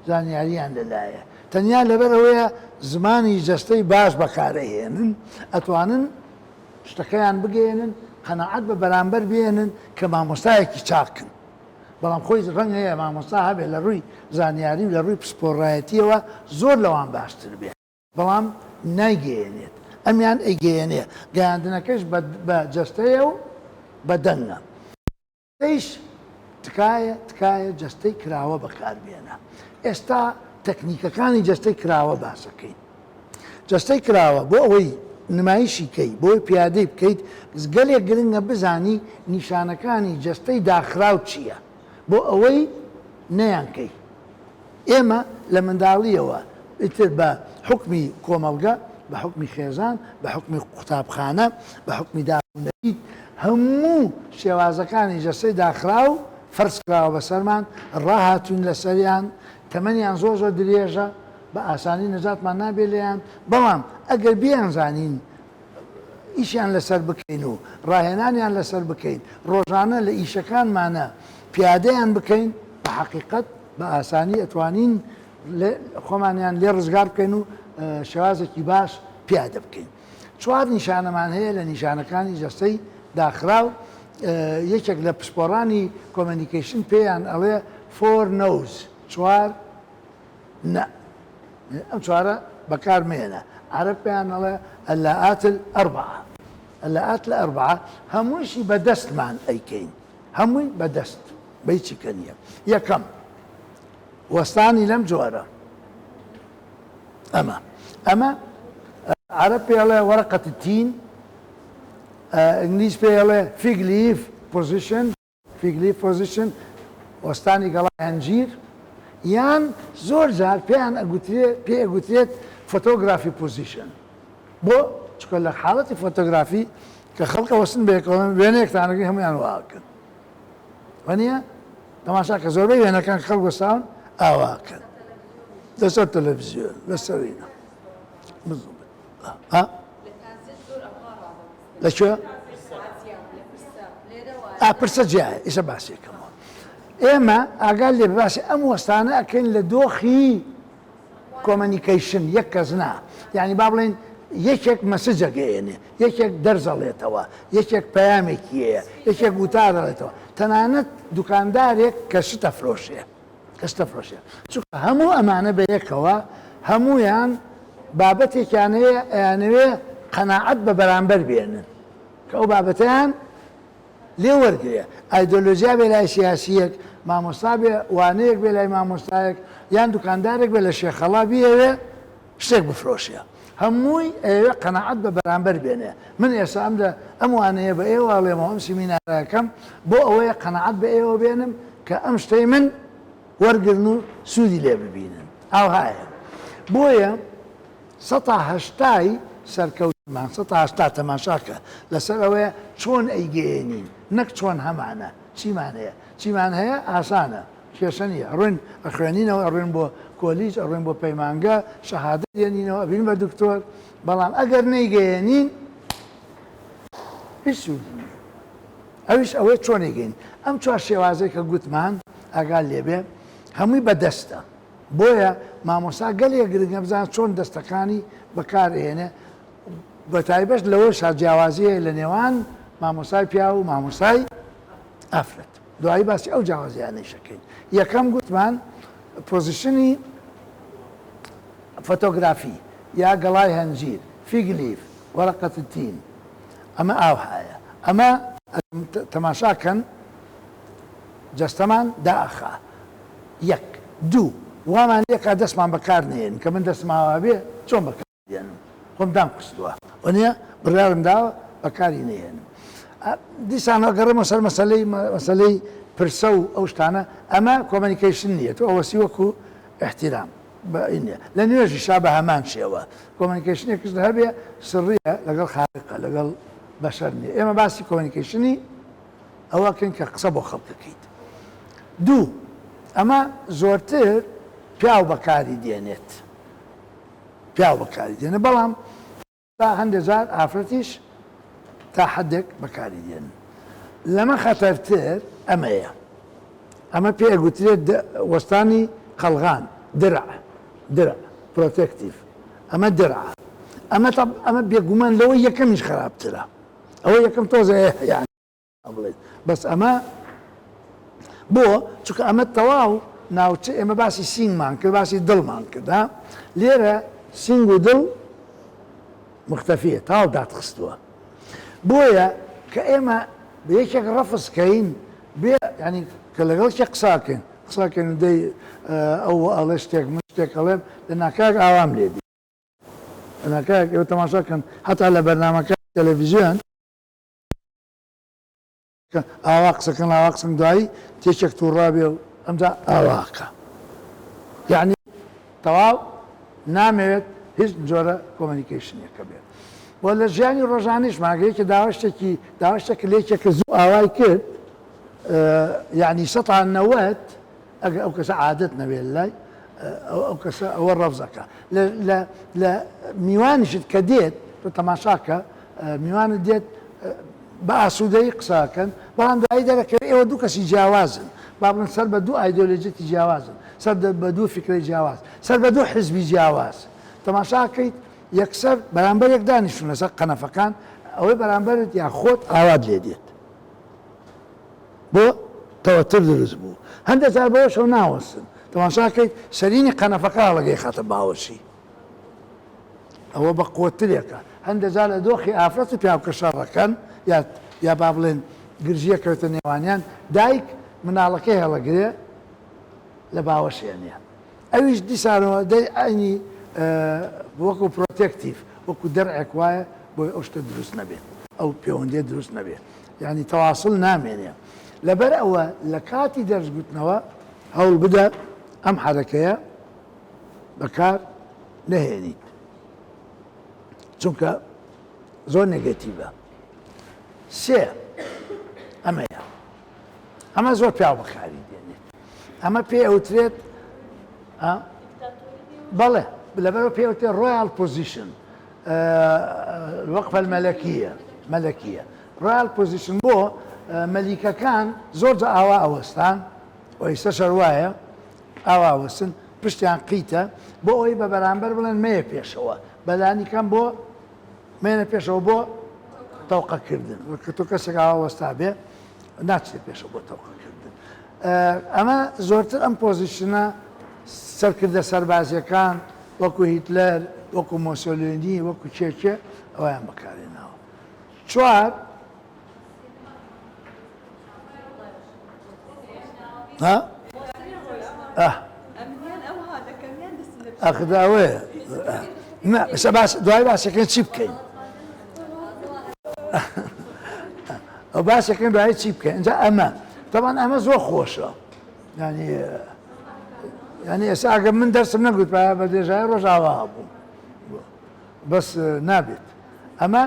زانیاریان لەلایە تەنیا لەبەر ئەوەیە زمانی جەستەی باش بەکارەهێنن ئەتوانن شتەکەیان بگەیەنن، قەناعەت بە بەرامبەر بێنن کە مامۆستایەکی چاکن. بەڵام خۆی ڕەنگ هەیە مامۆستا هەبێت لە ڕووی زانیاری و لە ڕووی پسپۆڕایەتییەوە زۆر لەوان باشتر بێت، بەڵام نایگەیەنێت، ئەمیان ئەیگەیەنێ، گەیاندنەکەش بە جەستەیە و بە دەنگە. جەستەیش تکایە تکایە جەستەی کراوە بەکاربێنە ئێستا تەکنیکەکانی جەستەی کراوە باسەکەین جەستەی کراوە بۆ ئەوەی نمایشی کەی بۆی پیادەی بکەیت گەلێک گرنگە بزانی نیشانەکانی جەستەی داخراو چییە بۆ ئەوەی نەیانکەی ئێمە لە منداڵییەوە ئیتر بە حوکمی کۆمەڵگە، بە حوکمی خێزان، بە حوکمی قوتابخانە، بە حوکمی داب و نەریت، هەموو شێوازەکانی جەستەی داخراو فەرز کراوە بەسەرمان، ڕاهاتووین لەسەریان، تەمەنیان زۆر زۆر درێژە، بە ئاسانی نەجاتمان نابێت لێیان، بەڵام ئەگەر بیانزانین ئیشیان لەسەر بکەین و ڕاهێنانیان لەسەر بکەین، ڕۆژانە لە ئیشەکانمانە پیادەیان بکەین، بە حەقیقەت بە ئاسانی ئەتوانین خۆمانیان لێ ڕزگار بکەین و شێوازێکی باش پیادە بکەین. چوار نیشانەمان هەیە لە نیشانەکانی جەستەی داخراو، یەکێک لە پسپۆڕانی communication پێیان ئەڵێ four no's، چوار نا ئەم چوارە بەکار مەیەنە عەرەب پێیان ئەڵێ اللاءات الاربعە اللاءات الاربعە هەموویشی بە دەستمان ئەیکەین هەمووی بە دەست بە هیچی کە نییە یەکەم وەستانی لەم جۆرە ئەمە ئەمە عەرەب پێ ئەڵێ ورقة التين ئینگلیز پێ ئەڵێ fig leaf position fig leaf position، وەستانی گەڵای هەنجیر، یان زۆر جار پێیان ئەگوترێ پێی ئەگوترێت photography position. بۆ؟ چونکە لە حاڵەتی فۆتۆگرافی کە خەڵک ئەوەستن بەیەکەوە وێنەیەکتان ئەگرن هەموویان وا ئەکەن. وانییە؟ تەماشا کە زۆربەی وێنەکان کە خەڵک وەستاون ئاوا ئەکەن. لەسەر تەلەڤیزیۆن، لەسەر ئینا. بزڵ. ها؟ لە کوێ؟ ئا پرسە جیایە ئیسە باسی ئەکەمەوە. ئێمە ئاگات لێ بێ باسی ئەم وەستانە ئەکەین لە دۆخی communication یەک کەس نا یعنی با بڵێین یەکێک message ئەگەیەنێ یەکێک دەرزەڵێتەوە یەکێک پەیامێکی هەیە یەکێک وتار ئەڵێتەوە تەنانەت دوکاندارێک کە شت ئەفرۆشێ کە شت ئەفرۆشێ چونکە هەموو ئەمانە بەیەکەوە هەموویان بابەتێکیان هەیە ئەیانەوێ قەناعەت بە بەرامبەر بێنن کە ئەو بابەتەیان لێ وەرگرێ، ئایدۆلۆژیا بێ لای سیاسییەک، مامۆستا بێ، وانەیەک بێ لای مامۆستایەک، یان دوکاندارێک بێ لە شێخەڵا بیەوێ شتێک بفرۆشێ. هەمووی ئەیەوێ قەناعەت بە بەرامبەر بێنێ. من ئێستا ئەم لە ئەم وانەیە بە ئێوە ئەڵێمەوە، ئەم سیمینارە ئەکەم بۆ ئەوەیە قەناعەت بە ئێوە بێنم کە ئەم شتەی من وەرگرن و سوودی لێ ببینن. ئاوهایە. بۆیە سەتا هەشتای سەرکەوتنمان، سەتا هەشتا تەماشاکە لەسەر ئەوەیە چۆن ئەیگەیەنین نەک چۆن هەمانە، چیمان هەیە. چیمان هەیە ئاسانە، کێشە نییە، ئەڕۆین ئەخوێنینەوە، ئەڕۆین بۆ کۆلیج، ئەڕۆین بۆ پەیمانگە، شەهادە دێنینەوە، ئەبین بە دکتۆر، بەڵام ئەگەر نەیگەیەنین هیچ سوودی نییە. ئەویش ئەوەی چۆن ئەیگەین ئەم چوار شێوازەی کە گوتمان ئاگات لێبێ هەمووی بە دەستە بۆیە مامۆستا گەلێک گرنگە بزانێت چۆن دەستەکانی بەکار ئەهێنێ بەتایبەت لەوەشا جیاوازی هەیە لە نێوان مامۆستای پیاو و مامۆستای ئافرەت دوایی باسی ئەو جیاوازیانەیش ئەکەین یەکەم گوتمان position ی فۆتۆگرافی یا گەڵای هەنجیر fig leaf ورقة التين ئەمە ئاوهایە ئەمە تەماشا کەن جەستەمان دائەخا یەک دوو وامان لێکا دەستمان بەکار نەیەن کە من دەستم ئاوا بێ چۆن بەکار دێنم خۆم دام خستووە وەنیە بڕیارم داوە بەکاری نەهێنم دیسان ئەگەڕێمەوە سەر مەسەلەی مەسەلەی پرسە و ئەو شتانە ئەمە communication نییە تۆ ئەوەسی وەکو احترام نیە لە نوێژیشا بە هەمان شێوە communication ێکش هەبێ سڕیە لەگەڵ خالقە لەگەڵ بەشەر نیە ئێمە باسی communication ی ئەوەکەین کە قسە بۆ خەڵکەکەیت دوو ئەمە زۆرتر پیاو بەکاری دێنێت پیاو بەکاری دێنێت بەڵام تا هەندێ جار ئافرەتیش تا حەدێک بەکاری دێنن. لەمە خەتەرتر ئەمەیە. ئەمە پێ ئەگوترێت وەستانی قەڵغان، درع، درع، protective. ئەمە درعە. ئەمە ئەمە بێگومان لەوەی یەکەمیش خراپترە. ئەوە یەکەم تۆزێ یانی. بڵێیت بەس ئەمە بۆ چونکە ئەمە تەواو ناوچە ئێمە باسی سینگمان کرد باسی دڵمان کرد ها لێرە سینگ و دڵ مختەفیە تاو داتخستووە بۆیە کە ئێمە بە یەکێک ڕەفز کەین بێ ینی کە لەگەڵ کێ قساکەین قساکەین و دەی ئەو ئەڵێ شتێک من شتێک ئەڵێم لە ناکاک ئاوام لێ دێ لە ناکاک ئێوە تەماشا کەن هەتا لە بەرنامەکە تەلەڤیزیۆن کە ئاوا قسەکەن ئاوا قسەن دوایی تێکێک توڕا بێ و ئەمجا ئاواکە یعنی تەواو نامەوێت هیچ جۆرە communication ێکە بێت بۆ لە ژیانی ڕۆژانیش ماگەیەکی داوا شتێکی داوا شتێک لێکێکە زوو ئاوای کرد یعنی 90 ئەگەر ئەو کەسە عادەت نەبێت لای ئەو کەسە ئەوە ڕەفزەکە لە میوانیشت کە دێت تۆ تەماشاکە میوانت دێت بە ئاسوودەیی قساکەن بەڵام دوایی دەرەکەوێت ئێوە دوو کەسی جیاوازن با بڵێن سەر بە دوو ئایدۆلۆجیەتی جیاوازن سەر بە دوو فیکرەی جیاواز سەر بە دوو حزبی جیاواز تەماشاکەیت یەکسەر بەرامبەر یەک دانیشتون لەسەر قەنەفەکان ئەوەی بەرامبەرت یا خۆت ئاوات لێ دێت بۆ تەوەتر دروست بوو هەندێک جار بەوەشەوە ناوەستن تەماشاکەیت سەرینی قەنەفەکە هەڵەگەی خاتە باوەشی ئەوە بە قوترێکە هەندێک جار لە دۆخی ئافرەت و پیاو کە شەڕەکەن یا یا با بڵێن گرژیە کەوتە نێوانیان دایک مناڵەکەی هەڵەگرێ لە باوەشێنێ ئەویش دیسانەوە دەی عەینی وەکو protective وەکو دەرعێک وایە بۆی ئەو شتە دروست نەبێت ئەو پێوەندیە دروست نەبێت یعنی تەواصل نامێنێ لەبەر ئەوە لە کاتی دەرس گوتنەوە هەوڵ بدە ئەم حەرەکەیە بەکار نەهێنیت چونکە زۆر negative ە سێ ئەمەیە ئەمە زۆر پیاو بەکاری دێنێت ئەمە پێ ئەوترێت بەڵێ لەبەرەوە پێ ئەوترێت royal position الوقفة الملكية مەلەکیە royal position بۆ مەلیکەکان زۆر جا ئاوا ئەوەستان و ئیستا شەروایە ئاوا ئەوەستن پشتیان قیتە بۆ ئەوەی بە بەرامبەر بڵێن مەیە پێشەوە بەلانی کەم بۆ مێنە پێشەوە بۆ تەوقەکردن کە تۆ کەسێک ئاوا وەستا بێ ناچێت پێشەوە بۆ تەوقەکردن ئەمە زۆرتر ئەم position ە سەرکردە سەربازیەکان وەکو هیتلەر وەکو مۆسۆلینی وەکو چێچێ ئەویان بەکارێناوە چوار ها؟ ئاه. ئاخر ئەوەیە نا ئێستا باس دوای باسەکەین چی بکەین ئەو باسەکەین دوای چی بکەین اینجا ئەمە تەبان ئەمە زۆر خۆشە ینی ینی ئێستا ئەگەر من دەرسم نەگوت بە درێژای ڕۆژاوا بوو بەس نابێت ئەمە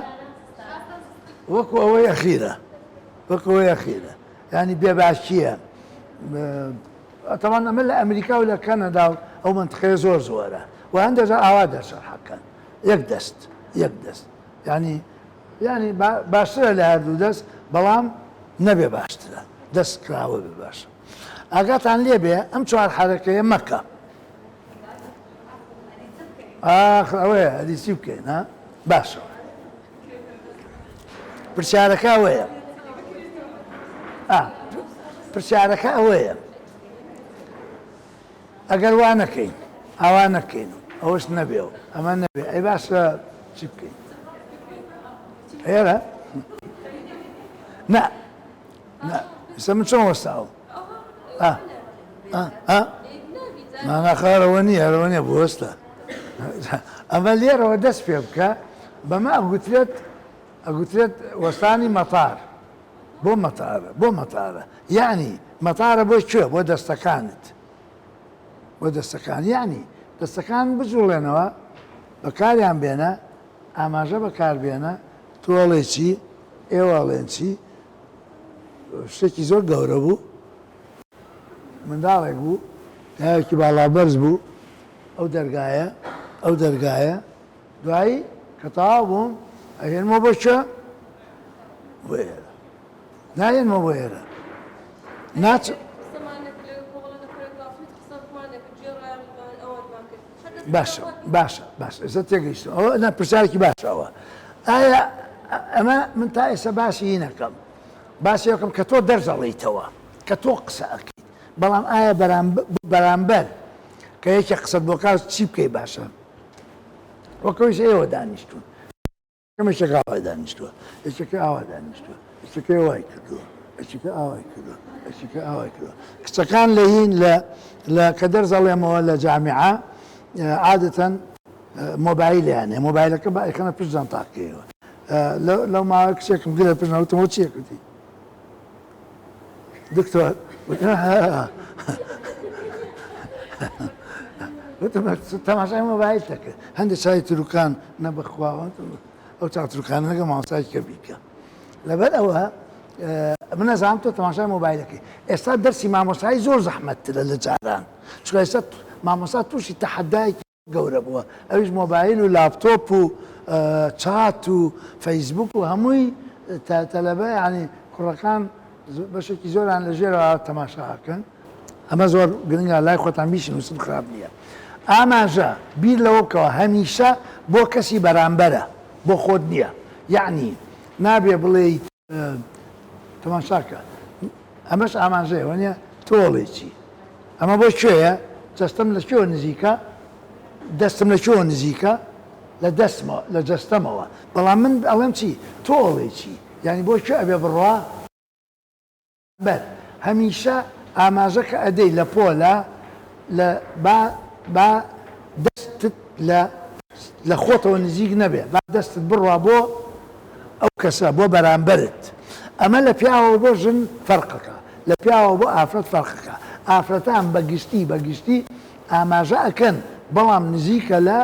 وەکو ئەوەی ئەخیرە وەکو ئەوەی ئەخیرە ینی بێباکییە تەوان ئەمە لە ئەمریکا و لە کەنەدا و ئەو منتقەیە زۆر زۆرە و هەندێک جار ئاوا دەشەرحەکەن یەک دەست یەک دەست ینی ینی باشترە لە هەردوو دەست بەڵام نەبێ باشترە دەست کراوە بێ باشە ئاگاتان لێ بێ ئەم چوار حەرەکەیە مەکە ئاخ ئەوەیە ئەدی چی بکەین ها باشە پرسیارەکە ئەوەیە پرسیارەکە ئەوەیە ئەگەر وا نەکەین ئاوا نەکەین و ئەوەش نەبێ و ئەمە نەبێ ئەی باشە چی بکەین ئێرە نا نا ئێستا من چۆن وەستاوم ناناخارەوە نییە ئەوە نییە بوەستە ئەمە لێرەوە دەست پێ بکە بەمە ئەگوترێت ئەگوترێت وەستانی مەتار بۆ مەتارە بۆ مەتارە یعنی مەتارە بۆ کوێ بۆ دەستەکانت بۆ دەستەکان یعنی دەستەکان بجوڵێنەوە بەکاریان بێنە ئاماژە بەکاربێنە تۆڵێ چی ئێوەڵێن چی شتێکی زۆر گەورە بوو منداڵێک بوو پیاوێکی باڵابەرز بوو ئەو دەرگایە ئەو دەرگایە دوایی کە تەواو بووم ئەهێنمەوە بۆ کوێ بۆ ئێرە ناهێنمەوە بۆ ئێرە ناچ باشە باشە باشە ئێستا تێگەیشتم ئەوە نا پرسیارێکی باشە ئەوە ئایا ئەمە من تا ئێستا باسی هی نەکەم باسی ئەوکەم کە تۆ دەرزەڵیتەوە کە تۆ قسە ئەکەیت بەڵام ئایا بەرامبەر کە یەکێک قسەت بۆ کات چی بکەی باشە وەکەویش ئێوە دانیشتون کەمێکێک ئاوا دانیشتووە، یەکێکە ئاوا دانیشتووە، یەکێکە وای کردووە، یەکێکە ئاوای کردووە، یەکێکە ئاوای کردووە. کچەکان لە هین لە لە کە دەرس ئەڵێمەوە لە جامیعە عادەتەن مۆبایلیان هەیە، مۆبایلەکە بە ئەیخەنە پشت جانتاکەیەوە. لەو ماوە کچێکم گرت پشت وتم ئەوە چییە کردی؟ دکتۆر وتم تەماشای مۆبایل دەکرد هەندێک چای تورکان نە بەخوا ئەو چا تورکانە نەکە مامۆستای کە بیکە لەبەر ئەوە من نەزانم تۆ تەماشای مۆبایلەکەی ئێستا دەرسی مامۆستایی زۆر زەحمەتترە لە جاران چونکە ئێستا مامۆستا تووشی تەحەدایەکی گەورە بووە ئەویش مۆبایل و لاپتۆپ و چات و فەیسبوک و هەمووی تەلەبە یعنی کوڕەکان بەشێکی زۆران لە ژێرەوە تەماشا ئەکەن ئەمە زۆر گرنگە لای خۆتان بیشنووسن خراپ نییە ئاماژە بیر لەوە بکەوە هەمیشە بۆ کەسی بەرامبەرە بۆ خۆت نییە یعنی نابێ بڵێیت تەماشاکە ئەمەش ئاماژەیە وەنیە تۆڵێ چی ئەمە بۆ کوێیە جەستەم لە کوێوە نزیکە دەستم لە کوێوە نزیکە لە دەستمەوە لە جەستەمەوە بەڵام من ئەڵێم چی تۆڵێ چی یعنی بۆ کوێ ئەبێ بڕوا بەر هەمیشە ئاماژە کە ئەدەی لە پۆلە لە با با دەستت لە لە خۆتەوە نزیک نەبێ با دەستت بڕوا بۆ ئەو کەسە بۆ بەرامبەرت ئەمە لە پیاوەوە بۆ ژن فەرقەکە لە پیاوەوە بۆ ئافرەت فەرقەکە ئافرەتان بە گشتی بە گشتی ئاماژە ئەکەن بەڵام نزیکە لە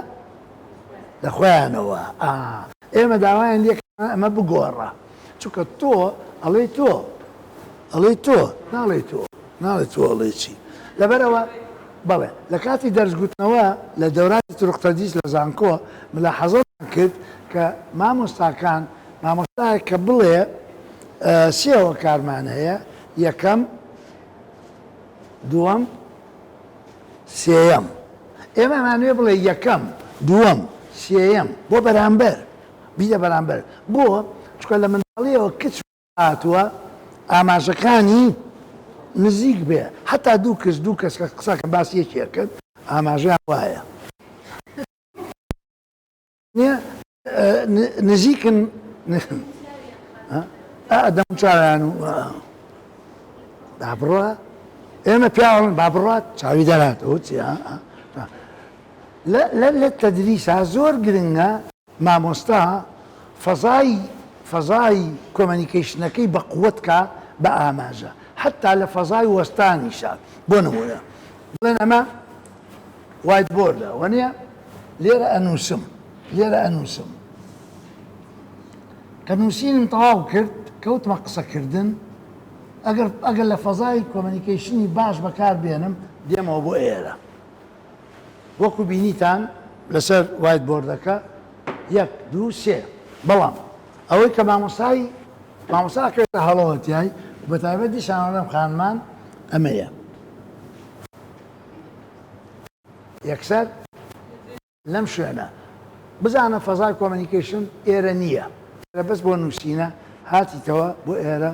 لە خۆیانەوە ئا ئێمە داوایان لێ ئەمە بگۆڕە چونکە تۆ ئەڵێی تۆ ئەڵێی تۆ ناڵێی تۆ ناڵێ تۆ ئەڵێی چی لەبەرئەوە بەڵێ لە کاتی دەرس گوتنەوە لە دەوراتی طرق تدریس لە زانکۆ ملاحەزەمان کرد کە مامۆستاکان مامۆستایەک کە بڵێ سێ هۆکارمان هەیە یەکەم دووەم سێیەم ئێمە ئەمانوێ بڵێ یەکەم دووەم سێیەم بۆ بەرامبەر بیدە بەرامبەر بۆ؟ چونکە لە منداڵیەوە کچ هاتووە ئاماژەکانی نزیک بێ هەتا دوو کچ دوو کەس کە قسەکەن باسی یەکێ ئەکەن ئاماژەیان وایە نیە نزیکن دەم چاویان و با بڕوا ئێمە پیاوەڵن با بڕات چاوی دەرات ئەوە چیە لە تەدریسا زۆر گرنگە مامۆستا فەزای فەزای communication ەکەی بە قوت کا بە ئاماژە حەتا لە فەزای وەستانیشا بۆ نمونە بڵێن ئەمە whiteboard ە وەنیە لێرە ئەنووسم لێرە ئەنووسم کە نووسینم تەواو کرد کەوتمە قسەکردن ئەگەر ئەگەر لە فەزای communication ی باش بەکار بێنم دێمەوە بۆ ئێرە وەکو بینیتان لەسەر whiteboard ەکە یەک دوو سێ بەڵام ئەوەی کە مامۆستای مامۆستا ئەکەوێتە هەڵەوە تیای بە تایبەت دیسان ئەڵێم خانمان ئەمەیە یەکسەر لەم شوێنە بزانە فەزای communication ئێرە نییە ئێرە بەس بۆ نووسینە هاتیتەوە بۆ ئێرە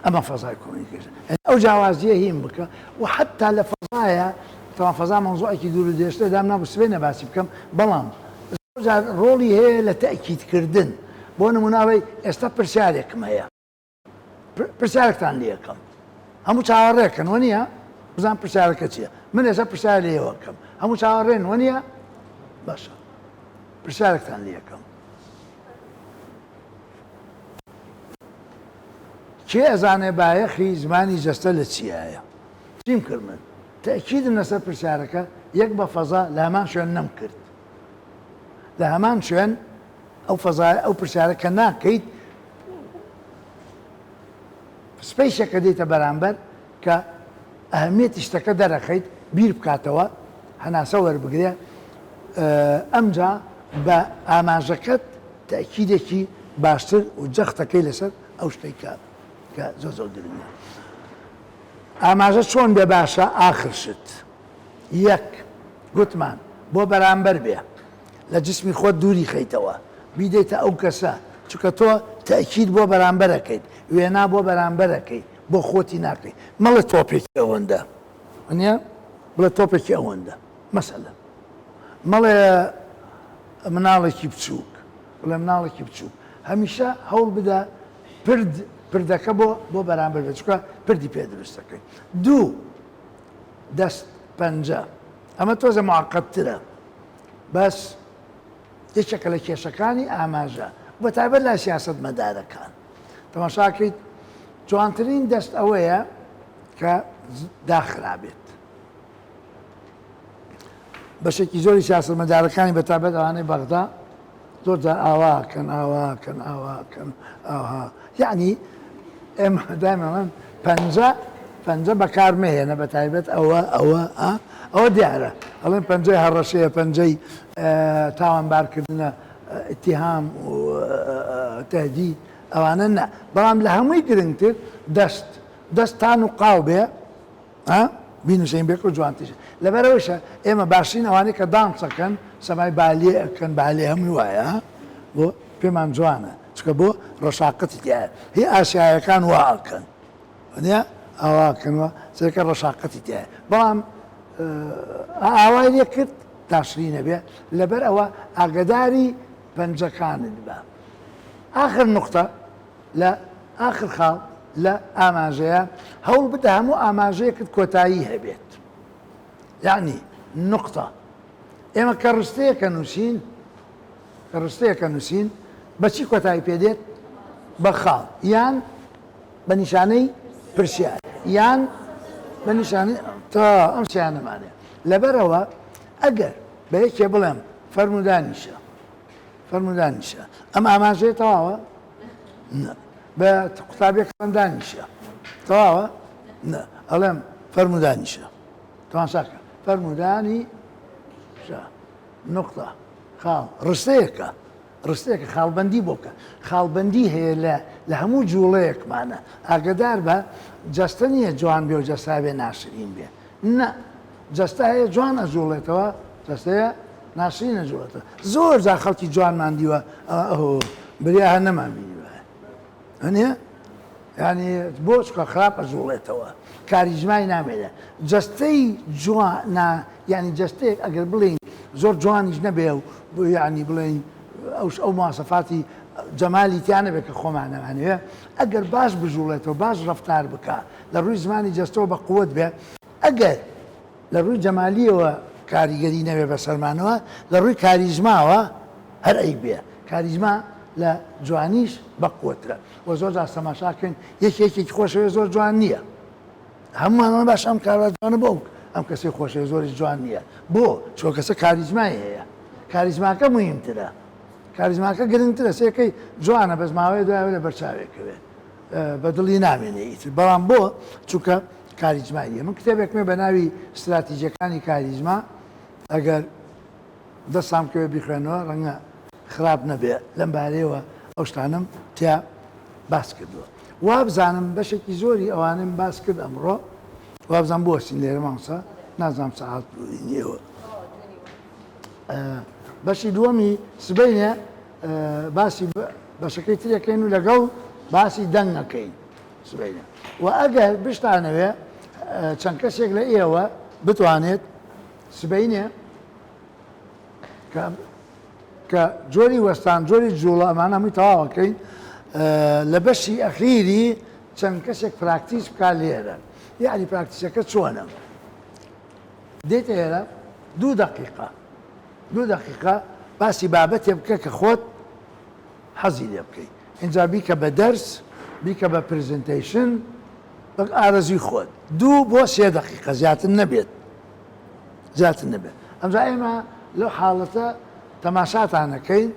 ئەمە فەزای communication ئەو جیاوازیە هیم بکە و حتا لە فەزایە تەوا فەزا مەوزوعێکی دوور و درێژتر دام نابوو سبەینە باسی بکەم بەڵام زۆر جار ڕۆڵی هەیە لە تەئکیدکردن بۆ نمونە ئەڵێی ئێستا پرسیارێکم هەیە پرسیارێکتان لێ ئەکەم هەموو چاوەڕێکن وە نییە بزان پرسیارەکە چییە من ئێستا پرسیار لێوە کەم هەموو چاوەڕێن وە نییە باشە پرسیارێکتان لێ ئەکەم کێ ئەزانێ بایەخی زمانی جەستە لە چیایە چیم کرد من تەئکیدم لەسەر پرسیارەکە یەک بە فەزا لە هەمان شوێن نەم کرد لە هەمان شوێن ئەو فەزای ئەو پرسیارە کە ناکەیت space ێکە دێتە بەرامبەر کە ئەهمیەتی شتەکە دەرەخەیت بیر بکاتەوە هەناسە وەربگرێ ئەمجا بە ئاماژەکەت تەئکیدێکی باشتر و جەختەکەی لەسەر ئەو شتەی کە کە زۆر زۆر گرنگە. ئاماژە چۆن بێ باشە؟ ئاخر شت یەک گوتمان بۆ بەرامبەر بێ لە جسمی خۆت دووری خەیتەوە بیدەیتە ئەو کەسە چونکە تۆ تەئکید بۆ بەرامبەرەکەیت وێنا بۆ بەرامبەرەکەی بۆ خۆتی ناکەی مەڵێ تۆپێکی ئەوەندە نیە بڵێ تۆپێکی ئەوەندە مەسەلەن مەڵێ مناڵێکی بچووک بڵێ مناڵێکی بچووک هەمیشە هەوڵ بدە پرد پردەکە بۆ بۆ بەرامبەر بێت چونکە پردی پێ دروست دەکەی دوو دەست پەنجە ئەمە تۆزە معقدترە بەس یەکێکە لە کێشەکانی ئاماژە بە تایبەت لای سیاست مەدارەکان تەماشاکەیت جوانترین دەست ئەوەیە کە داخرابێت بەشێکی زۆری سیاسەتمەدارەکانی بە تایبەت ئەوانەی بەغدا زۆر جار ئاوا کەن ئاوا کەن ئاوا کەن ئاها یعنی ئێمە دایمەڵێن پەنجە پەنجە بەکار مەهێنە بە تایبەت ئەوە ئەوە ئەوە دیارە ئەڵێن پەنجەی هەڕەشەیە پەنجەی تاوانبارکردنە اتهام و تهدید ئەوانە نا بەڵام لە هەمووی گرنگتر دەست دەستان و قاو بێ ها بینوسین بێکەوە جوانتریشە لەبەرئەوەیشە ئێمە باشترین ئەوانەی کە dance ئەکەن سەمای بالێ ئەکەن بالێ هەمووی وایە ها بۆ پێمان جوانە چونکە بۆ ڕەشاقەتی تیایە هی ئاسیایەکان وا ئەکەن وەنیە ئاوا ئەکەن وا سەرەکە ڕەشاقەتی تیایە بەڵام ئاوای لێ کرد تاشرینە بێ لەبەر ئەوە ئاگداری پەنجەکانت بە ئاخر نقطە لە ئاخر خاڵ لە ئاماژەیە هەوڵ بدە هەموو ئاماژەیەکت کۆتایی هەبێت یەعنی نوقتە ئێمە کە ڕستەیەکە نووسین کە ڕستەیەکە نووسین بەچی کۆتایی پێ دێت بە خاڵ یان بە نیشانەی پرسیار یان بە نیشانەی تا ئەم سیانەمانێ لەبەرەوە ئەگەر بە یەکێ بڵێم فەرمودانیشە فەرموو دانیشە. ئەم ئاماژەیە تەواوە؟ نا. بە قوتابیەک ئەڵێم دانیشە. تەواوە؟ نا. ئەڵێم فەرموو دانیشە. تەماشاکە. فەرموو دانیشە. نقطە. خاڵ. ڕستەیەکە. ڕستەیەکە خاڵبەندی بۆ بکە. خاڵبەندی هەیە لە لە هەموو جووڵەیەکمانە. ئاگەدار بە جەستە نییە جوان بێ و جەستە بێ ناشرین بێ. نا جەستە هەیە جوان ئەجوڵێتەوە جەستەیە ناشرین ئەجوڵێتەوە زۆر جار خەڵکی جوانمان دیوە ئەوە بریا هەر نەمان بینیوە هەنیە ینی بۆ چکە خراپ ئەجوڵێتەوە کاریزمای نامێنێ جەستەی جوان نا یعنی جەستەیەک ئەگەر بڵین زۆر جوانیش نەبێ و یعنی بڵێن ئەوش ئەو مواسەفاتی جەمالی تیا نەبێت کە خۆمانەمانەوێ ئەگەر باش بجوڵێتەوە باش ڕەفتار بکە لە ڕووی زمانی جەستەوە بە قوت بێ، ئەگەر لە ڕووی جەمالییەوە کاریگەری نەبێ بەسەرمانەوە، لە ڕووی کاریزماوە هەر ئەیبێ. کاریزما لە جوانیش بە قوتترە. وە زۆر جار تەماشا کەین یەکێ یەکێکی خۆشەوێ زۆر جوان نییە. هەموومان ئەڵێن باشە ئەم کابرا جوانە بۆ ئەم کەسەی خۆشەوێ زۆریش جوان نییە. بۆ؟ چونکە کەسە کاریزمای هەیە. کاریزماکە موهیمترە. کاریزماکە گرنگترە. سێکەی جوانە بەس ماوەیە دوای ئەوە لە بەرچاوێکەوێ. بە دڵی نامێنێ ئیتر بەڵام بۆ چونکە کاریزمای نیە من کتێبێکمێ بە ناوی ستراتیجیەکانی کاریزما ئەگەر دەستان بکەوێت بیخوێنەوە ڕەنگە خراپ نەبێ لەم بارەیەوە ئەو شتانم تیا باس کردووە. وابزانم بەشێکی زۆری ئەوانەم باس کرد ئەمڕۆ، وابزانم بوەستین لێرە مامۆستا، نازانم سەعات نیوە. بەشی دووەمی سبەینێ باسی بەشەکەی ترەکەین و لەگەڵ باسی دەنگەکەین سبەینێ. و ئەگەر بشتانەوێ چەند کەسێک لە ئێوە بتوانێت سبەینێ کە کە جۆری وەستان جۆری جوڵە ئەمانە هەمووی تەواوەکەین لە بەشی ئەخیری چەند کەسێک practice بکا لێرە یعنی practice ەکە چۆنە دێتە ئێرە دوو دقیقە دوو دقیقە باسی بابەتێ بکە کە خۆت حەزی لێ بکەی اینجا بیکە بە دەرس بیکە بە presentation وەک ئارەزوی خۆت دوو بۆ سێ دقیقە زیاتر نەبێت زیاتر نەبێت ئەمجا ئێمە لەو حاڵەتە تەماشاتان ئەکەین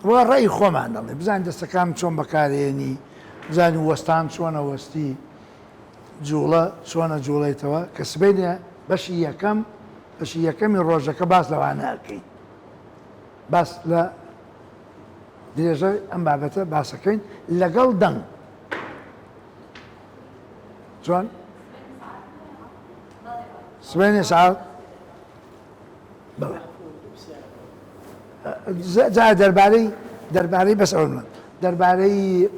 و ڕەئی خۆمان دەڵێ بزانین دەستەکان چۆن بەکارێنی بزانین وەستان چۆنە وەستی جوڵە چۆنە جوڵێتەوە کە سبەینێ بەشی یەکەم بەشی یەکەمی ڕۆژەکە باس لەوانە ئەکەین باس لە درێژە ئەم بابەتە باسەکەین لەگەڵ دەنگ چۆن؟ سبەینێ سەعات بەڵێ جا دەربارەی دەربارەی بەس ئەوە دەربارەی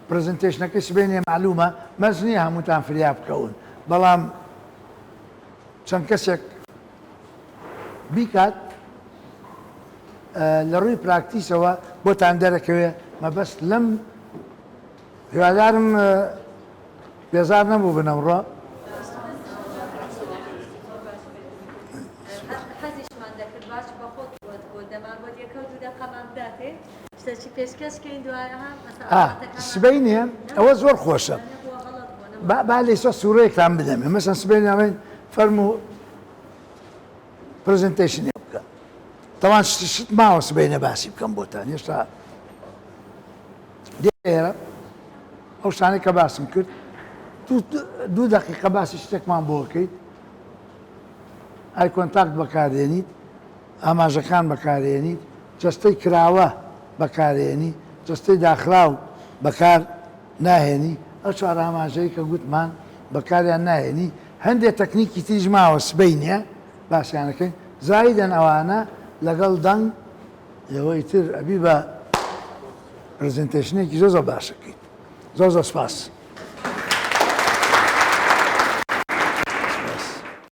presentation ەکەی سبەینێ معلومە مەرج نییە هەمووتان فریا بکەون بەڵام چەند کەسێک بیکات لە ڕووی practice ەوە بۆتان دەرەکەوێ مەبەست لەم هیوادارم بێزار نەبووبن ئەمڕۆ. حەزیشمان دەکرد باش بە خۆت بۆت بۆ دەمان بۆت یەکە و دوو دەقەمان بداتێ شتەکی پێشکەش کەین دوایە ها مەسەلەن ئا بابەتەکانمان سبەینێ ئەوە زۆر خۆشە نەبووە غەڵەت بووە نەما با با لەیسا سوورەیەکتان بدەمێ مەسەن سبەینێ ئەڵێن فەرموو presentation ێ بکە تەوان شت ماوە سبەینێ باسی بکەم بۆتان هێشتا دێرە ئەو شتانەی کە باسم کرد دوو دەقیقە باسی شتێکمان بۆ بکەیت eye contact بەکارێنیت ئاماژەکان بەکارێنیت جەستەی کراوە بەکارێنی جەستەی داخراو بەکار ناهێنی ئەو چوار ئاماژەی کە گوتمان بەکاریان ناهێنی هەندێک تەکنیکی تریش ماوە سبەینێ باسیانەکەین زایدەن ئەوانە لەگەڵ دەنگ ئێوەی تر ئەبی بە presentation ێکی زۆر زۆر باشەکەیت زۆر زۆر سپاس.